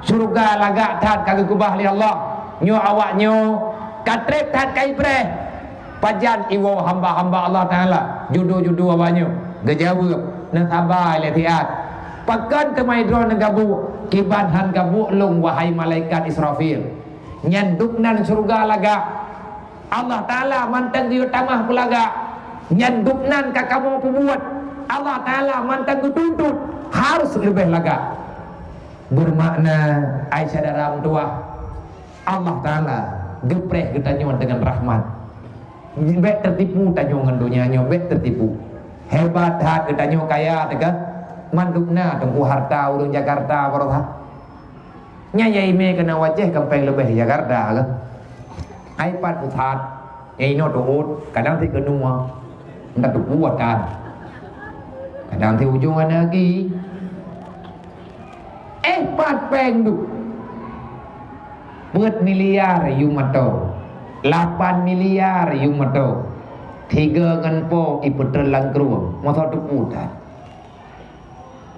Syeuruga lagak that ka geukeubah lé Allah. Nyoe awaknyoe ka trép that ka ipreh. Pajan iwoe hamba-hamba Allah Taala, judo-judo awaknyoe?" Geujaweueb, "Neusaba ilée siat. Pakon teuma droeneuh gabuk, kiban han gabuk lôn, wahai malaikat Israfil. Nyan dubnan syeuruga lagak. Allah Taala mantong geuyue tamah peulagak. Nyan dubnan ka kamoe peubuet. Allah Taala mantong geutuntut harus leubeh lagak. Beumakna, ai syedara meutuwah, Allah Taala geupreh geutanyoe deungon rahmat. Bék teutipu tanyoe ngon donya nyoe, bék teutipu. Hebat that geutanyoe kaya teuka, mandum na teungku harta ureuëng Jakarta baroe that. Nyan nyang imé keunan u Aceh kampeng leubeh Jakarta kah? Ai pat pusat, nyang inoe teuôt, kadang sit keunoe, entah teuôt kan. Kadang sit ujong ana lagi. Eh, pat péng duek. Peuet miliar yum atô. Lapan miliar yum atô. Tiga ngon po ipeutrön lam krueng. Masa teuôt that.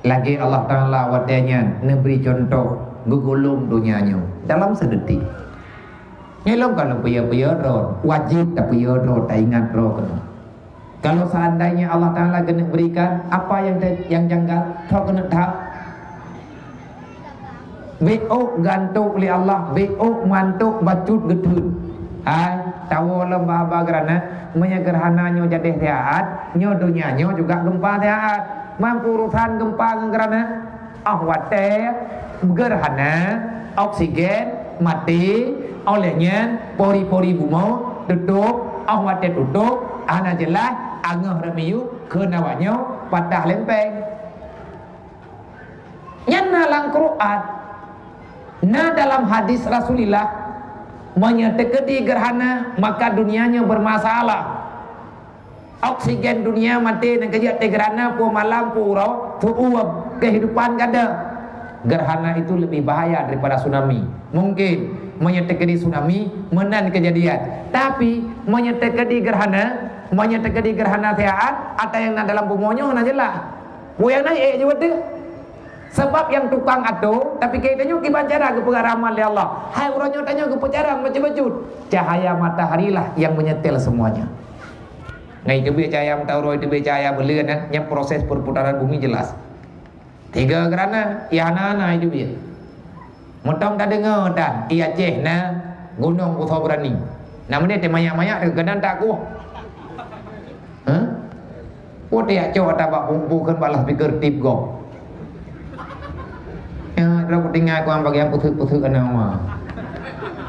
Lagée Allah Taala watée nyan neubri cuntoh geugulom donya nyoe dalam seudetik. Nyoe lom ka lôn peue-peue droe, wajéb tapeue droe, taingat droe keunoe. Kalau seandainya Allah Taala keuneuk berikan, apa yang te-, yang janggal? Soe keuneuk that? Bék ôk geuantok lé Allah, bék ôk meuantok bacut geutheun. Hai, tawoe lom bak haba geurana, meunyoe geurhana nyoe jadeh siat, nyoe donya nyoe juga geumpa siat. Mampu urosan geumpa ngon geurana? Óh watée geurhana, oksigen maté, óh lheueh nyan pori-pori bumoe tutôp, óh watée tutôp, hana jeulaih, angöh rot miyueb, kheun awaknyoe patah lempeng. Nyan na lam Quran, na dalam hadis Rasulullah, meunyoe teukeudi geurhana, maka dunia nyoe bermasalah. Oksigen dunia maté nyang keujeuet teugeurana peue malam peue uroe, seuueb kehidupan gata. Gerhana itu lebih bahaya daripada tsunami. Mungkin meunyoe teukeudi tsunami meunan keujadian. Tapi meunyoe teukeudi gerhana, meunyoe teukeudi gerhana siat, ata nyang na dalam bumoe nyoe hana jeulaih. Peue nyang na ék jeuet deuh. Sabab nyang tukang atô, tapi keu tanyoe kiban cara geupeugah rahmat lé Allah. Hai uroe nyoe tanyoe geupeucarang bacut-bacut. Cahaya matahari lah yang menyetel semuanya. Ngai teubiet cahaya matahari, teubiet cahaya buleuen, nyan proses perputaran bumi jelas. Tiga gerhana, ya hana-hana itu biet. Meutam tadeungoe tan, i Aceh na Gunong Busoe Beurani. Na meunyoe teumayak-mayak teuh keunan tak kueh. Hah? Peue teuyak cok ata bak bungkôh kheun bak loudspeaker tip gob. Ya, droe kutinggai kuang bagian puseuek-puseuek ana wa.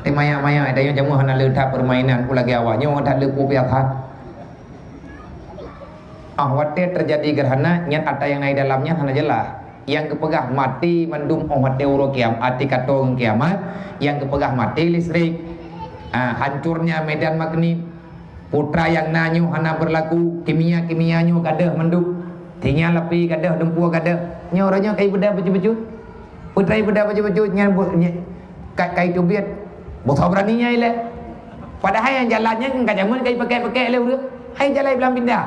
Teumayak-mayak, ata nyang jameun hana le that permainan, peue lagée awak nyoe that le peue biasa. Ah, watée teujadi gerhana, nyan ata nyang na di dalam nyan hana jeulaih. Nyang geupeugah maté mandum óh watée uroe kiam-, até ka toe ngon kiamat, nyang geupeugah maté listrik. Ah, hancurnya medan magnet. Putra nyang na nyoe hana beurlaku, kimia-kimia nyoe gadôh mandum. Singa lapée gadôh, lumpur gadôh. Nyoe uroe nyoe kai beudôh bacut-bacut. Putra beudôh bacut-bacut nyan bu-, ny-, ka-, kai teubiet. Busoe Beurani nyan ilée. Padahai nyang jalan nyan ka jameun kai pakèk-pakèk lé ureuëng. Hai jalan blang pindah.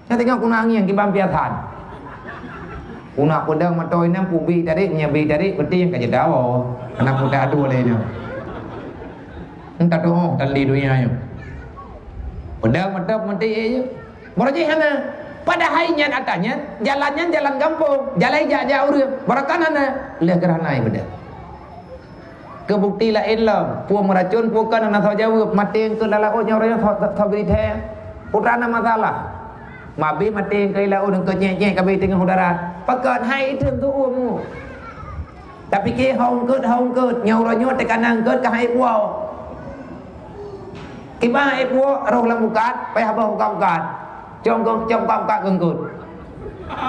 Nyan teungoh kuna angin kiban piasan. Kuna peudong moto inong pubi tadi, nyabi tadi, peuti nyang ka jeuet dawa. Hana peue adu lé nyoe. Entah tu oh, tali dunia nyoe. Peudong moto meuti eh je. Baroe jih hana. Padahai nyan ata nyan, jalan nyan jalan gampông, jalan jak-jak ureuëng. Baroe kan hana, lheueh keuranai beudôh. Keubukti laén lom, peue meuracon, peue kon hana soe jaweueb, maté eungkôt lam laôt nyoe ureuëng soe, soe, soe geurithée. Putra na masalah. Mabi maté eungkôt lam laôt, eungkôt nyét-nyét ka abéh teungoh u darat. Pakon hai iteun tu umu. Tapi keu ho eungkôt, ho eungkôt, nyoe uroe nyoe teukana eungkôt ka hai puwoe. Kiban hai puwoe, roh lam bukat, payah boh bukat-bukat. Cong keu, cong bukat-bukat keu eungkôt.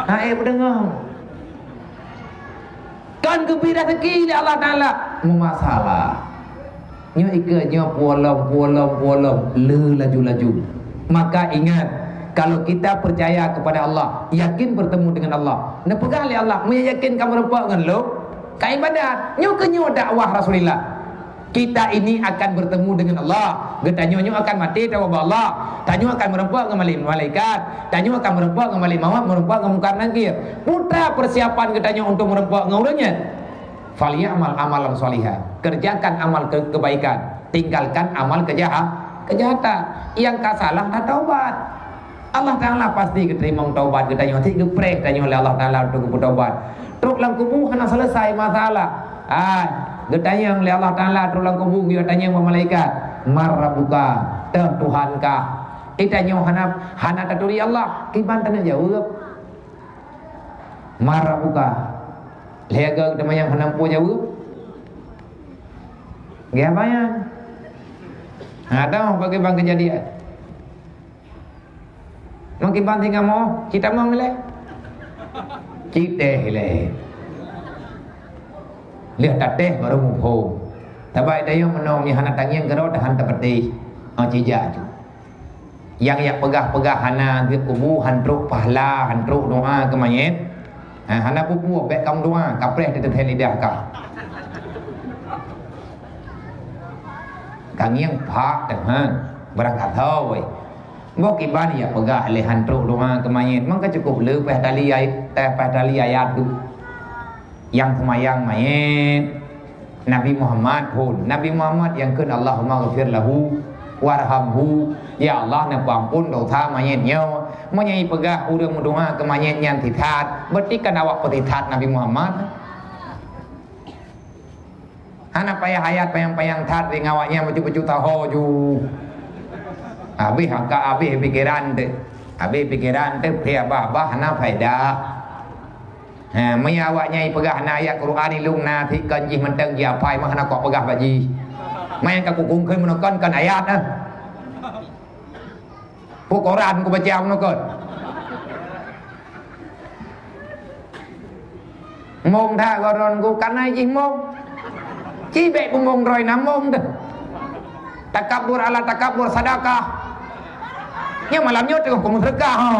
Hai peudeungoe. Kon geubri raseuki lé Allah Taala. Meumasalah. Nyoe ikeue nyoe puolom, puolom, puolom, le laju-laju. Maka ingat, kalau kita percaya kepada Allah, yakin bertemu dengan Allah, neupeugah lé Allah, meunyoe yakin kamoe reumpok ngon lôn, ka ibadat. Nyoe keuh nyoe dakwah Rasulullah. Kita ini akan bertemu dengan Allah. Geutanyoe nyoe akan maté tawoe bak Allah. Tanyoe akan meureumpok ngon malaikat. Tanyoe akan meureumpok ngon malaikat maut, meureumpok ngon Mungkar Nakir. Peue ta persiapan geutanyoe untuk meureumpok ngon ureuëng nyan? Falyamal amalan shaliha. Kerjakan amal ke-, kebaikan. Tinggalkan amal kejaha-, kejahatan. Nyang ka salah na taubat. Allah Taala pasti geuteurimong taubat geutanyoe, cit geupreh tanyoe lé Allah Taala untuk geupeutobat. Trok lam kubu hana selesai masalah. Ah, geutanyong lé Allah Taala trok lam kubu, geutanyong bak malaikat, "Man rabbuka?" Teuh Tuhan kah? Itanyoe hana, hana taturi Allah, kiban taneuk jaweueb. "Man rabbuka?" Lheueh geuteumanyong hana muphom jaweueb. Geuh apa nyan? Hana tahu bagaimana kejadian. Meukiban singoh moh, cit tamong ilée. Cit teh ilée. Lheueh tatéh baru muphom. Tabai dayong meunoe mi hana tangieng keudroe tahan tapeuteh. Oh, cijak tu. Nyang yak peugah-peugah hana geuk kubu, han trok pahala, han trok doa keu manyét. Ha, hana peue-peue, bék kamoe doa, kapreh teuteuthe lidah kah. Kangieng phak teuh, ha. Barangkasoe weh. Boh kiban ya peugah lé han trok doa keu manyét, maka cukup le peh tali ayat, eh, peh tali ayat tu. Nyang seumayang manyét Nabi Muhammad phon. Nabi Muhammad nyang kheun, "Allahumma ghfir lahu warhamhu." Ya Allah, neupeuamphon dosa manyét nyoe. Meunyoe peugah ureuëng meudoa keu manyét nyan sisat, berarti kan awak peusisat Nabi Muhammad. Hana payah ayat panyang-panyang that ring awaknyan bacut-bacut taho ju. Habéh angka, habéh pikeran teuh. Habéh pikeran teuh, pih abah-abah hana faedah. Ha, meunyoe awaknyan peugah na ayat Quran ilung na, sikon jih mantong jiapai mah hana kok peugah bak jih. Manyang ka kukungkeun meunoe kon, kon ayat ah. Peue Quran kubaca meunoe kon. Mong that goron ku, kana jih mong. Cibek punggung droe na mong deh. Takabur ala takabur sadakah. Nyang malam nyoe teungoh kumeuseudeukah, ho.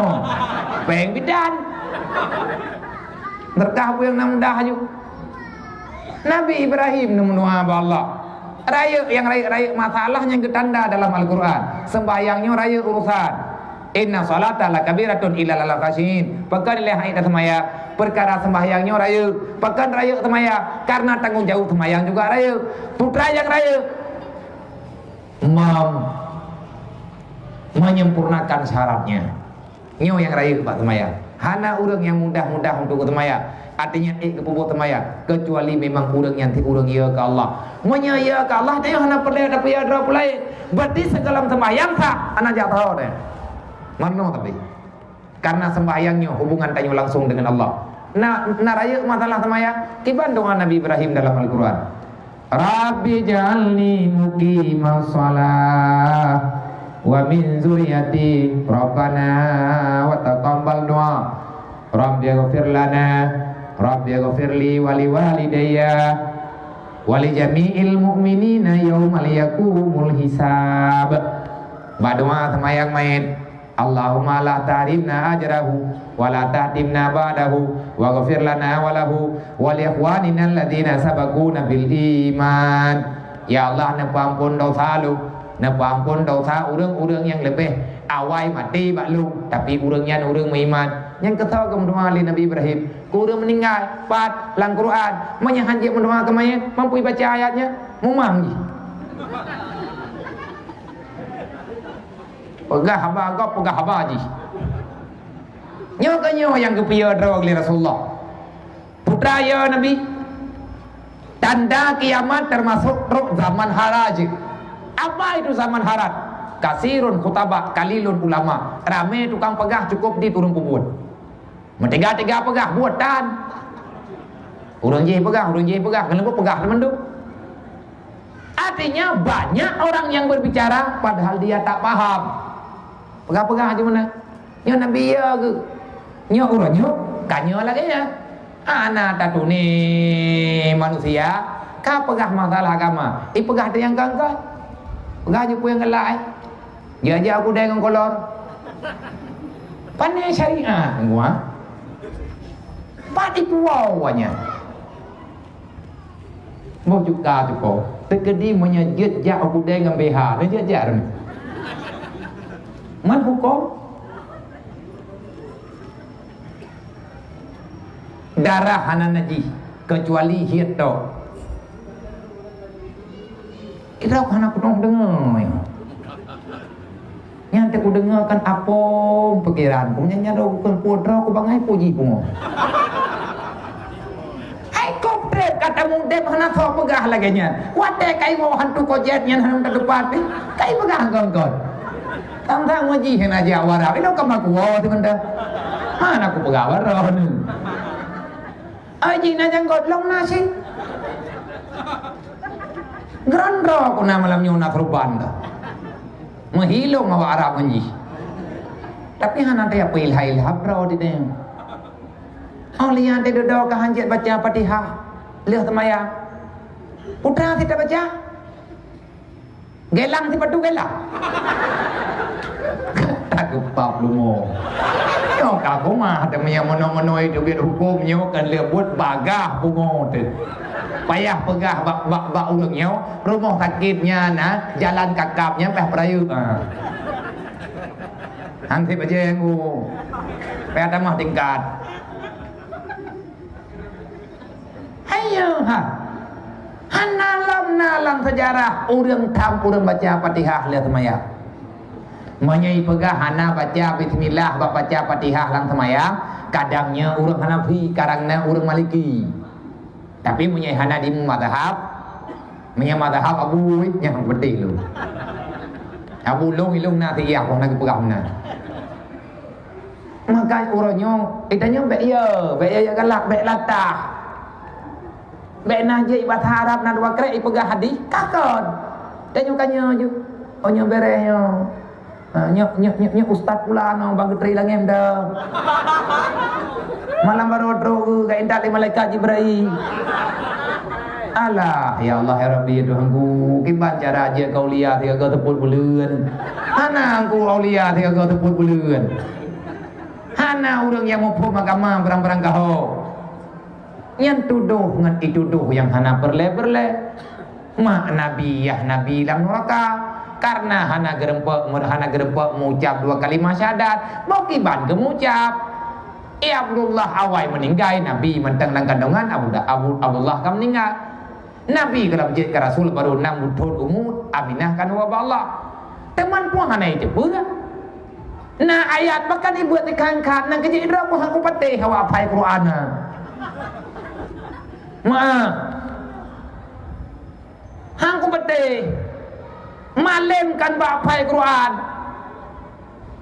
Péng bidan. Seudeukah peue nyang na mudah aju. Nabi Ibrahim neumeudoa bak Allah. Rayeuk nyang rayeuk-rayeuk masalah nyang geutanda dalam Al-Quran. Sembahyang nyoe rayeuk urusan. Inna salata lakabiratun illa alal khasyiin. Pakon ilée hai taseumayang? Peukara sembahyang nyoe rayeuk. Pakon rayeuk seumayang? Karena tanggong jaweueb seumayang juga rayeuk. Putra nyang rayeuk. Mem-, menyempurnakan syaratnya. Nyoe nyang rayeuk bak seumayang. Hana ureuëng nyang mudah-mudah untuk seumayang. Artinya, ék geupeubuet seumayang, kecuali memang ureuëng nyan sit ureuëng yö keu Allah. Meunyoe yö keu Allah, nyoe hana peureulée tapeuyö droe peulaén. Berarti sigohlom seumayang sah, hana jak tho deh. Meunoe tapi. Karena sembahyang nyoe hubungan tanyoe langsung dengan Allah. Na, na rayeuk masalah seumayang, kiban doa Nabi Ibrahim dalam Al-Quran. "Rabbi ij'alni muqimas shalah wa min dzurriyyati." Rabbana wa taqabbal du'a. Rabbighfir lana, Rabbighfir li wa li walidayya wa li jami'il mu'minina yauma yaqumul hisab. Bak doa seumayang manyét, Allahumma la tahrimna ajrahu wa la tahtimna ba'dahu waghfir lana wa lahu wa li ikhwanina alladzina sabaquna bil iman. Ya Allah, neupeuamphon dosa lôn, neupeuamphon dosa ureuëng-ureuëng nyang leubeh awai maté bak lôn, tapi ureuëng nyan ureuëng meuiman. Nyang keusoe geumeudoa lé Nabi Ibrahim, keu ureuëng meuninggai, pat lam Quran, meunyoe han jeuet meudoa keu manyét, mampu ibaca ayat nyan, mumang jih. Peugah haba gob, peugah haba jih. Nyoe keuh nyoe nyang geupiôh droe lé Rasulullah. Putra yö Nabi. Tanda kiamat teumasok trok zaman haraj. Apa itu zaman haraj? Kasirun khutaba, kalilun ulama. Ramé tukang peugah, cukup di turun peubuet. Meuteuga-teuga peugah, buet tan. Ureuëng jih peugah, ureuëng jih peugah, keuneuk peugah teumandum. Artinya, banyak orang yang berbicara padahal dia tak paham. Peugah-peugah aja mana? Nyoe Nabi ya ke? Nyoe ureuëng nyoe, ka nyoe lagée nyan. Hana tatuni manusia, ka peugah masalah agama, ipeugah teuh nyang kon-kon. Peugah ju peue nyang galak, eh. Geujak u keudée ngon kolor. Pane syariat ngon. Pat ipuwoe awaknyan. Boh juga teuko. Teukeudi meunyoe jeuet jak u keudée ngon B H, na jeuet jak. Man huköm? Darah hana najih, kecuali hiet tok. Kita hana peunoh deungoe. Nyan teuku Deungoe kan apong pikiran ku, nyan nyan droe ku kheun puwoe droe ku bangai puji pungo. Hai kop treb ka tamudeb hana soe peugah lagèe nyan. Watèe ka iwoe hantu kojét nyan hana teupat pih, ka ipeugah kon-kon. Tang-tang ngaji hana jak warak, inoe ka makuwoe sibeunta. Hana kupeugah waroe nyoe. Ai jih na janggot lom na sit. Geurondro ku na malam nyoe na keureubeuen dah. Meuhilong awak Arab ngon jih. Tapi hana teupeue ilha-ilha droe di dayah. Oh, lian teududoe ka hanjeuet baca Fatihah lheueh seumayang. Putra sit tabaca. Gelang sipatu gelang. Takeupap lumo. Nyoe ka kumah, tapi nyang meunoe-meunoe teubiet huköm nyoe kan leubuet bagah pungo teuh. Payah peugah bak, bak, bak ureueng nyoe, rumoh sakét nyan na, jalan kakab nyan payah peurayeuk. Ha. Han sép bajèe ngu. Payah tamah tingkat. Ayo ha. Hana lom na lam seujarah ureueng tham ureueng baca Fatihah lheueh seumayang. Meunyoe ipeugah hana baca bismillah bak baca Fatihah lam seumayang, kadang nyoe ureueng Hanafi, kadang na ureueng Maliki. Tapi meunyoe hana di mazhab, meunyoe mazhab Abu, nyan beutôi lôn. Abu lôn ilôn na siah, oh na geupeugah meunan. Maka uroe nyoe, geutanyoe bèk yo, bèk yo jak galak, bèk latah. Bèk na jeuet basa Arab na dua krek ipeugah hadih, ka kon. Tanyoe ka nyoe ju. Oh nyoe bèrèh nyoe. Ha, nyoe, nyoe, nyoe, nyoe ustaz pula nyoe bang geutri langèt dah. Malam baru trok geu ka intat lé malaikat Jibril. Alah, ya Allah, ya Rabbi, ya Tuhanku, kiban cara jeuet keu aulia sigoe teupot buleuen. Hana angku aulia sigoe teupot buleuen. Hana ureueng nyang muphom agama barang-barang gaho. Nyan tudoh ngon itudoh nyang hana peureulèe-peureulèe. Mak Nabi, yah Nabi lam nuraka, karena hana geureumpok, hana geureumpok meuucap dua kalimah syahadat, boh kiban geumeuucap. Eh, Abdullah awai meuninggai, Nabi mantong lam kandongan Abu, Abu, Abdullah ka meuninggai. Nabi gohlom jeuet keu rasul barô nam thôn umu, Aminah ka neuwoe bak Allah. Teuma peue hana jiteupeue? Na ayat bahkan ibuet dikhan-khan, na keujeuet droe pun han kupatéh awak aphai Quran na. Meu'ah. Han kupatéh. Malém kan bak aphai Quran.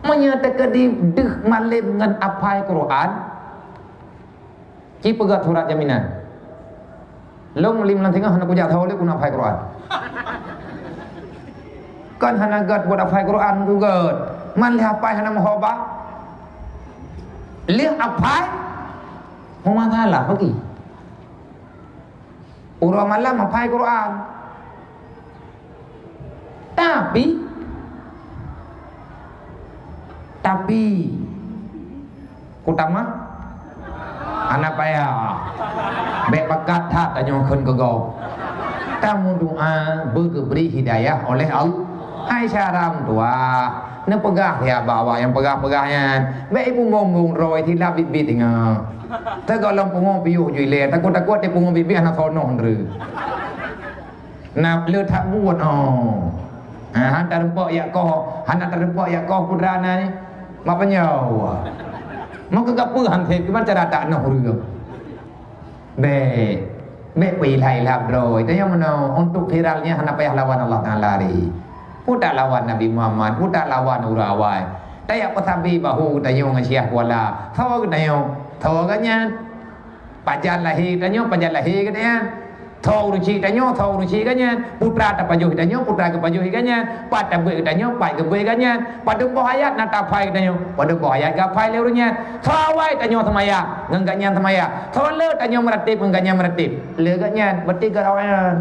Meunyoe teukeudi deuh malém ngon aphai Quran, ci peugöt surat jaminan. Lôn lim lam singoh hana kujak sahoe lé keuneuk aphai Quran. Kan hana göt buet aphai Quran kugöt. Man lheueh aphai hana meuhoba. Lheueh aphai, meumasalah bagi. Uroe malam aphai Quran. Tapi, tapi, kutamah hana payah. Bèk pakat that tanyoe kheun keu gob. Tameudoa beugeubri hidayah oleh Allah. Hai syara meutuah, neupeugah ya bak awak nyang peugah-peugah nyan. Bèk ibumbong-bumbong droe silap biet-biet ingat. Teugohlom pungo piôh ju ilèe, takot-takot di pungo biet-biet hana sonoh ndreu. Na le that buet, oh. Ha, hana tarumpok yak koh, hana tarumpok yak koh putra na ni. Mak penyau. Mau ke gapeue han thép, kiban cara tak noh ureueng. Bèk. Bèk peuilham-ilham droe. Tanyoe meunoe, untuk viralnya hana payah lawan Allah Taala ri. Putak lawan Nabi Muhammad, putak lawan ureueng awai. Tayak peusabe bahu tanyoe ngon Syiah Kuala. Sawa geutanyoe, sawa geutanyoe. Pajan lahé tanyoe, pajan lahé geutanyoe. Tho ureueng chik tanyoe, tho ureueng chik geutanyoe. Putra tapajoh tanyoe, putra geupajoh geutanyoe. Pat tabeuet geutanyoe, pat geubeuet geutanyoe. Padum boh ayat na taphai geutanyoe, padum boh ayat geuphai lé ureueng nyan. Tho awai tanyoe seumayang, ngon geutanyoe seumayang. Tho le tanyoe meuratéb, ngon geutanyoe meuratéb. Lé geutanyoe, berarti geutanyoe awai nyan.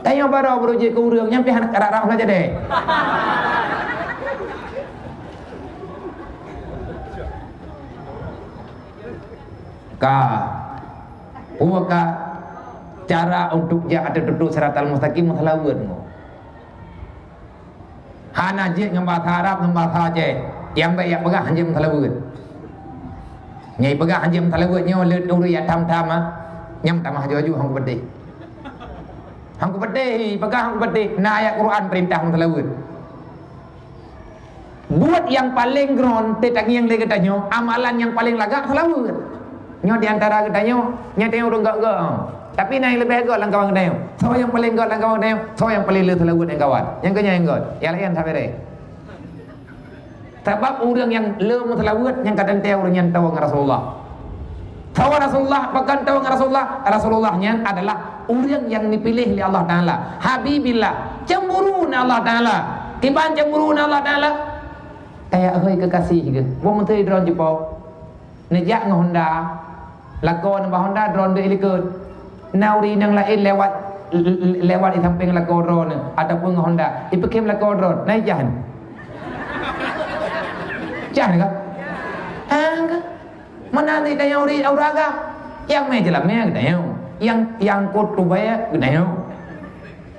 Tanyoe baroe beurujek keu ureueng nyang pih hana rab-rab hana jadi. Ka. Peue ka cara untuk jak ateueh tutoe siratal mustaqim meusalaweuet nyoe. Hana jeuet ngon bahasa Arab, ngon bahasa Aceh. Nyang bèk jak peugah hanjeuet meusalaweuet. Nyang peugah hanjeuet meusalaweuet nyoe lé ureueng jak tham-tham ah. Nyang tamah aju-aju han kupeudeh. Han kupeudeh, peugah han kupeudeh. Na ayat Quran peurintah meusalaweuet. Buet nyang paleng gron teutangieng lé geutanyoe, amalan nyang paleng lagak seulaweuet. Nyoe di antara geutanyoe, nyan tanyoe ureueng gak-gak. Tapi na nyang leubeh gak lam kawan geutanyoe. Soe nyang paleng gak lam kawan geutanyoe? Soe nyang paleng le seulaweuet nyang kawan? Nyang keu nyan nyang gak. Nyang laén sabe deh. Sabab ureueng nyang le meuseulaweuet nyang ka teuntèe ureueng nyan tawoe ngon Rasulullah. Tawoe Rasulullah, pakon tawoe ngon Rasulullah? Rasulullah nyan adalah ureueng nyang dipiléh lé Allah Taala. Habibillah, cemburu na Allah Taala. Kiban cemburu na Allah Taala? Kayak hôi kekasih geuh. Boh meuteui droe jipo. Neujak ngon Honda. Lakoe nibak Honda, droe deuek likot. Na ureueng inong laén lewat, lewat di sampéng lakoe droe nyoe ataupun ngon Honda. Ipeukhém lakoe droe, na ijah nyoe? Jah nyoe ka? Hang ka? Meunan di tanyoe ureueng, ureueng agam. Nyang mé jeulamé geutanyoe. Nyang, nyang kot tubée geutanyoe.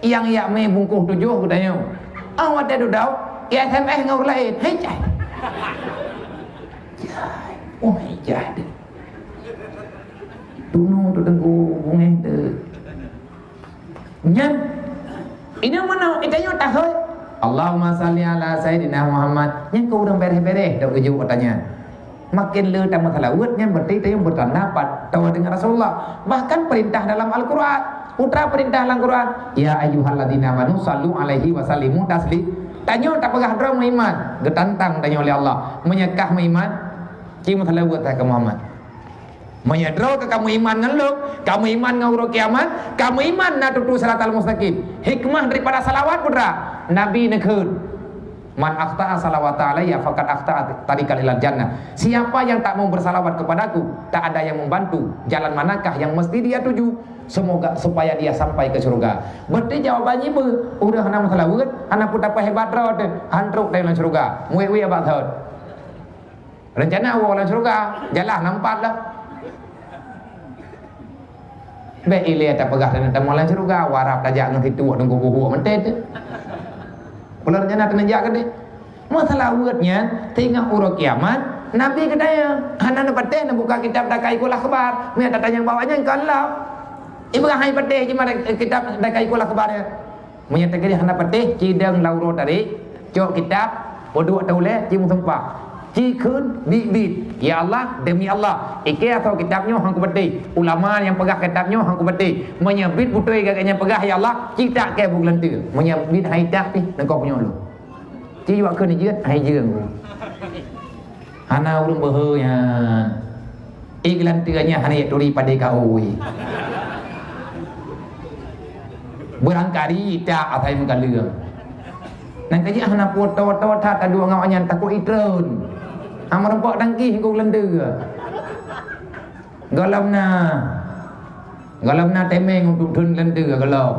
Nyang yak mé bungkôh tujoh geutanyoe. Ah, watée dudoe, ya S M S ngon ureueng laén. Hai cai. Cai. Oh, hai cai deh. Tunu tu teungku bungéh tu. Nyan. Ini mana? Itu nyoe tahoi. Allahumma salli ala Sayyidina Muhammad. Nyan keu ureueng bereh-bereh dok geujok watée nyan. Makin le tameuseulaweuet nyan berarti tanyoe beutanda pat tawoe deungon Rasulullah. Bahkan perintah dalam Al-Quran. Putra perintah dalam Quran, "Ya ayyuhalladzina amanu sallu alaihi wa sallimu tasli." Tanyoe tapeugah droe meuiman, geutantang tanyoe lé Allah. Meunyoe kah meuiman, ci meuseulaweuet keu Muhammad. Meunyoe droe ka kamu iman ngon lôn, kamu iman ngon uroe kiamat, kamu iman na tutoe siratal mustaqim. Hikmah daripada salawat putra, Nabi neukheun, "Man akhta'a salawata alayya faqad akhta'a tariqan ilal jannah." Siapa yang tak mau bersalawat kepadaku, tak ada yang membantu jalan manakah yang mesti dia tuju, semoga supaya dia sampai ke syurga. Berarti jawaban jih beuh, ureueng hana meuseulaweuet, hana peue tapeuhebat droe teuh, han trok dalam syurga. Muet-muet bak thon. Rencana woe lam syeuruga, jalan na empat lah. Bék ilée tapeugah taneuk tamong lam syeuruga, warab tajak ngon situek teungku buhuk meuntét. Peue rencana taneuk jak keudeh? Meuseulaweuet nyan teungoh uroe kiamat, Nabi geutanyoe hana neupatéh neubuka kitab Daqaiqul Akhbar. Meunyo tatanyong bak awaknyan kon lom. Ibrahim patéh jih kitab Daqaiqul Akhbar nyan. Meunyoe teukeudi hana patéh, cidong lam uroe tarék, cok kitab, peuduek taulée, ci meusumpah. Ci kheun biet-biet, "Ya Allah, demi Allah, ikei asoe kitab nyoe han kupatéh. Ulama nyang peugah kitab nyoe han kupatéh. Meunyoe biet beutôi gata nyang peugah, ya Allah, ci tak keu buet geulanteue. Meunyoe biet hai tak pih, neukoh punyueng lôn." Ci jaweueb kheun jeuet, hai jeueng. Hana ureueng beuhe nyan. Ék geulanteue nyan hana jituri padé kaôi. Beurangkari tak asai meukaleueng. Nyan ka jeuet hana peue toe-toe that taduek ngon awaknyan takot itreun. Hana meurumpok tangkih keu geulanteue. Gohlom na. Gohlom na temeng untuk thon geulanteue gohlom.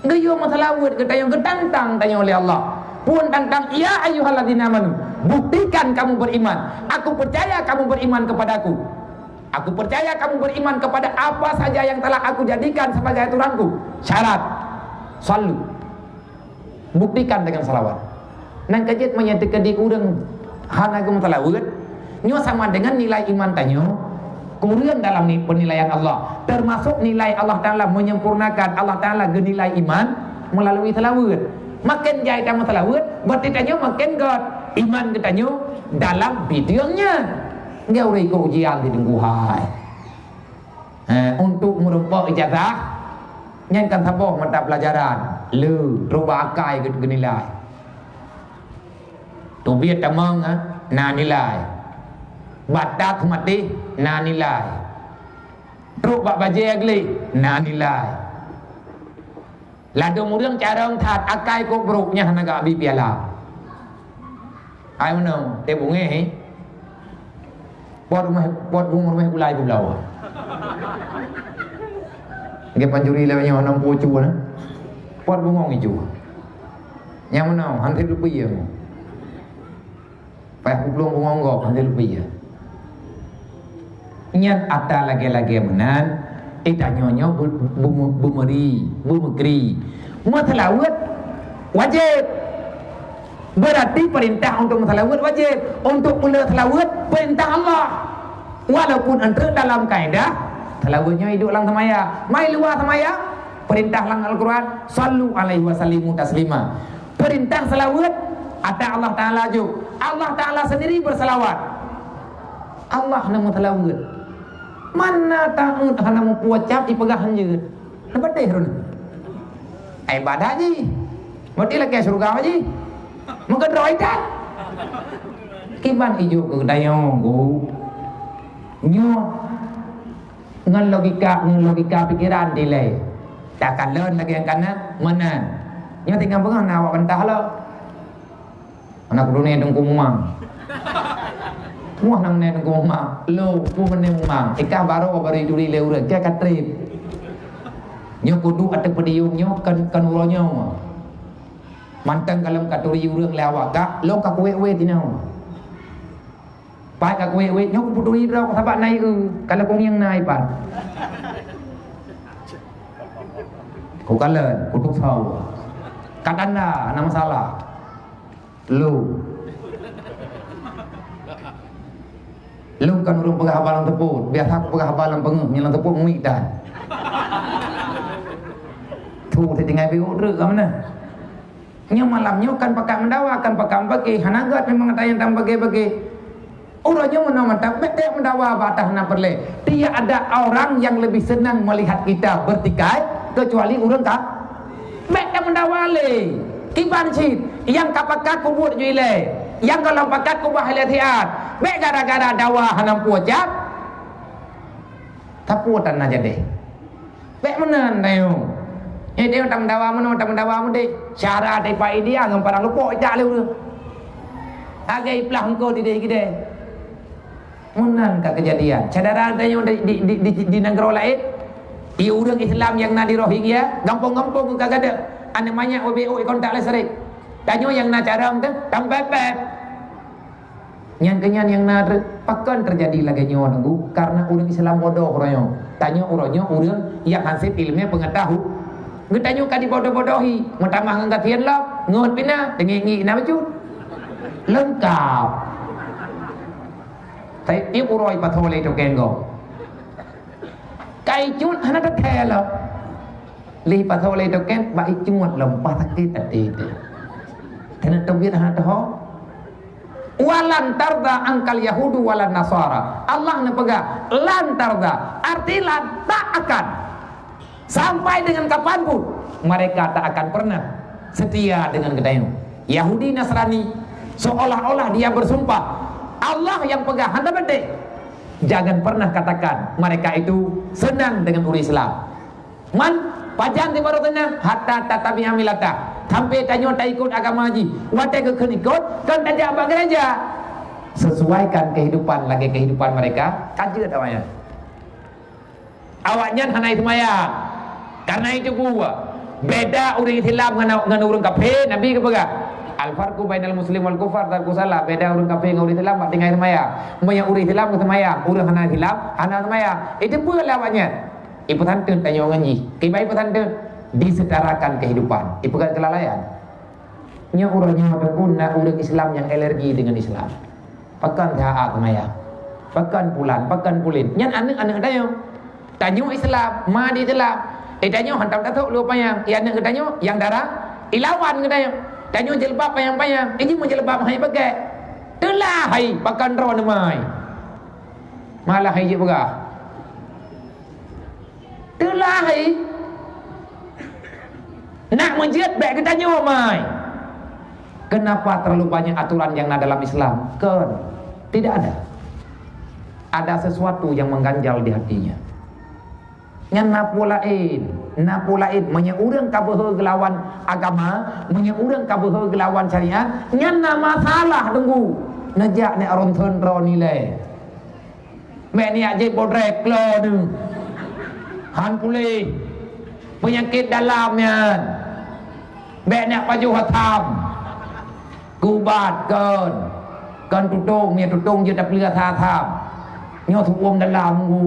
Geuyue meuseulaweuet geutanyoe, geutantang tanyoe lé Allah. Phon tantang, "Ya ayyuhalladzina amanu, buktikan kamu beriman. Aku percaya kamu beriman kepadaku. Aku percaya kamu beriman kepada apa saja yang telah aku jadikan sebagai aturanku." Syarat. Sallu. Buktikan dengan salawat. Nyan ka jeuet meunyoe teukeudi ureueng hana geumeuseulaweuet, nyoe sama dengan nilai iman tanyoe kureueng dalam ni-, penilaian Allah. Termasuk nilai Allah Taala menyempurnakan, Allah Taala geunilai iman melalui seulaweuet. Maken jai tameuseulaweuet, berarti tanyoe maken göt iman geutanyoe dalam bideueng nyan. Nyan ureueng ikot ujian di teungku hai. Eh, untuk meurumpok ijazah, nyan kan saboh mata pelajaran. Le, trok bak akai geu-, geunilai. Teubiet tamong, eh, na nilai. Batat maté, na nilai. Trok bak bajée gleh, na nilai. Ladôm ureueng carông that, akai kok brok nyan hana geuabi piala. Hai meunoe, teuh beungéh, eh? Pot rumoh, pot bungong rumoh gulai beubloe. Lagèe pancuri lawét nyoe, nam pue cue na. Pot bungong icue. Nyang meunoe, han sép leupie. Payah peuplueng bungong gob, han sép leupie. Nyan atra lagèe-lagèe meunan, eh, tanyoe nyoe beu-, beu-, beumeuri, beumeukri. Meuseulaweuet wajéb. Berarti perintah untuk meuseulaweuet wajéb. Untuk peuleueh seulaweuet, perintah Allah. Walaupun enteuk dalam kaedah, seulaweuet nyoe iduek lam seumaya. Mai luwa seumaya, perintah lam Al-Quran, "Shallu alaihi wa sallimu taslima." Perintah seulaweuet, Ata Allah Taala jok. Allah Taala sendiri berselawat. Allah na meuseulaweuet. Mana taun hana meupucap dipeugah hanjeuet. Leubeh deh run. Ai ibadat jih. Berarti lakée syurga jih. Meukeudroe that. Kiban ijok keu dayong, Bu. Nyoe ngon logika, ngon logika pikiran dilée. Takalon lagée nyang kana, meunan. Nyoe tinggai beungoh na awak bantah lom. Aneuk dunia dengku mumang. Muah nang neu dengku mumang. Lo, pu mene mumang. Ikah baro bari duri lé ureuëng. Keu ka treb. Nyoe kudu ateueh podium nyoe kan, kan uroe nyoe. Mantong kalon ka turi ureuëng lé awak kah, lôn ka kuwét-wét inoe. Pat ka kuwét-wét, nyoe kuputuri droe sabab na ié, kalau kungieng na ipat. Kukalon, kutuk sawa. Ka tanda, hana masalah. Lu. Lôn kan ureuëng peugah haba lam teupot. Biasa kupeugah haba lam peungeuh, nyang lam teupot muik that. Tu teutinggai biôk treuk ka meunan. Nyoe malam nyoe kan pakat meudawa, kan pakat meubaké. Hana gét memang ata nyang tam baké-baké. Uroe nyoe meunoe mantap, bék tajak meudawa bak ata hana peureulée. Tidak ada orang yang lebih senang melihat kita bertikai kecuali ureuëng ka Bék tameudawa lé. Kiban cit, nyang ka pakat peubuet ju ilée, nyang gohlom pakat keubah ilée siat. Bék gara-gara dawa hana meupucap, sapeue tan na jadi. Bék meunan tanyoe. Nyoe tanyoe tameudawa meunoe, tameudawa meudeh. Syara daripada India ngon padang lupok ijak lé ureuëng. Lagée iplah eungkôt ideh-ideh. Meunan ka keujadian. Syedara tanyoe di, di, di, di, di nanggroe laén, di ureuëng Islam nyang na di Rohingya, gampông-gampông ka gadôh. Aneuk manyak ubé-ubé kontak listrik. Tanyoe nyang na carông teuh, tampépét. Nyan keuh nyan nyang na ter-, pakon teujadi lagée nyoe nunggu, karena ureuëng Islam bodoh uroe nyoe. Tanyoe uroe nyoe ureuëng nyang hansip iéleumé peungeutahu. Geutanyoe ka dibodoh-bodohi, meutamah ngon gasien lom, ngon pih na, teungik-ngik na bacut. Leungkap. Tapi tiep uroe ipasoe lé token gob. Ka icut hana teuthée lom. Lé ipasoe lé token bak icut lom, bah sakét até teuh. Keuneuk teubiet hana teuho. "Walan tarda angkal yahudu walan nasara." Allah neupeugah, "Lan tarda", arti lan, tak akan. Sampai dengan kapanpun, mereka tak akan pernah setia dengan geutanyoe. Yahudi Nasrani, seolah-olah dia bersumpah, Allah nyang peugah hana beudeh. Jangan pernah katakan mereka itu senang dengan ureuëng Islam. Man, pajan di baroe teunang, hatta tattabi'a millatah. Sampai tanyoe taikut agama jih. Watée geukheun ikot, kan tajak bak gereja. Sesuaikan kehidupan lagée kehidupan mereka, ka jeuet awaknyan. Awaknyan hana seumayang. Karena itu buah. Beda ureuëng Islam ngon, ngon ureuëng kafé, Nabi geupeugah, "Al-farqu bainal muslim wal kufar tarku shalah." Beda ureuëng kafé ngon ureuëng Islam bak tinggai seumayang. Meunyoe ureuëng Islam geuseumayang, ureuëng hana Islam hana seumayang. Itu peue lé awaknyan? Ipeusanteun tanyoe ngon jih. Kiban ipeusanteun, disetarakan kehidupan. Ipeugét keulalaian. Nyoe uroe nyoe teupun na ureuëng Islam nyang alergi deungon Islam. Pakon T H A seumayang? Pakon pulan? Pakon pulen? Nyan aneuk-aneuk tanyoe. Tanyoe Islam, ma di Islam. Eh, tanyoe hantom tathok lôn panyang. Eh, aneuk geutanyoe nyang dara ilawan geutanyoe. Tanyoe jilbab panyang-panyang. Eh, jih meujeulbab hai bagét. Teulah hai pakon droe neumai. Malah hai jih peugah. Teulah hai. Nak meujeuet bék geutanyoe mai. Kenapa terlalu banyak aturan yang na dalam Islam? Kon, tidak ada. Ada sesuatu yang mengganjal di hatinya. Nyan na peue laén, na peue laén. Meunyoe ureuëng ka beuhe geulawan agama, meunyoe ureuëng ka beuhe geulawan syariat, nyan na masalah teunggu. Neujak neuk ronson droe nilai. Bék neujak jieb bodrek klo neuh. Han puléh. Peunyakét dalam nyan. Bék neujak pajoh asam. Kubat kon. Kon tutong, meunyoe tutong jeuet tapeuleueh asam. Nyoe su'uem dalam hu.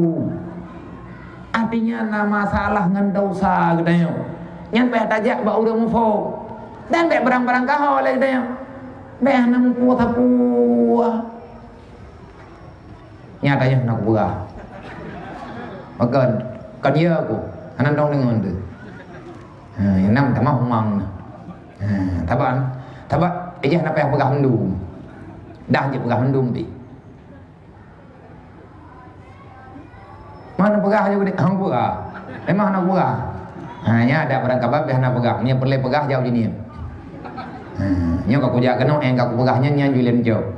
Artinya na masalah ngon dosa geutanyoe. Nyan payah tajak bak ureuëng muphom. Dan bék barang-barang kaho lé geutanyoe. Bék hana muphom sapeue. Nyan tayah na kupeugah. Pakon, kon ya ku, hana dong deungon tu. Ha, nyang nam tamah umang na. Ha, taban. Sabab ijih hana payah peugah mandum. Dah jeuet peugah mandum pih. Mana peugah je udeb, hang peugah. Memang hana peugah. Ha, nya ada barang kaban pih hana peugah. Nya peureulée peugah jauh jiniet. Ha, nyoe ka kujak keunoe, eh, ka kupeugah nyan, nyan ju lé meujaweueb.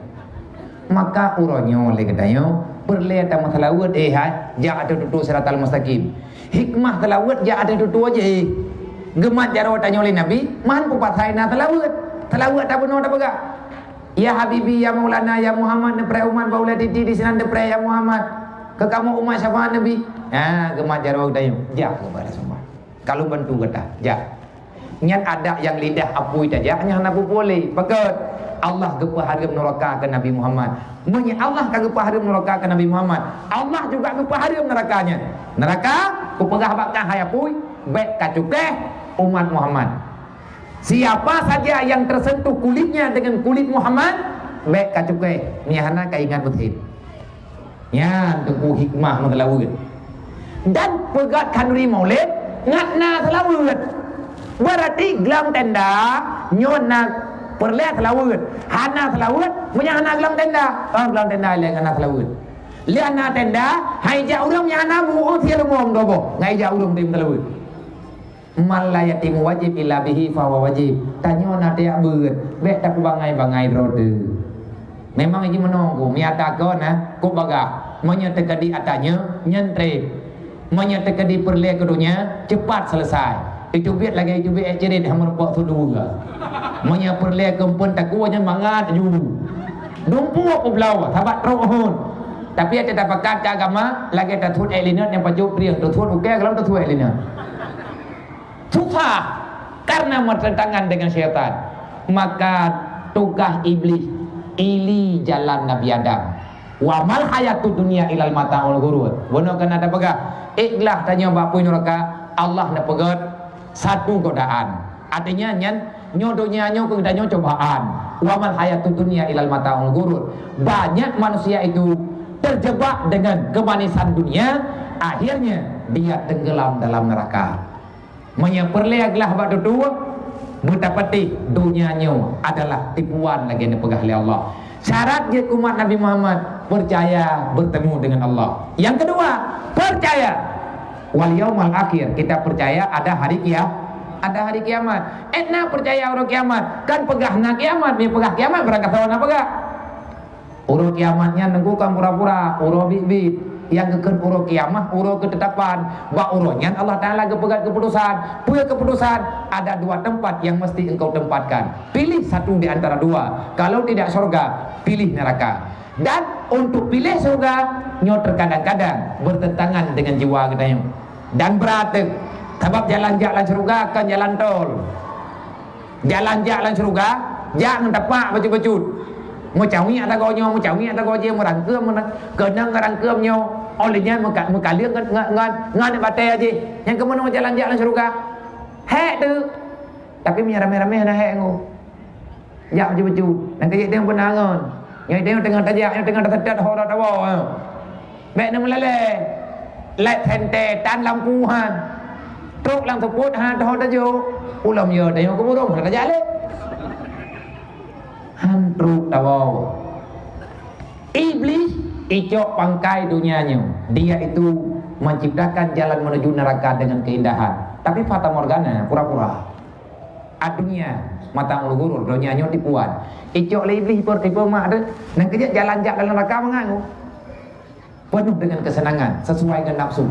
Maka uroe nyoe lé geutanyoe peureulée tameuseulaweuet, eh, hai, jak ateueh tutoe siratal mustaqim. Hikmah seulaweuet jak ateueh tutoe jih. Geumat jaroe tanyoe lé Nabi, man peue pasai na seulaweuet. Seulaweuet tabunoe tapeugah, "Ya Habibi, ya Maulana, ya Muhammad, neupreh umat bak ulée titi disinan neupreh, ya Muhammad. Keu kamoe umat syafaat Nabi." Ha, geumat jaroe geutanyoe, jak keupada sumbat. Ka lôn bantu gata, jak. Nyan adak nyang lidah apui tajak, nyan hana peue-peue lé. Pakon? Allah geupeuhareuem nuraka keu Nabi Muhammad. Meunyoe Allah ka geupeuhareuem nuraka keu Nabi Muhammad, Allah juga geupeuhareuem nuraka nyan. Nuraka, kupeugah bak kah hai apui, bék kacukéh umat Muhammad. Siapa saja yang tersentuh kulitnya dengan kulit Muhammad, bék kacukéh, nyan hana kaingat beutôi. Nyan teungku hikmah meuseulaweuet. Dan peugét khanduri maulid ngat na seulaweuet. Berarti glam tenda nyoe na peureulée seulaweuet. Hana seulaweuet, meunyoe hana glam tenda. Oh, glam tenda ilée ngat na seulaweuet. Lé hana tenda, hai jak ureuëng nyang hana bu, oh, sia leumo meudoboh, ngai jak ureuëng tem seulaweuet. Man la yatimu wajib illa bihi fahuwa wajib. Tanyoe na tajak beuet, bék tapeubangai-bangai droe teuh. Memang jimeunoe ku, mi ata kon na, kok bagah. Meunyoe teukeudi ata nyoe, nyan treb. Meunyoe teukeudi peureulée keu donya, cepat selesai. Itu biet lagée itu biet cirit hana meureumpok su dua. Meunyoe peureulée keu empeuen takue nyan mangat ju. Dumpuk ku bloe, sabat trok hon. Tapi ata tapakat keu agama, lagée tathut ék linot nyang pajoh prieng, tathut ukée kalau tathut ék linot. Susah karena bertentangan dengan syaitan. Maka tugaih Iblih ili jalan Nabi Adam. Wa mal hayatud dunya ilal mataul ghurur. Bunoe kana tapeugah, iklah tanyoe bak apui nuraka, Allah neupeugét satu godaan. Artinya nyan nyoe donya nyoe keu geutanyoe cobaan. Wa mal hayatud dunya ilal mataul ghurur. Banyak manusia itu terjebak dengan kemanisan dunia, akhirnya dia tenggelam dalam neraka. Meunyoe peureulée glah bak tutoe, beutapatéh donya nyoe adalah tipuan lagée neupeugah lé Allah. Syarat jeuet umat Nabi Muhammad percaya bertemu dengan Allah. Yang kedua, percaya wal yaumal akhir. Kita percaya ada hari kia-, ada hari kiamat. Étna percaya uroe kiamat, kan peugah na kiamat, mi peugah kiamat barangkasoe na peugah. Uroe kiamat nyan nunggu kan pura-pura, uroe biet-biet. Nyang geukheun uroe kiamat, uroe keutetapan. Bak uroe nyan Allah Taala geupeugét keuputusan. Peue keuputusan? Ada dua tempat yang mesti engkau tempatkan. Pilih satu di antara dua. Kalau tidak syurga, pilih neraka. Dan untuk pilih syurga, nyoe terkadang-kadang bertentangan dengan jiwa geutanyoe. Dan brat teuh, sabab jalan jak lam syurga kon jalan tol. Jalan jak lam syeuruga, jak ngon tapak bacut-bacut. Meucawiek ata goe nyoe, meucawiek ata goe jih, meurangkeum meunan, keunong ngon rangkeum nyoe. Óh lheueh nyan meuka-, meukaleueng ngon, ngon, ngon, ngon batée jih. Nyang keumeunong jalan jak lam syeuruga. Hék teuk. Tapi meunyoe ramé-ramé hana hék ngon. Jak bacut-bacut. Nyang keu jih teuh beuna ngon. Nyang teuh teungoh tajak, nyang teungoh taseutôt ho tawoe. Bék na meulalée. Lét sentée tan lampu han. Trok lam seupôt hana teuho tajok. Ulôn yo tanyoe keu burông hana tajak lé. Han trok tawoe. Iblih icok pangkai donya nyoe. Dia itu menciptakan jalan menuju neraka dengan keindahan. Tapi fatamorgana, pura-pura. Adunya, mataul ghurur, donya nyoe tipuan. Icok lé Iblih per tipe mak tu. Nang keujeuet jalan jak dalam neraka mangat ngon. Penuh dengan kesenangan sesuai dengan nafsu.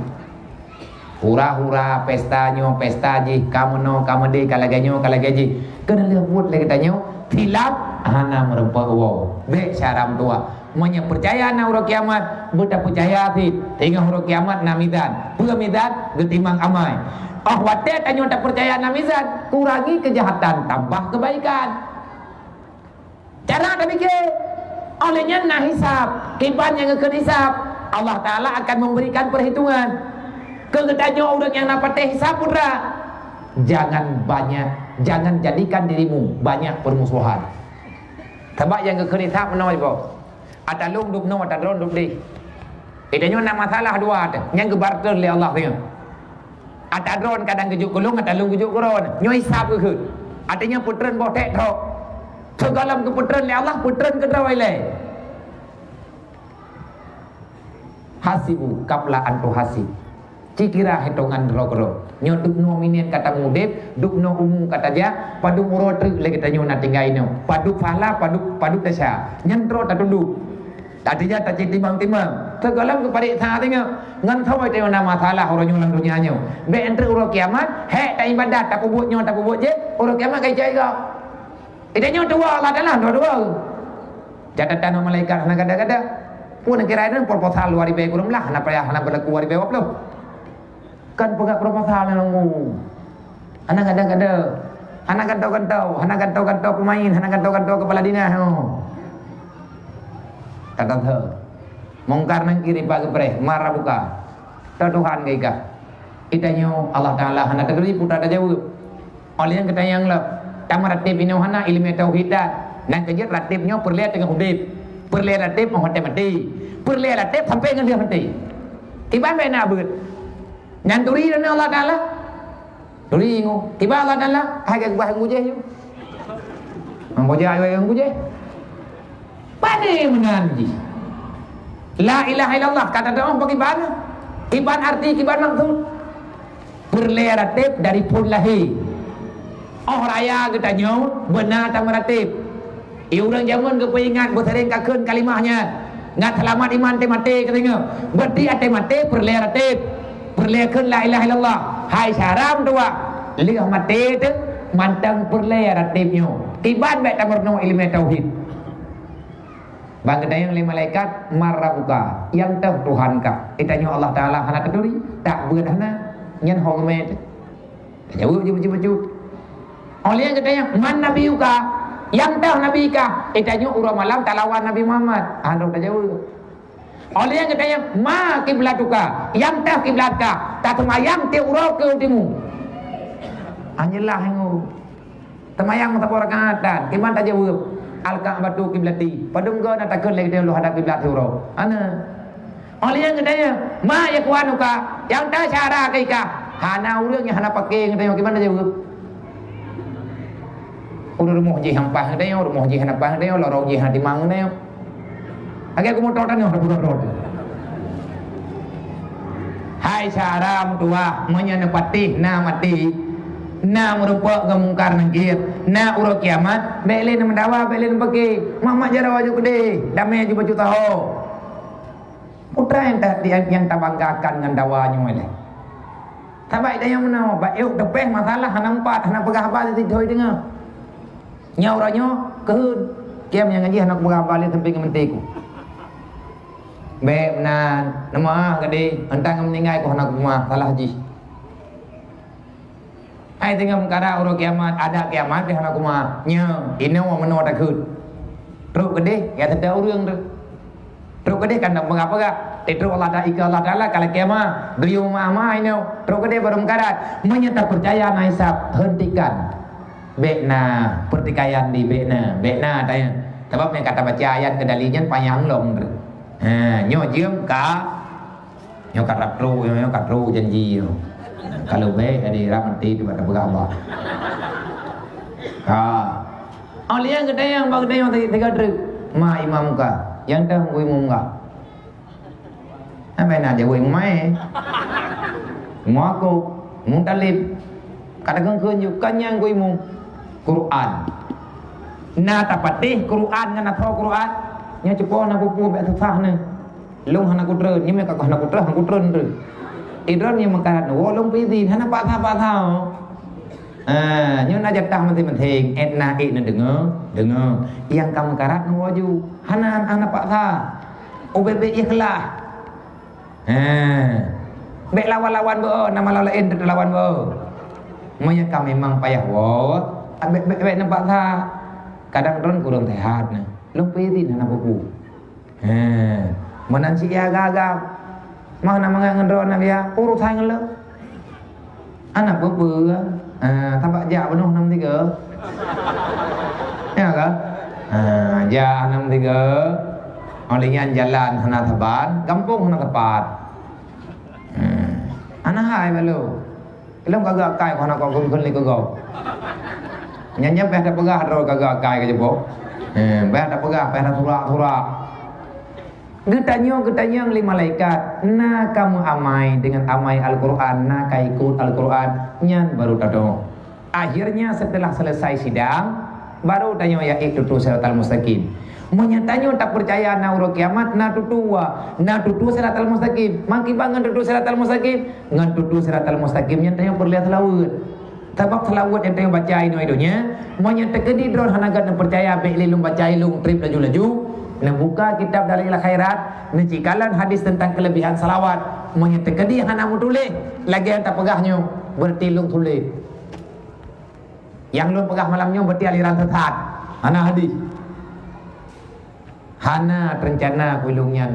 Hura-hura, pesta nyoe, pesta jih, ka meunoe, ka meudeh, ka lagée nyoe, ka lagée jih. Keuneulheueh buet lé geutanyoe, silap hana meureumpok woe. Bék syaram tuha. Meunyoe peucaya na uroe kiamat, beutapeucaya cit. Teungoh uroe kiamat na mizan. Peue mizan? Geutimang amai. Óh watée tanyoe tapeucaya na mizan, kurangi keujahatan, tambah keubaikan. Cara tapike, óh lheueh nyan na hisab. Kiban nyang geukheun hisab, Allah Taala akan memberikan perhitungan. Keu geutanyoe ureuëng nyang na patéh hisab putra, jangan banyak, jangan jadikan dirimu banyak permusuhan. Sabab nyang geukheun hisab meunoe iboh. Ata lôn duek noe, ata droen duek deh. Geutanyoe na masalah dua teuh, nyang geubarter lé Allah teuh. Ata droen kadang geujok keu lôn, ata lôn geujok keu droen. Nyoe hisab geukheun. Artinya peutreun boh tét trok. Sigohlom geupeutreun lé Allah, peutreun keudroe ilée. Hasibu qabla an tuhasib. Cikira hitongan droe-droe. Nyoe dubnoe minét ka tameuudeb, dubnoe umu ka tajak, padub uroe treuk lé geutanyoe na tinggai nyoe. Padub pahala, padub, padub desya. Nyan droe tatundub. Tadija tacit timang-timang. Sigohlom geupareksa teungoh. Ngon soe tanyoe na masalah uroe nyoe lam donya nyoe. Bék treuk uroe kiamat, hék taibadat, tapeubuet nyoe, tapeubuet jéh, uroe kiamat ka icai gob. Geutanyoe tuwoe Allah Taala dua-dua. Catatan malaikat hana gada-gada. Pun kira nyan proposal dua ribèe kureueng blah, hana payah, hana beulaku dua ribèe dua ploh. Kan peugah proposal nyan nunggu. Hana gada-gada. Hana gantoe-gantoe, hana gantoe-gantoe peumain, hana gantoe-gantoe kepala dinas. Oh. Tata the. Mungkar Nakir iba geupreh, man rabbuka. Toh Tuhan kah ikah. Geutanyoe Allah Taala hana taturi peue tajaweueb. Óh lheueh nyan geutanyoe lom, tameuratéb inoe hana ileumèe tauhid that. Nyang keujeuet ratéb nyoe peureulèe teungoh udeb. Peureulèe ratéb óh watèe maté. Peureulèe ratéb sampoe ngon lheueh maté. Kiban bék na beuet. Nyan turi droeneuh Allah Taala. Turi nyoe. Kiban Allah Taala, hai geuba ngon gujéh nyoe. Ngon gujéh, ayo ngon gujéh. Pane meunan jih. La ilaha illallah, ka tatu'oh bak kiban. Kiban arti, kiban maksud. Peureulèe ratéb dari phon lahé. Óh raya geutanyoe beuna tameuratéb. Di ureueng jameun geupeuingat beuseuréng kakheun kalimah nyan. Ngat seulamat iman teuh maté keuteungoh. Berarti ateuh maté peureulèe ratéb. Peureulèe kheun la ilaha illallah. Hai syara meutuwah. Lheueh maté teuh mantong peureulèe ratéb nyoe. Kiban bék tameurunoe ileumèe tauhid. Ban geutanyong lé malaikat, "Man rabbuka?" Nyang toh Tuhan kah? Geutanyoe Allah Taala hana taturi, tak beuet hana. Nyan ho geumè teuh. Tajaweueb jih bacut-bacut. Óh lheueh nyan geutanyong, "Man nabiyuka?" Nyang toh nabi kah? Geutanyoe uroe malam talawan Nabi Muhammad. Hana tajaweueb. Óh lheueh nyan geutanyong, "Ma kiblatuka?" Nyang toh kiblat kah? Taseumayang tiep uroe keu timu. Anjelah nyoe. Teumayang meusaboh rakaat dan kiban tajaweueb, "Al-Ka'batu kiblati." Padum goe na takheun lé geutanyoe lôn hadab kiblat siuroe? Hana. Óh lheueh nyan geutanyong, "Ma ikhwanuka?" Nyang toh syara kah ikah? Hana ureueng nyang hana paké geutanyoe, kiban tajaweueb? Ureueng rumoh jih hampah geutanyoe, rumoh jih hana paih geutanyoe, lorong jih hana timang geutanyoe. Lagèe keu moto tanoh, dah pura-pura. Hai syara meutuwah, meunyoe neupatéh na maté, na meurumpok ngon Mungkar Nakir, na uroe kiamat, bék lé neumeudawa, bék lé neupaké. Mak-mak jaroe aju keudeh, damé aju bacut taho. Peue treuk nyang ta-, nyang tabanggakan ngon dawa nyoe lé? Sabab geutanyoe meunoe, bak ék teupéh masalah hana meupat, hana peugah haba sithoi deungoe. Nyoe uroe nyoe keuheun, kiam nyang ngaji hana kupeugah haba lé sampoe ngon meuteue ku. Bék meunan, neumeuah gadeh, euntang ngon meuninggai ku hana kupeugah salah jih. Hai teungoh meukarat uroe kiamat, adab kiamat pih hana kupeugah. Nyoe, inoe meunoe takheun. Trok keudeh, ya teuda ureueng tu. Trok keudeh kan peugah-peugah. Teutrok Allah Ta-, ikeue Allah Taala ka lakèe ma, geuyue ma-ma inoe. Trok keudeh barô meukarat. Meunyoe tapeucaya na hisab, hentikan. Bék na, pertikaian di, bék na, bék na, tanya. Sabab nyang ka tabaca ayat keudali nyan panyang lom tu. Ha, nyoe jeuem ka, nyoe ka trok, nyoe ka trok janji nyoe. Kalau bék, jadi rab meuti tu bak tapeugah Allah. Ha. Awak liang geutanyong, bak geutanyong teuga treuk. Ma imum ka, nyang deuh imum ka. Hana na jaweueb imum maé. Imum aku, imum talib. Kadang keun ju kan nyang ku imum Quran. Na tapatéh Quran ngon asoe Quran. Nyoe cupo na pupu bék susah nyoe. Lôn hana kutreun, nyoe ka hana kutreun, hana kutreun tu. Idron nyang meukarat, "Wo lôn peuizin, hana paksa-paksa." Ah, nyoe na jatah maséng-maséng, ék na ék neudeungoe, deungoe. Nyang ka meukarat neuwoe ju, hana, hana paksa. Ubé-bé ikhlas. Ha. Bék lawan-lawan beu, nama lawan laén teutap lawan beu. Meunyoe ka memang payah woe, bék, bék, bék neupaksa. Kadang droen kureueng seuhat nyoe. Lôn peuizin hana peue-peue. He, meunan cit ya agam-agam. Mah na mangat ngon droeneuh ya, urusan ngon lôn. Hana peue-peue. Ha, sabab jak bunoe nam tiga. Ya ka? Ha, jak nam tiga. Oleh nyan jalan hana saban, gampông hana tepat. Ha, hana hai balu. Ilong kagak kai kona kok gun-gun lé keu gob. Nyan, nyan payah tapeugah droe ka geuakai ka jeuet. Eh, payah tapeugah, payah tasurak-surak. Geutanyoe geutanyong lé malaikat, na kamoe amai deungon amai Al-Qur'an, na ka ikot Al-Qur'an, nyan baru tatu'oh. Akhirnya setelah selesai sidang, baru tanyoe ya ék tutoe siratal mustaqim. Meunyoe tanyoe tapeucaya na uroe kiamat, na tutoe, na tutoe siratal mustaqim. Maki bangon tutoe siratal mustaqim, ngon tutoe siratal mustaqim nyan tanyoe peureulée seulaweuet. Sabab seulaweuet nyang tanyoe baca inoe i donya, meunyoe teukeudi droe hana gét neupeucaya, bék lé lôn baca ilong treb laju-laju, neubuka kitab Dalail Khairat, neucikalon hadis teuntang keuleubehan seulaweuet. Meunyoe teukeudi hana meutuléh lagée nyang tapeugah nyoe, beureuti lôn tuléh. Nyang lôn peugah malam nyoe beureuti aliran sesat, hana hadis. Hana teurencana keu lôn nyan.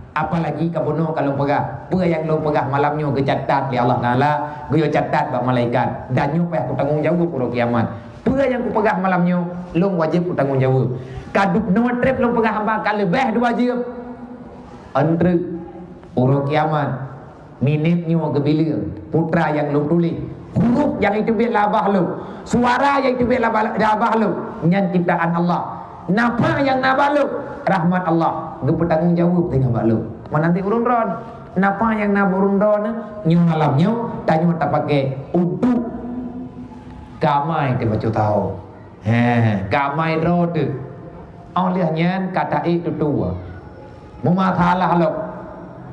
Apalagi ka bunoe ka lôn peugah, peue nyang lôn peugah malam nyoe geucatat lé Allah Taala, geuyue catat bak malaikat, dan nyoe payah kutanggong jaweueb uroe kiamat. Peue nyang kupeugah malam nyoe, lôn wajéb kutanggong jaweueb. Ka dubnoe treb lôn peugah haba ka leubeh dua jeuem. Eunteuk uroe kiamat. Minét nyoe geubileung, putra nyang lôn tuléh, huruf nyang iteubiet lam babah lôn, suara nyang iteubiet lam ba-, lam babah lôn, nyan ciptaan Allah. Nafah nyang na bak lôn, rahmat Allah, geupeutanggong jaweueb teungoh bak lôn. Meunan cit ureuëng droeneuh, nafah nyang na bak ureuëng droeneuh, nyoe malam nyoe tanyoe tapaké untuk keu amai teubacut tahu. He, keu amai droe teuh. Óh lheueh nyan ka taék tutoe. Meumasalah lom.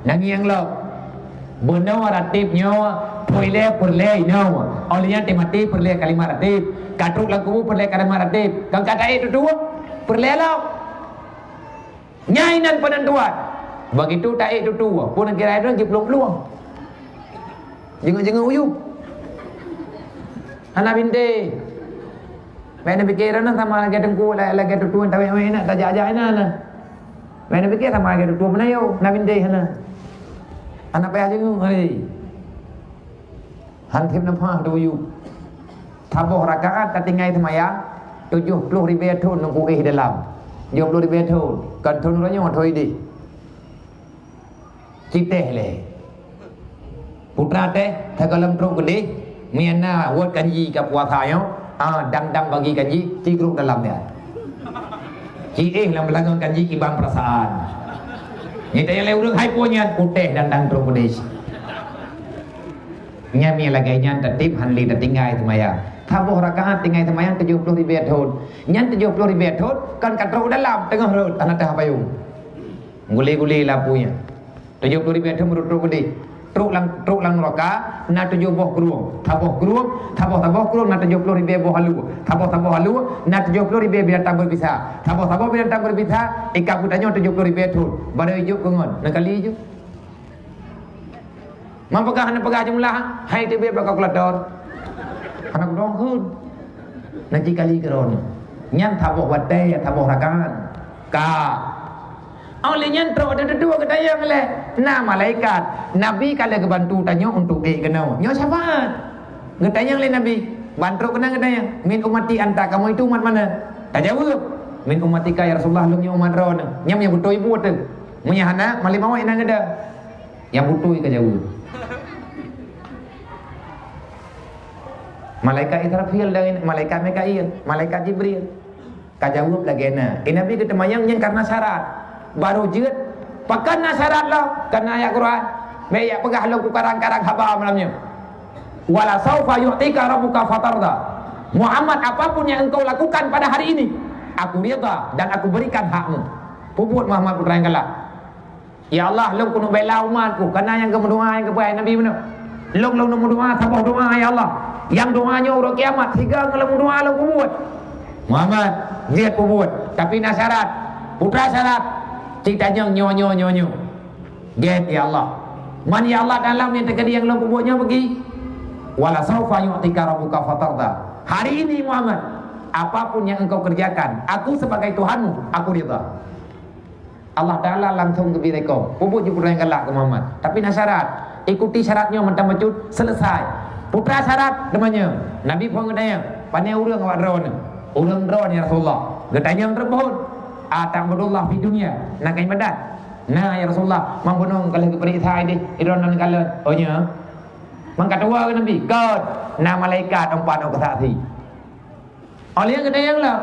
Nangieng lom. Bunoe ratib nyoe, peureulée peureulée inoe. Óh lheueh nyan teumaté peureulée kalimat ratib. Ka trok lam kubu peureulée kalimat ratib. Kon ka taék tutoe, peureulée lom. Nyan inan peunentuan. Begitu taék tutoe, pun kira droe jiplueng-plueng. Jingeuet-jingeuet u yup. Hana bintéh. Bék neupike droeneuh sama lagée teungku, la-, lagée tutoe tawék-wék inan, tajak-jak inan na. Bék neupike sama lagée tutoe meunayô, hana bintéh hana. Hana payah jingeuet, hei. Han seb neupah teuh u yup. Saboh rakaat tatinggai seumayang, tujoh ploh ribée thon neuk éh dalam. Tujoh ploh ribée thon, kon thon uroe nyoe, thon idéh. Citéh lé. Putra teh, sigohlom trok keudéh, meunyo na wot kanji ka puasa nyoe, ah, dang-dang bagi kanji, ci grok dalam nyan. Ci éh lam beulangong kanji kiban peurasaan. Nyan tanyong lé ureuëng, hai peue nyan, putéh dang-dang trok keudéh. Nyan meunyo lagée nyan tateubiet han lé tatinggai seumayang. Saboh rakaat tinggai seumayang tujoh ploh ribée thon. Nyan tujoh ploh ribée thon kon ka trok u dalam, teungoh rhot, hana teuhah payong. Gulé-gulé lam apui nyan. Tujoh ploh ribée thon meureutrok keudéh. Trok lam, trok lam nuraka, na tujoh boh krueng. Saboh krueng, saboh-saboh krueng na tujoh ploh ribée boh alue. Saboh-saboh alue na tujoh ploh ribée binatang beubisa. Saboh-saboh binatang beubisa, i ka geutanyoe tujoh ploh ribée thon. Barô ijok keu ngon, neukali ju. Meunyoe peugah hana peugah jeumeulah, hai teubiet bak kalkulator. Hana keudroe kheun. Na jikali keudroe nyan. Nyan saboh watée, saboh rakaat. Ka. Óh lheueh nyan trok watée teudua geutanyong lé na malaikat. Nabi ka lheueh geubantu tanyoe untuk ék keunoe. Nyoe syafaat. Geutanyong lé Nabi, ban trok keunan geutanyong, "Min ummati anta, kamu itu umat mana?" Tajaweueb, "Min ummatika ya Rasulullah, lôn nyoe umat droeneuh." Nyan nyang beutôi buet teuh. Meunyo hana, malém awai na geuda. Nyang beutôi ka jaweueb. Malaikat Israfil dan malaikat Mikail, malaikat Jibril. Ka jaweueb lagée na. Eh, Nabi geuteumanyong nyan karena syarat. Barô jeuet, pakon na syarat lom? Karena ayat Quran. Bék jak peugah lom kukarang-karang haba malam nyoe. "Wala saufa yu'tika rabbuka fatarda." Muhammad, apapun yang engkau lakukan pada hari ini, aku ridha dan aku berikan hakmu. Peubuet Muhammad putra nyang galak. Ya Allah, lôn keuneuk bela umat ku, kana nyang geumeudoa nyang geupeugah Nabi meunoe. Lôn, lôn neumeudoa saboh doa, ya Allah. Nyang doa nyoe uroe kiamat, sigoe ngon lôn meudoa lôn peubuet. Muhammad, jeuet peubuet, tapi na syarat. Peue syarat? Cit tanyong nyoe, nyoe, nyoe, nyoe. Gét, ya Allah. Man, ya Allah, dalam nyang teukeudi nyang lôn peubuet nyoe bagi. Wala saufa yu'tika rabbuka fatarda. Hari ini, Muhammad, apapun yang engkau kerjakan, aku sebagai Tuhanmu, aku ridha. Allah Taala langsung geubri rekom. Peubuet jih putra nyang galak keu Muhammad. Tapi na syarat. Ikuti syarat nyoe mantong bacut, selesai. Peue syarat? Teumanyong. Nabi phon geutanyong, "Pane ureuëng awak droeneuh?" "Ureuëng droeneuh, ya Rasulullah." Geutanyong teupon, "Ata'budullah fid dunya?" "Na keu ibadat?" "Na, ya Rasulullah." "Man bunoe ka lheueh geupeuriksa idéh, droeneuh nan kalon?" "Oh, nyo." "Man ka tuwoe keu Nabi?" "Kon, na malaikat empat nyoe keu saksi." Oleh geutanyoe lah,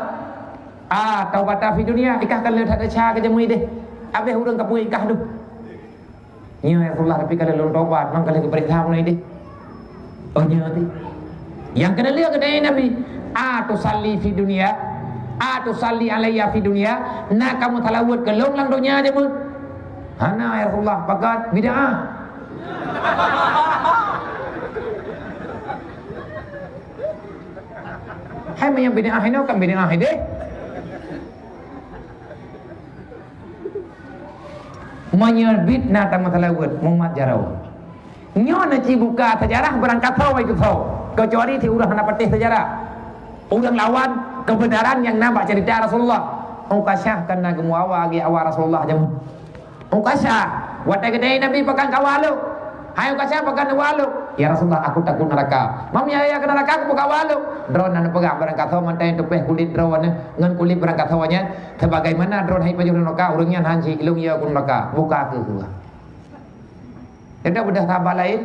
ah, taubata fi dunia, ikah ka lheueh that desya keu jameun ideh. Abeh ureuëng ka peue ikah tu. Nyoe ya Rasulullah, tapi ka lheueh lôn tobat, mang ka lheueh geupeuriksa mulai deh. Oh, nyoe teuh. Nyang keuneulheueh geutanyoe Nabi, "A tusalli fi dunia? A tusalli alayya fi dunia?" Na kamoe salaweuet keu lôn lam donya jameun? Hana ya Rasulullah, pakat bid'ah. Hai meunyoe bid'ah inoe kan bid'ah ideh. Meunyoe bit na tameusalaweuet, mumat jaroe. Nyoe na ci buka seujarah beurangkasoe itu soe, keucuali si ureuëng hana patéh seujarah. Ureuëng lawan keubeunaran nyang na bak ceurita Rasulullah. Ukasyah kana geumeuawa lagée awa Rasulullah jameun. Ukasyah, watée geutanyoe Nabi pakon kawa lôn. Hai Ukasyah, pakon kawa lôn? Ya Rasulullah, aku takut neraka. Mam ya, ya ke neraka, aku kawa lôn. Droeneuh neupeugah beurangkasoe mantong tupéh kulét droeneuh ngon kulét beurangkasoe nyan. Sebagaimana droeneuh hai pajoh neraka, ureuëng nyan hanci ilung ya ku neraka. Buka keu geuh. Teuntée beudah sahabat laén.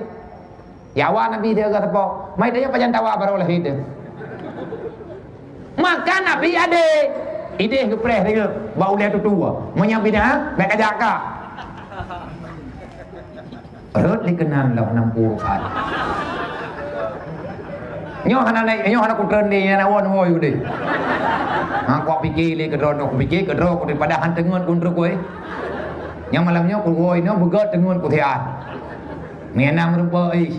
Jawa Nabi dia kata po, mai tanya pajan tawa baru lahir dia. Maka Nabi ada ideh geupreh dia bak ulée tutua. Meunyoe bid'ah, baik aja ka. Rot dikenan lah enam puluh kan. Nyoh hana naik, nyoh hana kutren deh, hana won woi deh. Ha, kau pikir le kedro, kau pikir kedro, kau daripada hantengon kau terus kau. Nyang malam nyoe kuwoe inoe beugot teungon kusiat. Meunan meurumpok ih.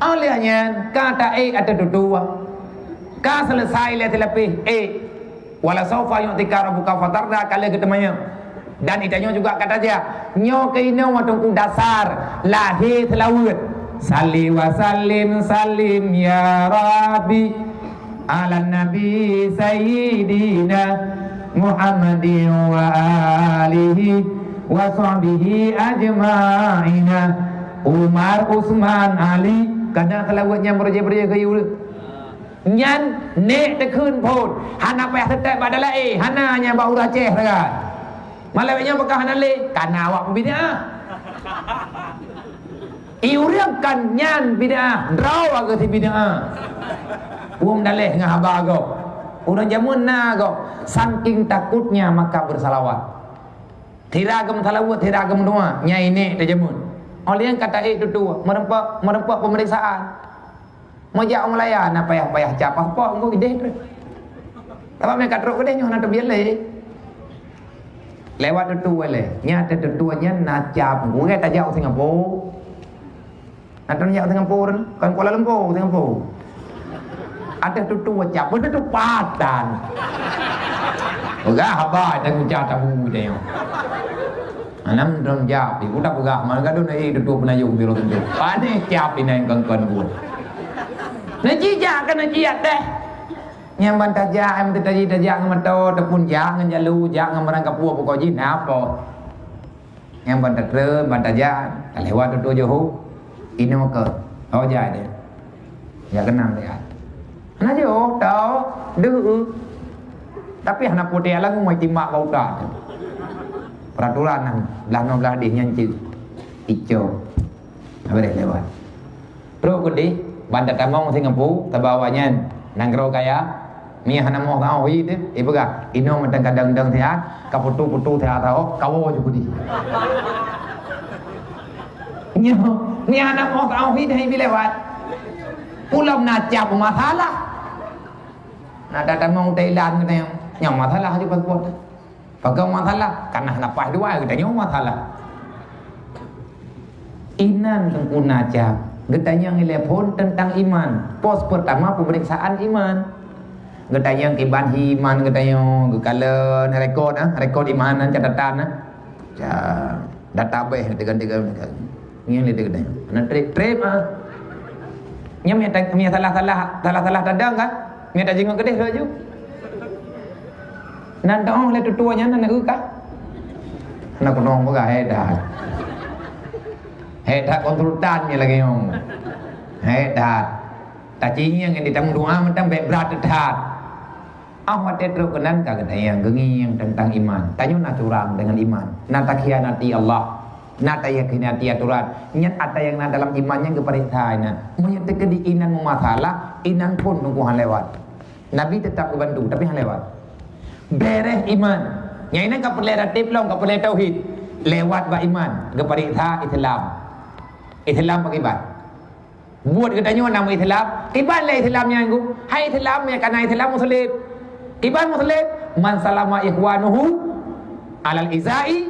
Óh lheueh nyan ka taék ateueh tutoe. Ka seuleusai lé teulapéh ék. Wala saufa yu'tika rabbuka fatarda ka lheueh geuteumanyong. Dan itanyoe juga ka tajak. Nyoe keuh inoe watée ku dasar lahé seulaweuet. Salli wa sallim, sallim ya Rabbi. Ala Nabi Sayyidina Muhammadin wa alihi wa sahbihi ajma'ina. Umar, Usman, Ali, kadang seulaweuet nyang beureuja-beureuja keu yue. Nyan nék teukheun phon, hana payah teutab bak dalam, eh, hana nyang bak ureuëng Aceh sagai. Malam nyoe bukon hana lé, kana awak peubidah. I ureuëng kan nyan bidah, droe ageusi bidah. Wong daleh ngon haba gob. Ureuëng jameun na gob, saking takutnya maka bersalawat. Sira geumeusalaweuet, sira geumeudoa, nyang inék teuh jameun. Óh lheueh nyan ka taék tutoe, meureumpok, meureumpok peumeriksaan. Meujak u Malaya na payah-payah cap paspor, engko ideh treuk. Tapi meuka trok keudeh nyoe na teubiet lé. Lewat tutoe lé. Nyan ateueh tutoe nyan na cap. Gurée tajak u Singapura. Na tajak u Singapura, kan Kuala Lumpur, Singapura. Ateueh tutoe cap, beutôi tu patan. Peugah haba dan ucap tabu dia. Anam dong jawab, ibu tak peugah, mana gaduh na, eh, tutoe peunayong biro tutoe. Pane cap inan kon-kon buet. Neujijak ka neujijak teh. Nyang ban tajak, em, teutajak, tajak ngon moto, ataupun jak ngon jalu, jak ngon barang kapur, pokok jih na apa. Nyang ban tatreun, ban tajak, talewat tutoe Johor. Inoe keu, oh, jai deh. Ya, keunong deh. Hana jeuet, tao, deuh. Tapi hana putéh lagu mai timbak bak utak. Peraturan nyan, blah noe blah deh nyan cit. Icok. Habéh lewat. Trok keudeh, ban tatamong Singapura, tabawa nyan. Nanggroe kaya, mi hana moh tao hi teuh, ipeugah, inoe mantong kadang-kadang siat, ka putu-putu siat tao, kawo ju keudeh. Nyoe, mi hana moh tao hi teuh, ibi lewat. Ulôn na cap masalah. Na tatamong Thailand keunoe, nyang masalah ju paspor. Pakon masalah, kana hana paih dua geutanyoe masalah. Inan teungku na cap, geutanyoe ilée phon teuntang iman. Pos peurtama peumeriksaan iman. Geutanyoe kiban hi iman geutanyoe, geukalon rekod, ah, rekod iman nan, catatan, ah. Ca-, data beh, tiga-tiga. Ngieng lé geutanyoe. Hana treb-treb, ah. Nyan mi ta-, mi salah-salah, salah-salah tadong kan? Mi tajingok keudeh laju. Nan taoh lé tutoe nyan na eu kah? Na keunong peugah, "Hei that. Hei that konsultan nyan lagée nyoe. Hei that. Tacingieng nyan di tamu doa mantong bék brat that." Ah, watée trok keunan ka geutanyoe geungieng teuntang iman. Tanyoe na curang deungon iman. Na takhianati Allah. Na takhianati atoran. Nyan ata nyang na dalam iman nyan geupareksa inan. Meunyoe teukeudi inan meumasalah, inan phon teungku han lewat. Nabi teutap geubantu, tapi hana lewat. Bereh iman. Nyang inan ka peureulée ratéb lom, ka peureulée tauhid. Lewat bak iman, geupareksa Islam. Islam pakriban? Buet geutanyoe nama Islam, kiban lé Islam nyan, Guru? Hai Islam nyang kana Islam Muslim. Kiban Muslim? Man salama ikhwanuhu alal izai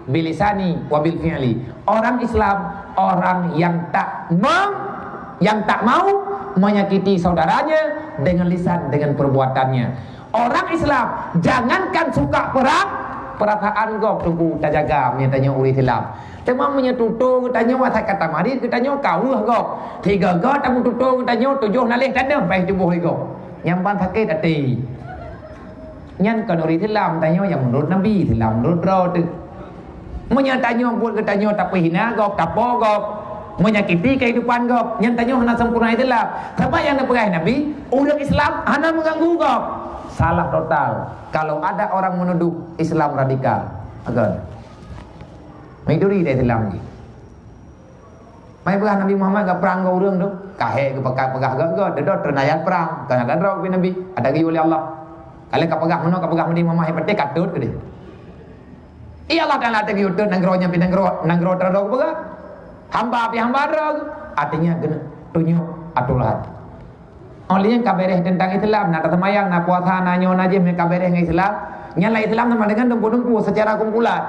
bilisani wa bil fi'li. Orang Islam, orang yang tak mau, yang tak mau menyakiti saudaranya dengan lisan, dengan perbuatannya. Orang Islam, jangankan suka perang, perasaan gob teungku tajaga meunyoe tanyoe ureuëng Islam. Teuma meunyoe tutoe geutanyoe asai ka tamarit, geutanyoe ka weueh gob. Tiga-tiga tameututoe geutanyoe tujoh naleh taneuh paih tuboh lé gob. Nyan ban sakét até. Nyan kon ureuëng Islam tanyoe nyang meunurot Nabi, Islam meunurot droe teuh. Meunyoe tanyoe buet geutanyoe tapeuhina gob, tapo gob, menyakiti kehidupan gob, nyan tanyoe hana sempurna Islam. Sabab nyang neupeugah Nabi, ureuëng Islam hana meuganggu gob. Salah total. Kalau ada orang menuduh Islam radikal, akan. Mai turi dah Islam ni. Mai peugah Nabi Muhammad ka perang ngon ureuëng tu, kahé geupeugah-peugah gét-gét, deudot teunayat perang, teunayat droe ubé Nabi, ada geuyue lé Allah. Kalau ka peugah meunoe, ka peugah Nabi Muhammad, hai patéh katut keudeh. Iya Allah Taala teuh geuyue teuh nanggroe nyan pih nanggroe, nanggroe teuh droe geupeugah. Hamba pih hamba droe, artinya geuneuk tunyok atoran. Óh lheueh nyan ka beres teuntang Islam, na taseumayang, na puasa, na nyoe, na jih, meuka beres ngon Islam. Nyan lah Islam sama dengan dumpeue-dumpeue secara kumpulan.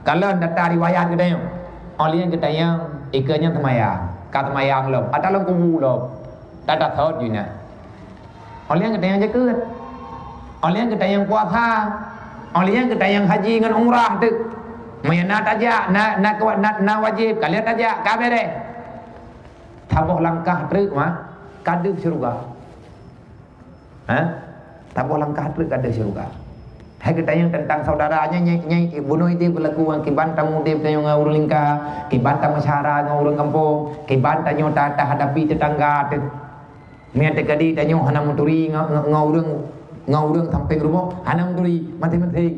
Kalon data riwayat geutanyoe. Óh lheueh nyan geutanyoe, ikeue nyan seumayang, ka seumayang lom, ata lom kubu lom. Data thot jih nyan. Óh lheueh nyan geutanyoe jakeuet. Óh lheueh nyan geutanyoe puasa. Óh lheueh nyan geutanyoe haji ngon umrah teuh. Meunyoe na tajak, na, na, na, na wajéb, ka lheueh tajak, ka beres. Saboh langkah treuk mah ka deuh syeuruga. Ha? Saboh langkah treuk ka deuh syeuruga. Hai geutanyong teuntang saudara nyan, nyai, nyai bunoe idéh beulaku ngon kiban tamudeb tanyoe ngon ureuëng lingka, kiban tameusyara ngon ureuëng kampung, kiban tanyoe ta-, tahadapi tetangga teuh. Meunyoe teukeudi tanyoe hana meuturi ngon, ngon, ngon ureuëng, ngon ureuëng sampéng rumoh, hana meuturi, maséng-maséng.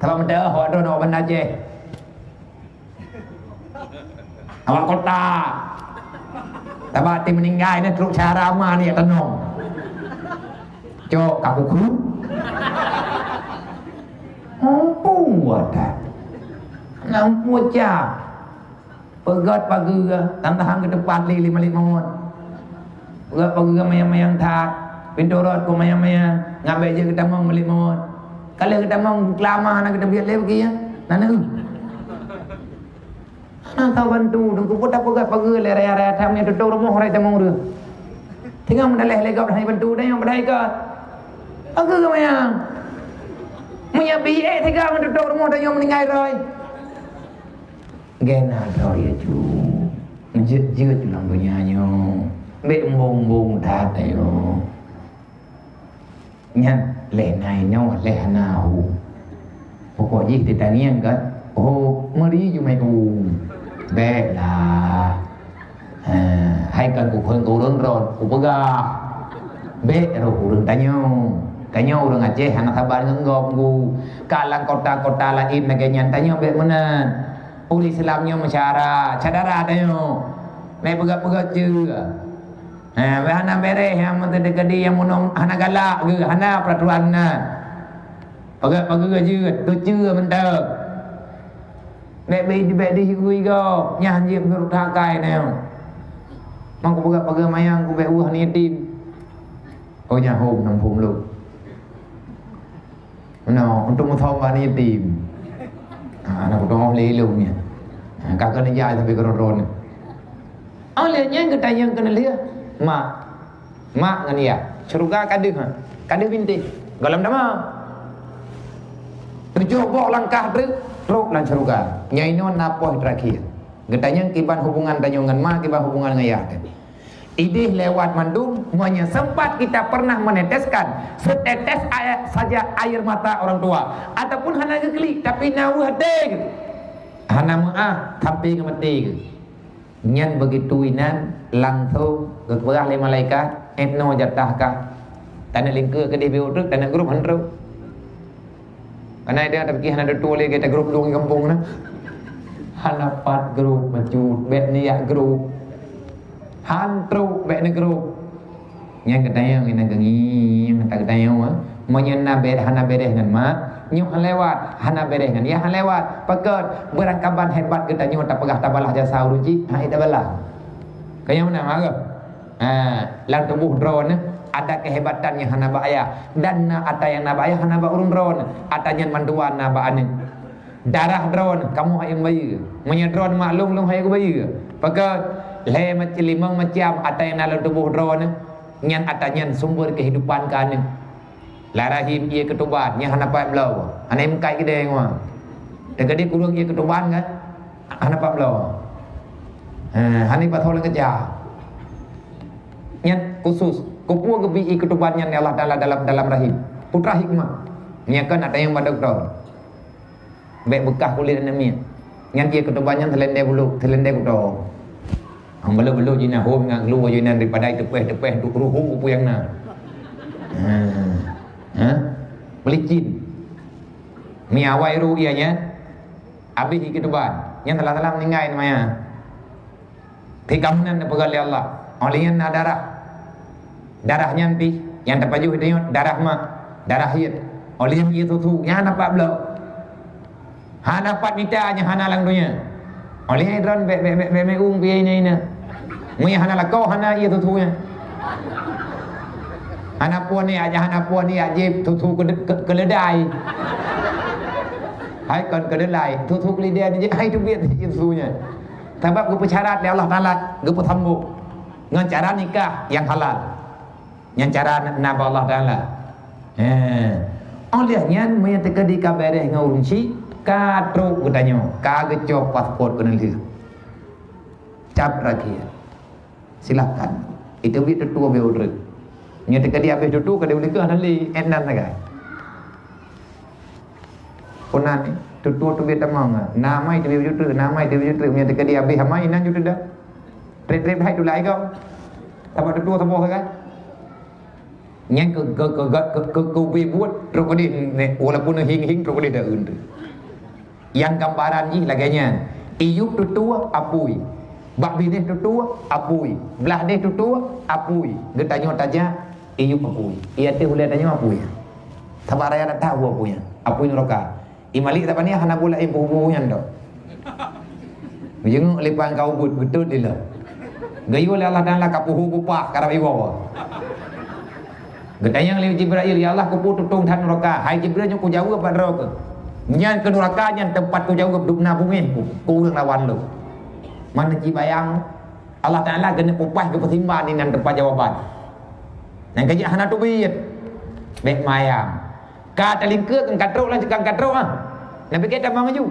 Sabab meuteumé awak droe awak Banda Aceh. Awak kota. Taba ti meuninggai ni trok cara ma ni tanong. Cok ka kukru. Mampu ada. Nampu ca. Peugét pageue, tang-tang keuteupat lé lima lima ngon. Peugét pageue mayang-mayang that. Pintoe rot ku mayang-mayang. Ngabek je geutamong lima ngon. Kalau geutamong keulama na geutambiet lé bagi ya. Nanu. Hana tau bantu, teungku pun tapeugah pageue lé raya-raya that meunyoe tutong rumoh rai tamong ureuëng. Tinggai meudaleh lé gob hana bantu, dan nyang padahai ka. Pageue manyang. Meunyoe bi ék tiga ngon tutong rumoh dan nyang meuninggai roi. Gena droe ya ju. Meujeuet-jeuet lam donya nyoe. Bék embong-embong that ayo. Nyan lé nai nyoe lé hana hu. Pokok jih teutangieng kan, oh meuri jumai u. Bék lah. Ha, hai kan kuphon ureuëng ron, kupeugah. Bék roh ureuëng tanyoe. Tanyoe ureuëng Aceh hana saban ngon gob gu. Ka lam kota-kota laén lagée nyan tanyoe bék meunan. Ureuëng Islam nyoe meusyara, syedara tanyoe. Bék peugah-peugah ceue. Ha, bék hana beres nyang meuteudeukeudi nyang meunong hana galak geuh, hana peuraturan na. Pageue-pageue jeuet, teuceue mantong. Bék, bék, bék dihigui gob, nyan jeuet beureuta kai na nyoe. Mang kupeugah pageue mayang kubék weueh aneuk yatim. Oh, nyan hom, nam hom lom. Meunoe, untuk meusaboh aneuk yatim. Ha, aneuk kutoh lé lom nyan. Ha, ka keuneuk jai sampai keudroe-droe nyoe. Óh lheueh nyan geutanyong keuneuk lheueh, mak. Mak ngon yah, syeuruga ka deuh, ha? Ka deuh bintéh. Gohlom teuma. Tujoh boh langkah treuk, trok lam syeuruga. Nyan inoe na poh teurakhir. Geutanyong kiban hubungan tanyoe ngon ma, kiban hubungan ngon yah tadi. Idéh lewat mandum, meunyoe sempat kita pernah meneteskan setetes air saja air mata orang tua, ataupun hana geuklik, tapi na weueh até geuh. Hana meuáh, sampai keu maté geuh. Nyan begitu inan langsung geupeugah lé malaikat, "Inoe jatah kah." Taneuk lingkeue keudeh biôh treuk, taneuk grup han trok. Kana idéh tapike hana tutoe lé gata grup dong gampông na. Hana pat grup meucut, bék niyak grup. Han trok bék neugrup. Nyang geutanyoe ngon geutanyoe, eh. Meunyoe na bè-, hana beres ngon mak, nyoe han lewat, hana beres ngon yah han lewat. Pakon, beurangkaban hebat geutanyoe tapeugah tabalah jasa ureueng chik, hai tabalah. Keu nyang meunan meu'ah. Ha, lam tuboh droeneuh ada kehebatan nyang hana bak ayah, dan na ata nyang na bak ayah hana bak ureueng droeneuh. Ata nyan mandua na bak aneuk. Darah droeneuh kamoe han bayeue. Meunyoe droeneuh mak lôn, lôn han kubayeue. Pakon, lhèe macam, limong macam ata nyang na lam tuboh droeneuh, nyan ata nyan sumber kehidupan keu aneuk. Lam rahim ié keutuban, nyan hana pat bloe. Hana meukat keudè ngon. Teukeudi kureueng ié keutuban kan? Hana pat bloe. Ha, hana pat bloe lé keujah. Nyan khusus. Keupeue geubi ié keutuban nyan lé Allah Taala dalam, dalam rahim? Peue teuma hikmah? Nyan kan ata nyang bak dokto. Bèk beukah kulét aneuk miet. Nyan ié keutuban nyan seulendé bulok, seulendé kuto. Hom beulôh-beulôh jihnyan hom ngon glu jihnyan daripada teupeh-teupeh untuk ruhu kupeue nyang na. Ha. Ha? Peulicin. Mi awai ru ié nyan. Abéh ié keutuban. Nyan salah-salah meuninggai namanya. Pih ka meunan neupeugah lé Allah, "Oh lheueh nyan na darah." Darah nyan pih nyang tapajoh tanyoe darah mak, darah hiet. Oh lheueh nyan ié susu, nyan hana pat bloe. Hana pat mita nyang hana lam donya. Oh lheueh nyan droen bèk, bèk, bèk, bèk meu'ueng pih ié inan-inan. Meunyo hana lakoe hana ié susu nyan. Hana puan ni aja, hana puan ni aja susu keu-, keu-, keuleudai. Hai kon keuleudai, susu keuleudai ni hai teubiet ié susu nyan. Sabab geupeucarat lé Allah Taala, geupeusambong ngon cara nikah nyang halal. Nyan cara na bak Allah Taala. He. Oh lheueh nyan meunyo teukeudi ka beres ngon ureueng chik, ka trok geutanyoe, ka geucok paspot keuneulheueh. Cap rakhir. Silakan. Itu biet tutoe beu treuk. Nyoe teuka di abéh tutoe ka diulikeue hana lé, et nan sagai. Puna ni, tutoe teubiet tamong. Nama itu biet treuk, nama itu biet treuk. Nyoe teuka di abéh amai inan ju teuda. Trép-trép hai tulai kau. Sabab tutoe saboh sagai. Nyang ke, ke, ke, ke, ke, ke, ke buet trok di ni, walaupun hing-hing trok di daun tu. Nyang gambaran jih lagèe nyan, iyup tutoe apui, bak binéh tutoe apui, blah deh tutoe apui. Geutanyoe tajak iyup apui. Iya teuh ulèe tanyoe apui. Sabab raya dak tahu apui nyan. Apui nuraka. I Malik Zabaniah hana buet laén peue-peue nyan dak. Meujeuet lé pang ka ubit beutôi dilèe. Geuyue lé Allah Taala ka puhu bupah karab iwoe. Geutanyong lé Jibrail, "Ya Allah, keupeue tutong that nuraka?" Hai Jibrail, nyoe kujaweueb bak droe keuh. Nyan keu nuraka nyan teumpat kujaweueb dubna bungéh ku, keu ureueng lawan lôn. Mana jibayang Allah Taala geuneuk upah geupeusimbah di nan teumpat jawaban. Nyang keujeuet hana teubiet. Bèk mayang. Ka talingkeue kan ka trok lah, kan ka trok ah. Nabi kita mau ngaju.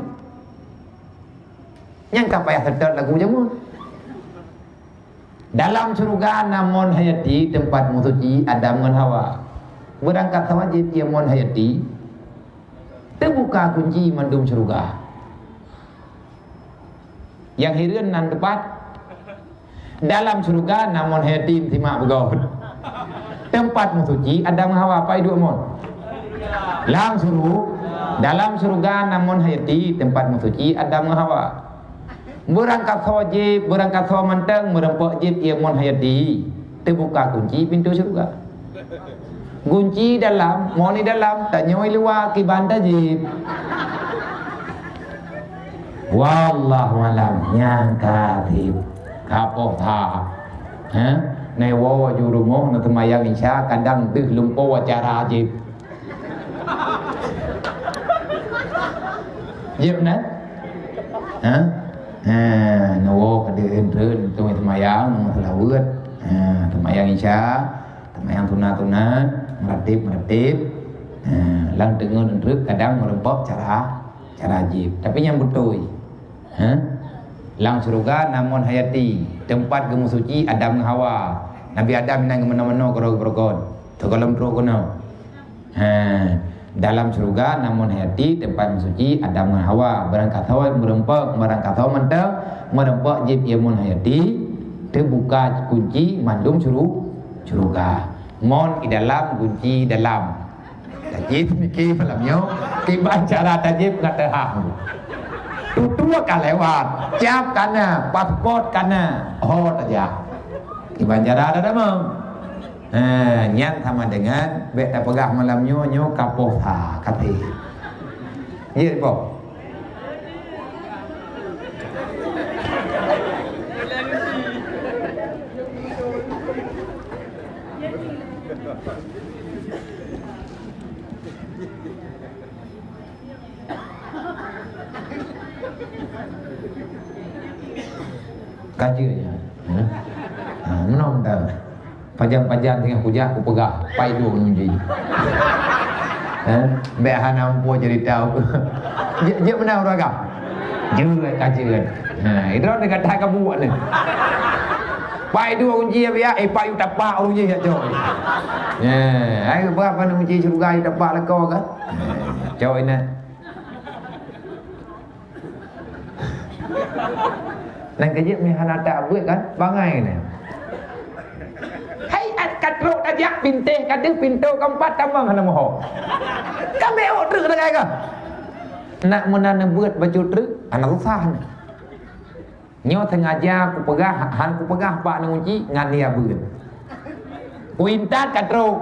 Nyang ka payah seutôt lagu jameun. Dalam syeuruga na mon hayati teumpat meusuci Adam ngon Hawa. Beurangkat sawa jih ié mon hayati teubuka kunci mandum syeuruga. Nyang hireuen nan teumpat dalam syeuruga na mon hayati simak beugôt. Teumpat meusuci Adam ngon Hawa, pai duek mon. Lam syuru-, dalam syeuruga na mon hayati teumpat meusuci Adam ngon Hawa. Beurangkat sawa jih, beurangkat sawa mantong meureumpok jih ié mon hayati. Teubuka kunci pintoe syeuruga. Gunci dalam, mon i dalam, tanyoe i luwa kiban tajib. Wallahu alam, nyang ka jib. Ka poh that. Heh? Neuwoe ju rumoh neuseumayang Isya, kadang deuh lumpoe acara jib. Jib na? Ha? Ha, neuwoe ka deuh treun, teuma seumayang, teuma seulaweuet. Ha, seumayang Isya, seumayang sunat-sunat, meuratib-meuratib. Ha, lam teungoh treuk kadang meureumpok cara, cara jib. Tapi nyang beutôi. Ha? Lam syeuruga na mon hayati, teumpat geumeusuci Adam ngon Hawa. Nabi Adam inan geumeunoe-meunoe keudroe-keudroe. Teugohlom trok keunoe. Ha, dalam syeuruga na mon hayati teumpat meusuci Adam ngon Hawa. Beurangkat sawa meureumpok, beurangkat sawa mantong meureumpok jib ié mon hayati, teubuka kunci mandum syuru-, syeuruga. Mon i dalam, gunci dalam. Jadi, mike malam nyoe, kiban cara tajib ngat teuhah. Tutoe ka lewat, cap ka na, paspot ka na, ho tajak. Kiban cara dah damang. Eh, nyan sama dengan bèk tapeugah malam nyoe, nyoe ka poh sa, ka teuh. Jeuet boh. Ka jeuet nyan. Ha? Ha, meunan dah. Pajan-pajan teungoh kujak kupeugah, pai dua kunci. Ha? Bèk hana muphom cerita. Jeuet, jeuet meunan ureueng agam. Jeuet, ka jeuet. Ha, idroe deungon that ka buet ni. Pai dua kunci ya biar, eh, pai tapak ureueng jih ya, coy. Ya, ai berapa kunci syurga tapak lako ka? Coy nak. Nang kejep ni hana tak buet kan? Bangai ni. Hai at katrok tajak pinteh kadeuh pintoe keempat tamong hana moho. Kan beok treuk dengan ka. Nak meunan buet bacut treuk, hana susah ni. Nyoe sengaja kupeugah, han kupeugah bak neunguci ngan nia beuet. Kuintat ka trok.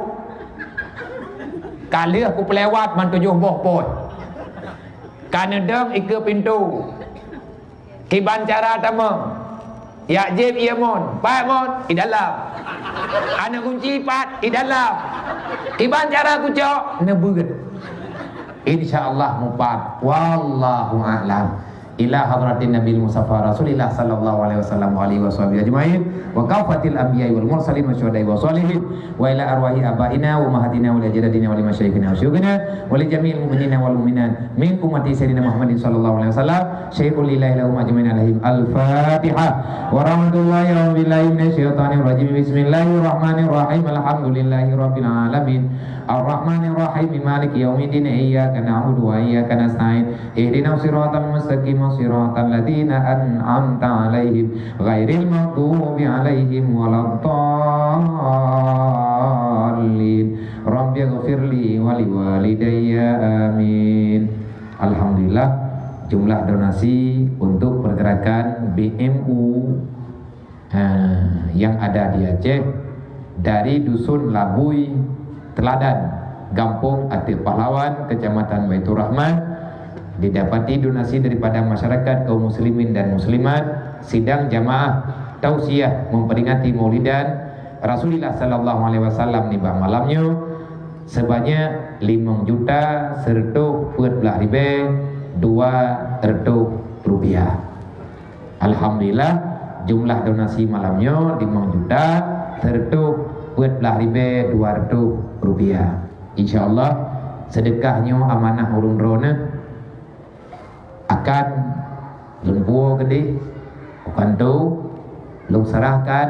Ka lheueh kupeulewat ban tujoh boh pôi. Ka neudong ikeue pintoe. Kiban cara tamong. Yak jép ié mon, pat mon, i dalam. Aneuk gunci pat, i dalam. Kiban cara kucok, neubeuet. Insya Allah mupat. Wallahu a'lam. Ila hadratin Nabil Mustafa Rasulillah sallallahu alaihi wasallam wa alihi washabihi ajmain wa kafatil anbiya wal mursalin wa syuhada wa shalihin wa ila arwahi abaina wa ummahatina wa li ajdadina wa li masyayikhina wa syuyukhina wa li jami'il mu'minina wal mu'minat min ummati sayyidina Muhammadin sallallahu alaihi wasallam syai'un lillahi lahum ajmain alaihim. Al-Fatihah. Wa rahmatullahi wa billahi minasyaitanir rajim. Bismillahirrahmanirrahim. Alhamdulillahi rabbil alamin. Arrahmanirrahim. Maliki yaumiddin. Iyyaka na'budu wa iyyaka nasta'in. Ihdinas siratal mustaqim, siratal ladzina an'amta 'alaihim, ghairil maghdubi 'alaihim waladdallin. Rabbighfirli wa liwalidayya. Amin. Alhamdulillah, jumlah donasi untuk pergerakan B M U ha, yang ada di Aceh, dari Dusun Labui Teladan, Gampong Ateuk Pahlawan, Kecamatan Baiturrahman, didapati donasi daripada masyarakat kaum muslimin dan muslimat, sidang jamaah tausiah memperingati Maulidan Rasulullah sallallahu alaihi wasallam nibak malam nyoe, sebanyak limong juta seratus peuet belas ribèe dua ratus rupiah. Alhamdulillah, jumlah donasi malam nyoe limong juta seratus peuet belas ribèe dua ratus rupiah. Insya Allah, sedekah nyoe amanah ureueng droeneuh akan lôn puwoe keudeh, bukan tu, lôn serahkan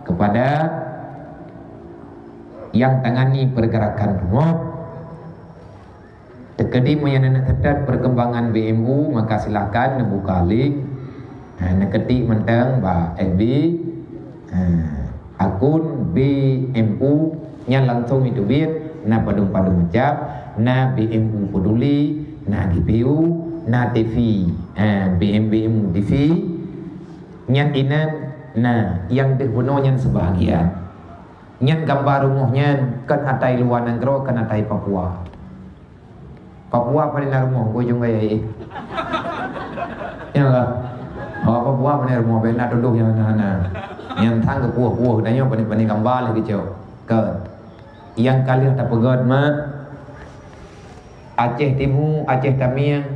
kepada yang tangani pergerakan rumoh. Teukeudi meunyoe na teutab perkembangan B M U, maka silahkan neubuka link. Ha, neuketik mantong bak F B. Ha, akun B M U nyan langsung iteubiet, na padum-padum macam, na B M U Peduli, na G P U, na T V. Ha, B M B M U T V. Nyan inan na nyang deuh bunoe nyan sebahagian. Nyan gambar rumoh nyan kon atai luwa nanggroe, kon atai Papua. Papua pane na rumoh, bujong gaya eh. Ya lah. Oh, Papua pane rumoh, bèk na tudoh nyang hana-hana. Nyang thang geupuwoh-puwoh, tanyoe pane-pane gamba lé geucok. Kon. Nyang ka lheueh tapeugöt mak, Aceh Timu, Aceh Tamiang,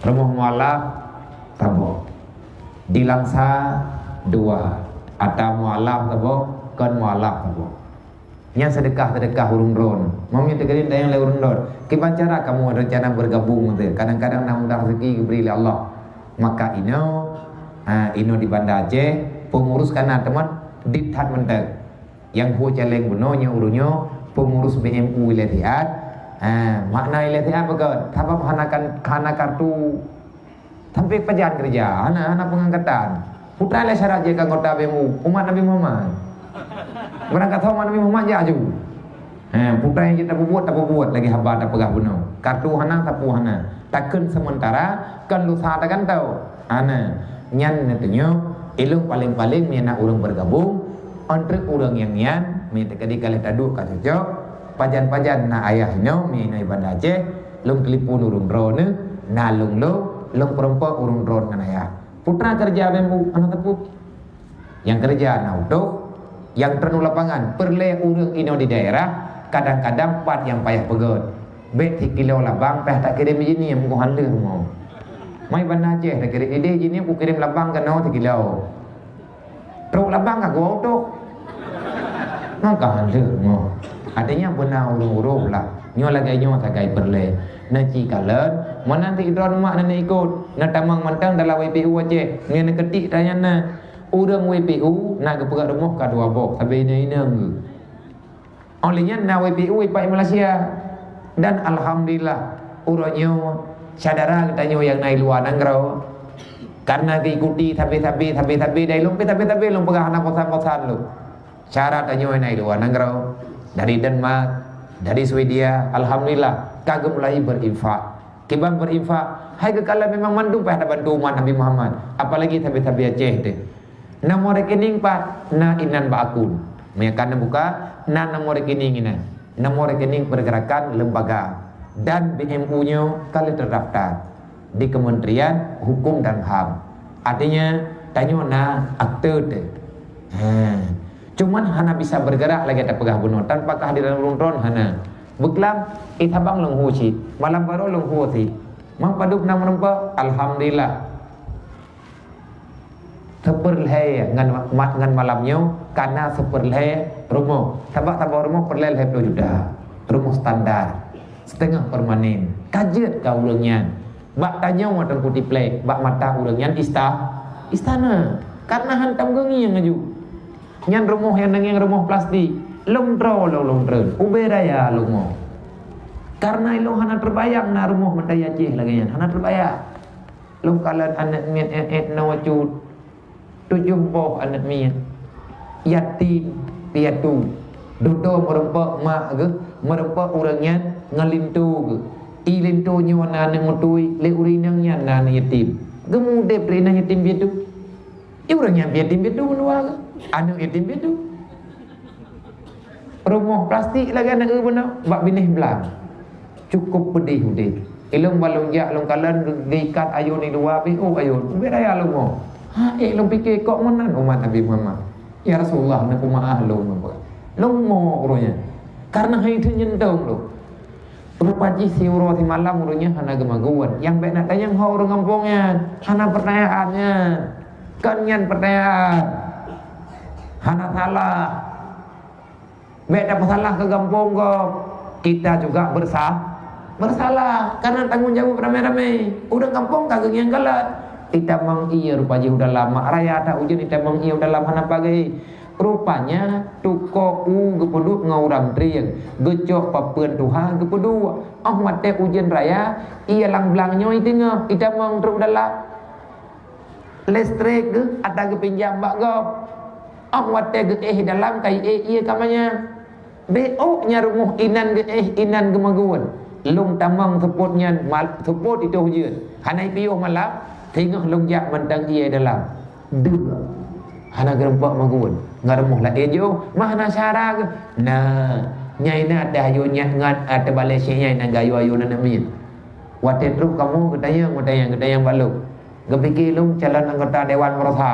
rumoh mualaf saboh. Di Langsa dua. Ata mualaf saboh, kon mualaf saboh. Nyan seudeukah-seudeukah ureueng droen. Meunyoe teukeudeh tanyong lé ureueng droen, kiban cara kamoe reuncana bergabung tu? Kadang-kadang na mudah rezeki geubri lé Allah. Maka inoe, ha, inoe di Banda Aceh, peungurus ka na teuma dit that mantong. Nyang ho caleng bunoe nyoe ureueng nyoe peungurus B M U wilayah siat. Ha, makna wilayah siat peugah, sabab hana kan, hana kartu. Sampai pajan keureuja, hana, hana peungangkatan. Putra lé syarat jeuet keu anggota B M U, umat Nabi Muhammad. Beurangkat umat Nabi Muhammad jak aju. Ha, putra nyang jeuet tapeubuet, tapeubuet lagèe haba tapeugah bunoe. Kartu hana, sapeue hana. Takheun seumeuntara, kon lusa tagantoe. Hana. Nyan neutunyok, ilong paleng-paleng meunyo na ureueng bergabung, Antreuk ureuëng nyang nyan, mi teukeudi ka lheueh taduek ka cocok, pajan-pajan na ayah nyoe, mi inoe i Banda Aceh, lôn telepon ureuëng droeneuh, na lôn lôn, lôn peurumpok ureuëng droeneuh ngon ayah. Putra keureuja beumu, hana teupeu. Nyang keureuja na utôh, nyang treun u lapangan, peureulée ureuëng inoe di daerah, kadang-kadang pat nyang payah peugét. Bék sikilo labang payah takirém jinie, meugohan lheueh rumoh. Mai Banda Aceh takirém idéh jinie, kukirém labang keunoe sikilo. Trok labang ka gua utôh. Maka hana mo. Artinya beuna ureuëng-ureuëng lah. Nyoe lagée nyoe sagai peureulée. Na ci kalon, meunan ti droe mak nenek ikot. Na tamong mantong dalam W P U Aceh. Nyoe neuketik tanyan na. Ureuëng W P U na geupeugah rumoh ka dua boh, sabe inong-inong geuh. Óh lheueh nyan na W P U ipak Malaysia. Dan alhamdulillah, uroe nyoe syedara geutanyoe nyang na i luwa nanggroe, karena geuikuti sabe-sabe, sabe-sabe dari lôn, sabe-sabe lôn peugah hana bosan-bosan lôn. Syedara tanyoe na i luwa nanggroe, dari Denmark, dari Swedia, alhamdulillah, ka geumulai berinfak. Kiban berinfak, hai geukala memang mandum payah tabantu umat Nabi Muhammad, apalagi sabe-sabe Aceh teuh. Nomor rekening pat na inan bak akun. Meunyo ka neubuka, na nomor rekening inan. Nomor rekening pergerakan lembaga dan B M U nyoe ka lheueh terdaftar di Kementerian Hukum dan HAM. Artinya, tanyoe na akte teuh. Ha. Cuman hana bisa bergerak lagée tapeugah bunoe tanpa kehadiran ulôn droen hana. Beuklam, eh, sabang lôn hu cit, malam baroe lôn hu cit. Mang padub na meureumpok, alhamdulillah. Seupeurlhée ngon ma-, ngon malam nyoe, kana seupeurlhée rumoh. Sabab saboh rumoh peureulée lhée ploh juta. Rumoh standar, siteungoh permanen. Ka jeuet ka ureuëng nyan. Bak tanyoe Teungku Tiplek, bak mata ureuëng nyan ista-, istana. Karena hantom geungieng aju. Nyan rumoh nyang neungieng rumoh plastik. Lom droe lom, lom treun. Ubé raya lom mo. Karena ilong hana terbayang na rumoh meutai Aceh lagée nyan. Hana terbayang. Lôn kalon aneuëk miet ék-ék noe cut, tujoh boh aneuëk miet, yatim piatu. Dudoe meurumpok mak geuh, meurumpok ureuëng nyan ngon linto geuh. I linto nyoe na aneuëk meutui, lé ureuëng inong nyan na aneuëk yatim. Geumudeb lé inong yatim piatu. I ureuëng nyan yatim piatu meuluwa geuh, aneuëk yatim piatu. Rumoh plastik lagée na eu bunoe bak binéh blang. Cukup peudeh udeb. Ilong balong jak lôn kalon geuikat ayôn di luwa beh, oh ayôn, ubé raya lôn mo. Ha, eh, lôn pike kok meunan umat Nabi Muhammad. Ya Rasulullah, na peumaah lôn mo. Lôn mo uroe nyan. Karena hai teunyentong lôn. Rupa jih siuroe simalam uroe nyan hana geumagun. Nyang bék na tanyong ho ureuëng gampông nyan. Hana pertanyaan nyan. Kon nyan pertanyaan. Hana salah. Bék tapeusalah keu gampông gob. Kita juga bersa-, bersalah karena tanggung jaweueb ramé-ramé. Ureuëng gampông ka geungieng galak. Itamong ié rupa jih u dalam, mak raya that ujeuen itamong ié u dalam hana pagai. Rupanya tuko u geupeuduek ngon urang trieng, geucok papeuen tuha geupeuduek. Óh watée ujeuen raya, ié lam blang nyoe iteungoh, itamong trok u dalam. Listrik geuh ata geupinjam bak gob. Óh watée geuéh dalam kai éh ié ka manyang. Bék ôk nyan rumoh inan geuéh inan geumagun. Lôn tamong seupôt nyan mal-, seupôt itôh jeuet. Hana ipiôh malam, singoh lôn jak mantong ié dalam. Deuh. Hana geurumpok magun. Ngon rumoh laén jiôh, mah na syedara geuh. Nah, nyai na dah yôh nyak ngon, ah, teubalée syeh nyai na gayue ayôn aneuëk miet. Watée trok kamoe geutanyong, geutanyong, geutanyong bak lôn. Geupike lôn calon anggota Dewan Meurasa.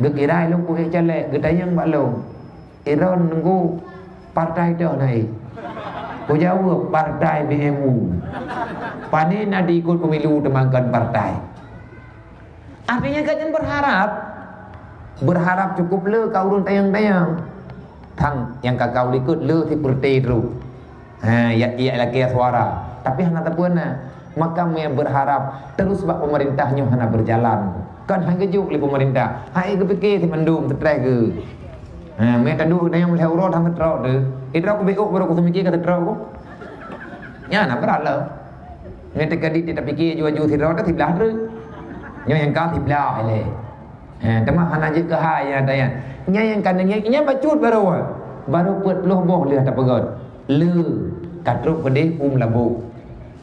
Geukira lôn keuhai caleg, geutanyong bak lôn, "Iron nunggu partai toh na i?" Kujaweueb, "Partai B M U." Pane na diikot pemilu teuma kon partai. Artinya gobnyan berharap, berharap cukup le ka ureuëng tanyong-tanyong. Thang nyang ka kau likot le sipeurti trok. Ha, ya, ya lakée suara. Tapi hana teupeu na. Maka meunyo berharap terus bak pemerintah nyoe hana berjalan. Kan hana geujok lé pemerintah. Hai geupike si mandum stress geuh. Ha, meunyo taduek nyang meulihat uroe hana trok tu. Idroe ku beuk baru ku seumiké ka trok ku. Nyan na beurala. Meunyo teuka di tapike aju-aju sidroe ta siblah treuk. Nyoe nyang ka siblah ilée. Eh, teuma hana jeuet keuhai nyang tanya. Nyang nyang ka nyan, nyang bacut baru. Baru peuet ploh boh lheueh tapeugöt. Le ka trok keudeh u Meulaboh.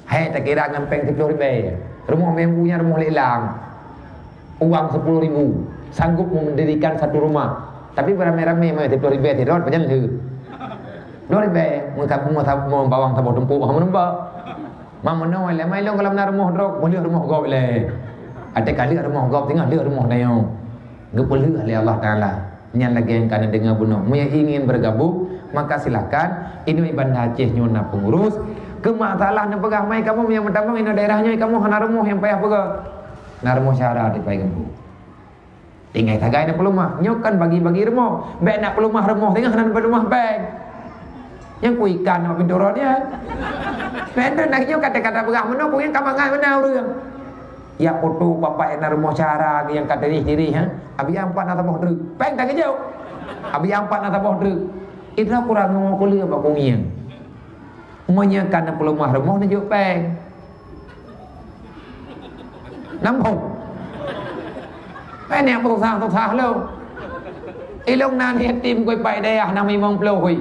Hai takira ngon péng siploh ribèe. Rumoh meunan rumoh lelang. Uang sepuluh ribu. Sanggup mendirikan satu rumah. Tapi beramai-ramai mai siplôh ribèe sidroe, pajan lheueh. Dua ribèe, meuka-, meusa-, meubawang saboh tumpôk, ha, meuneubak. Ma meunoe lé, mai lôn gohlom na rumoh droe, meulheueh rumoh gob lé. Até ka lheueh rumoh gob, teungoh lheueh rumoh tanyoe. Geupeulheueh lé Allah Taala. Nyan lagèe nyang ka neudeungoe bunoe. Meunyo ingin bergabung, maka silahkan. Inoe Banda Aceh nyoe na pengurus. Keu masalah neupeugah mai kamoe meunyo meutamong inoe daerah nyoe kamoe hana rumoh nyang payah peugah. Na rumoh syara di Pai Geumbô. Tinggai sagai na peuleumah. Nyoe kan bagi-bagi rumoh. Bèk na peuleumah rumoh singoh hana peuleumah bank. Nyang ku ikan na pintoe rot nyan. Bank tu nak nyoe kata-kata peugah meunoe, ku nyang ka mangat meunan ureueng. Ya foto bapak nyang na rumoh syara nyang ka tirih-tirih, ha. Abi ampat na saboh treuk. Bank tak kejauh. Abi ampat na saboh treuk. Itra kurang ngon kuliah bak kungieng. Meunyo ka na peuleumah rumoh neujok bank. Nambong. Banyak susah-susah lom. Ilong nan yatim kui pai dayah na limong ploh hui.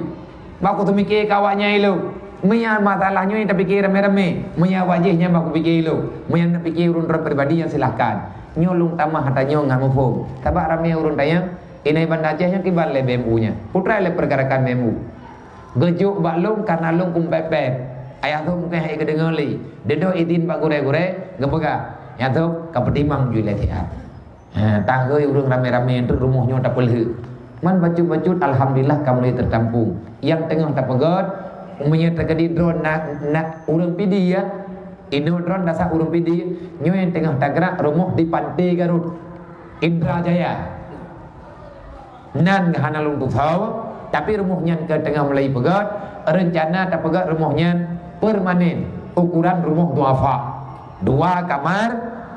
Baku teumikir kawan nyan ilong. Meunyo masalah nyoe tapikir ramé-ramé. Meunyo wajih nyan baku pikir ilong. Meunyo nak pikir ureueng droe pribadi nyan silahkan. Nyoe lôn tamah ata nyoe ngon muphom. Sabab ramé ureueng tanyong, inai Banda Aceh nyoe kiban lé B M U nyan. Putra lé pergerakan B M U. Geujok bak lôn karena lôn kumpet-pet. Ayah tu mungkin hai geudeungoe lé. Deudok idin bak gurée-gurée, geupeugah, "Nyan tu ka peutimang ju ilée siat." Ha, tahôi ureueng ramé-ramé treuk rumoh nyoe tapeulheueh. Man bacut-bacut alhamdulillah ka mulai teutampung. Nyang teungoh tapeugét, meunyoe teukeudi droe na, na ureueng Pidie ya. Inoe droe dasar ureueng Pidie, nyoe nyang teungoh tagrak rumoh di Pantai Garut, Indra Jaya. Nan hana lôn tusoe, tapi rumoh nyan ka teungoh mulai peugét, reuncana tapeugét rumoh nyan permanen, ukuran rumoh duafa. Dua kamar,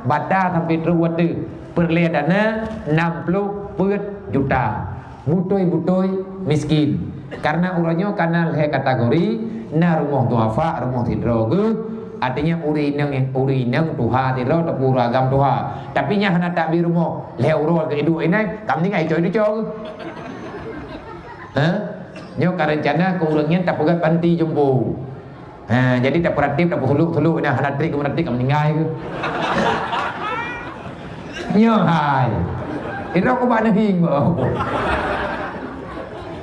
bata sampai trok watèe, peureulèe dana nam ploh peuet juta. Beutôi-beutôi miskin. Karena uroe nyoe ka na lhèe kategori, na rumoh duafa, rumoh sidroe geuh, artinya ureueng inong, ureueng inong tuha sidroe ataupun ureueng agam tuha. Tapi nyan hana tabri rumoh, lhèe uroe geuh iduek inan, ka meuninggai icok-icok geuh. Ha? Nyoe ka reuncana keu ureueng nyan tapeugét panti jompo. Ha, jadi tapeuratéb, tapeusulok-sulok, nah, hana trép geumeuratéb ka meuninggai geuh. Nyoe hai. Sidroe ku bak neuhieng bak.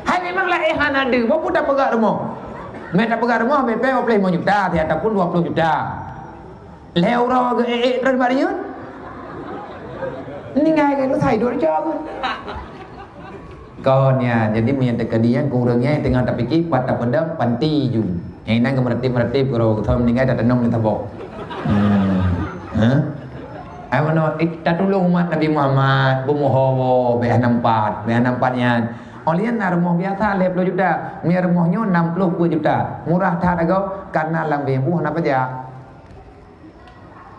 Hai memang laén hana deuh, boh peue tapeugét rumoh. Mé tapeugét rumoh, mé pèng dua ploh limong juta, ataupun dua ploh juta. Lhèe uroe geuh ék-ék droe bak riyeuen. Meuninggai geuh, sai dua rica geuh. Kon nyan, jadi meunyo teukeudi nyan, keu ureueng nyan teungoh tapike pat tapeudong panti ju. Nyang inan geumeuratéb-meuratéb keudroe, geuthon meuninggai tatanong lam saboh. Hmm. Hah? Ai meunoe, eh, tatulông umat Nabi Muhammad, beumuho woe, bèk hana meupat, bèk hana meupat nyan. Óh lheueh nyan na rumoh biasa lhèe ploh juta, meunyo rumoh nyoe nam ploh peuet juta. Murah that agoe, kana lam beuh hana pajak.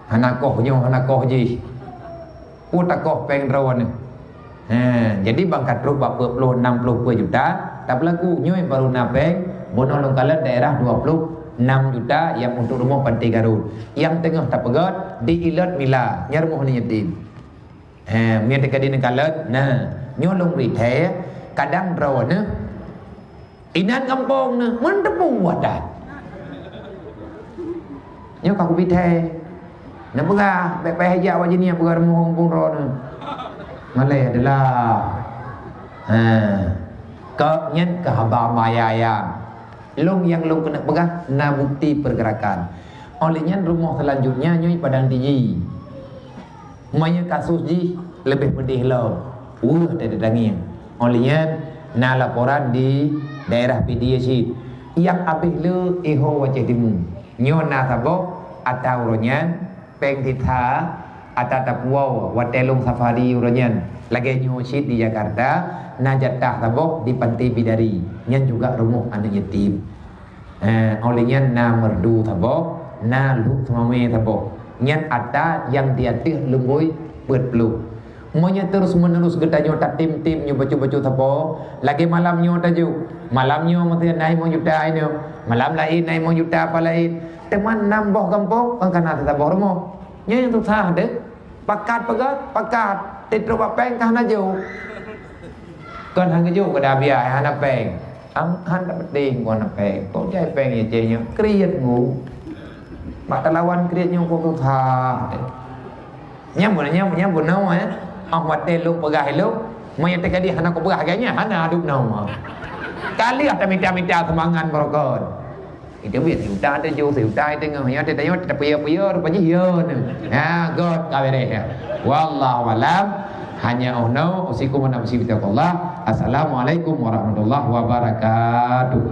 Hana koh nyoe, hana koh jih. Peue takoh péng droeneuh? He, jadi ban ka trok bak peuet ploh, nam ploh peuet juta, tapeulaku nyoe baru na péng, bunoe lôn kalon daerah dua ploh nam juta nyang untuk rumoh Pantai Garut. Nyang teungoh tapeugét di Ilot Mila, nyan rumoh aneuk yatim. He, meunyo teuka di neukalon, nah, nyoe lôn bri thèe, kadang droeneuh inan gampông neuh, meuteupeu wadah. Nyoe ka kubi thèe. Neupeugah, bèk payah jak bak jihnyan peugah rumoh gampông droeneuh. Malèe adalah. Ha. Keu nyan keu haba maya-ya. Lôn nyang lôn keuneuk peugah na bukti pergerakan. Óh lheueh nyan rumoh seulanjutnya nyoe Padang Tiji. Meunyoe kasus jih leubeh peudeh lom, weueh teudatangieng. Óh lheueh nyan na laporan di daerah Pidie cit. Nyang abéh le iho Aceh Timu. Nyoe na saboh ata uroe nyan péng sisa ata tapuwoe watèe lôn safari uroe nyan. Lagèe nyoe cit di Jakarta na jatah saboh di Pantai Bidari. Nyan juga rumoh aneuk yatim. Eh, óh lheueh nyan na merdu saboh, na lhok seumamé saboh. Nyan ata nyang di ateueh lumbôi peuet ploh. Meunyoe terus menerus geutanyoe tatem-tem nyoe bacut-bacut saboh, lagèe malam nyoe tajok. Malam nyoe meusti na limong juta inoe, malam laén na limong juta apa laén. Teuma nam boh gampông, kan kana saboh rumoh. Nyoe nyang susah deh. Pakat peugah, pakat. Teutrok bak péng ka hana jok. Kon hana jok keu dah biaya, hana péng. Ang, han tak penting kon hana péng. Kok jai péng ya jai nyoe? Kriet ngu. Mak talawan kriet nyoe kok susah. Nyang beuna, nyang, nyang beuna, eh. Ah, watèe lôn peugah ilôn, Meunyoe teuka dia hana kupeugah lagèe nyan, hana duek nyoe. Ka lheueh tamita-mita sumbangan beurokon. Itu biasa siuta tujoh, siuta teungoh. Ya, teutanyoe teupeue-peue rupa jih ya ni. Ya, göt ka beres ya. Wallahu alam. Hanya oh no, usikum wa nafsi bitaqwallah. Assalamualaikum warahmatullahi wabarakatuh.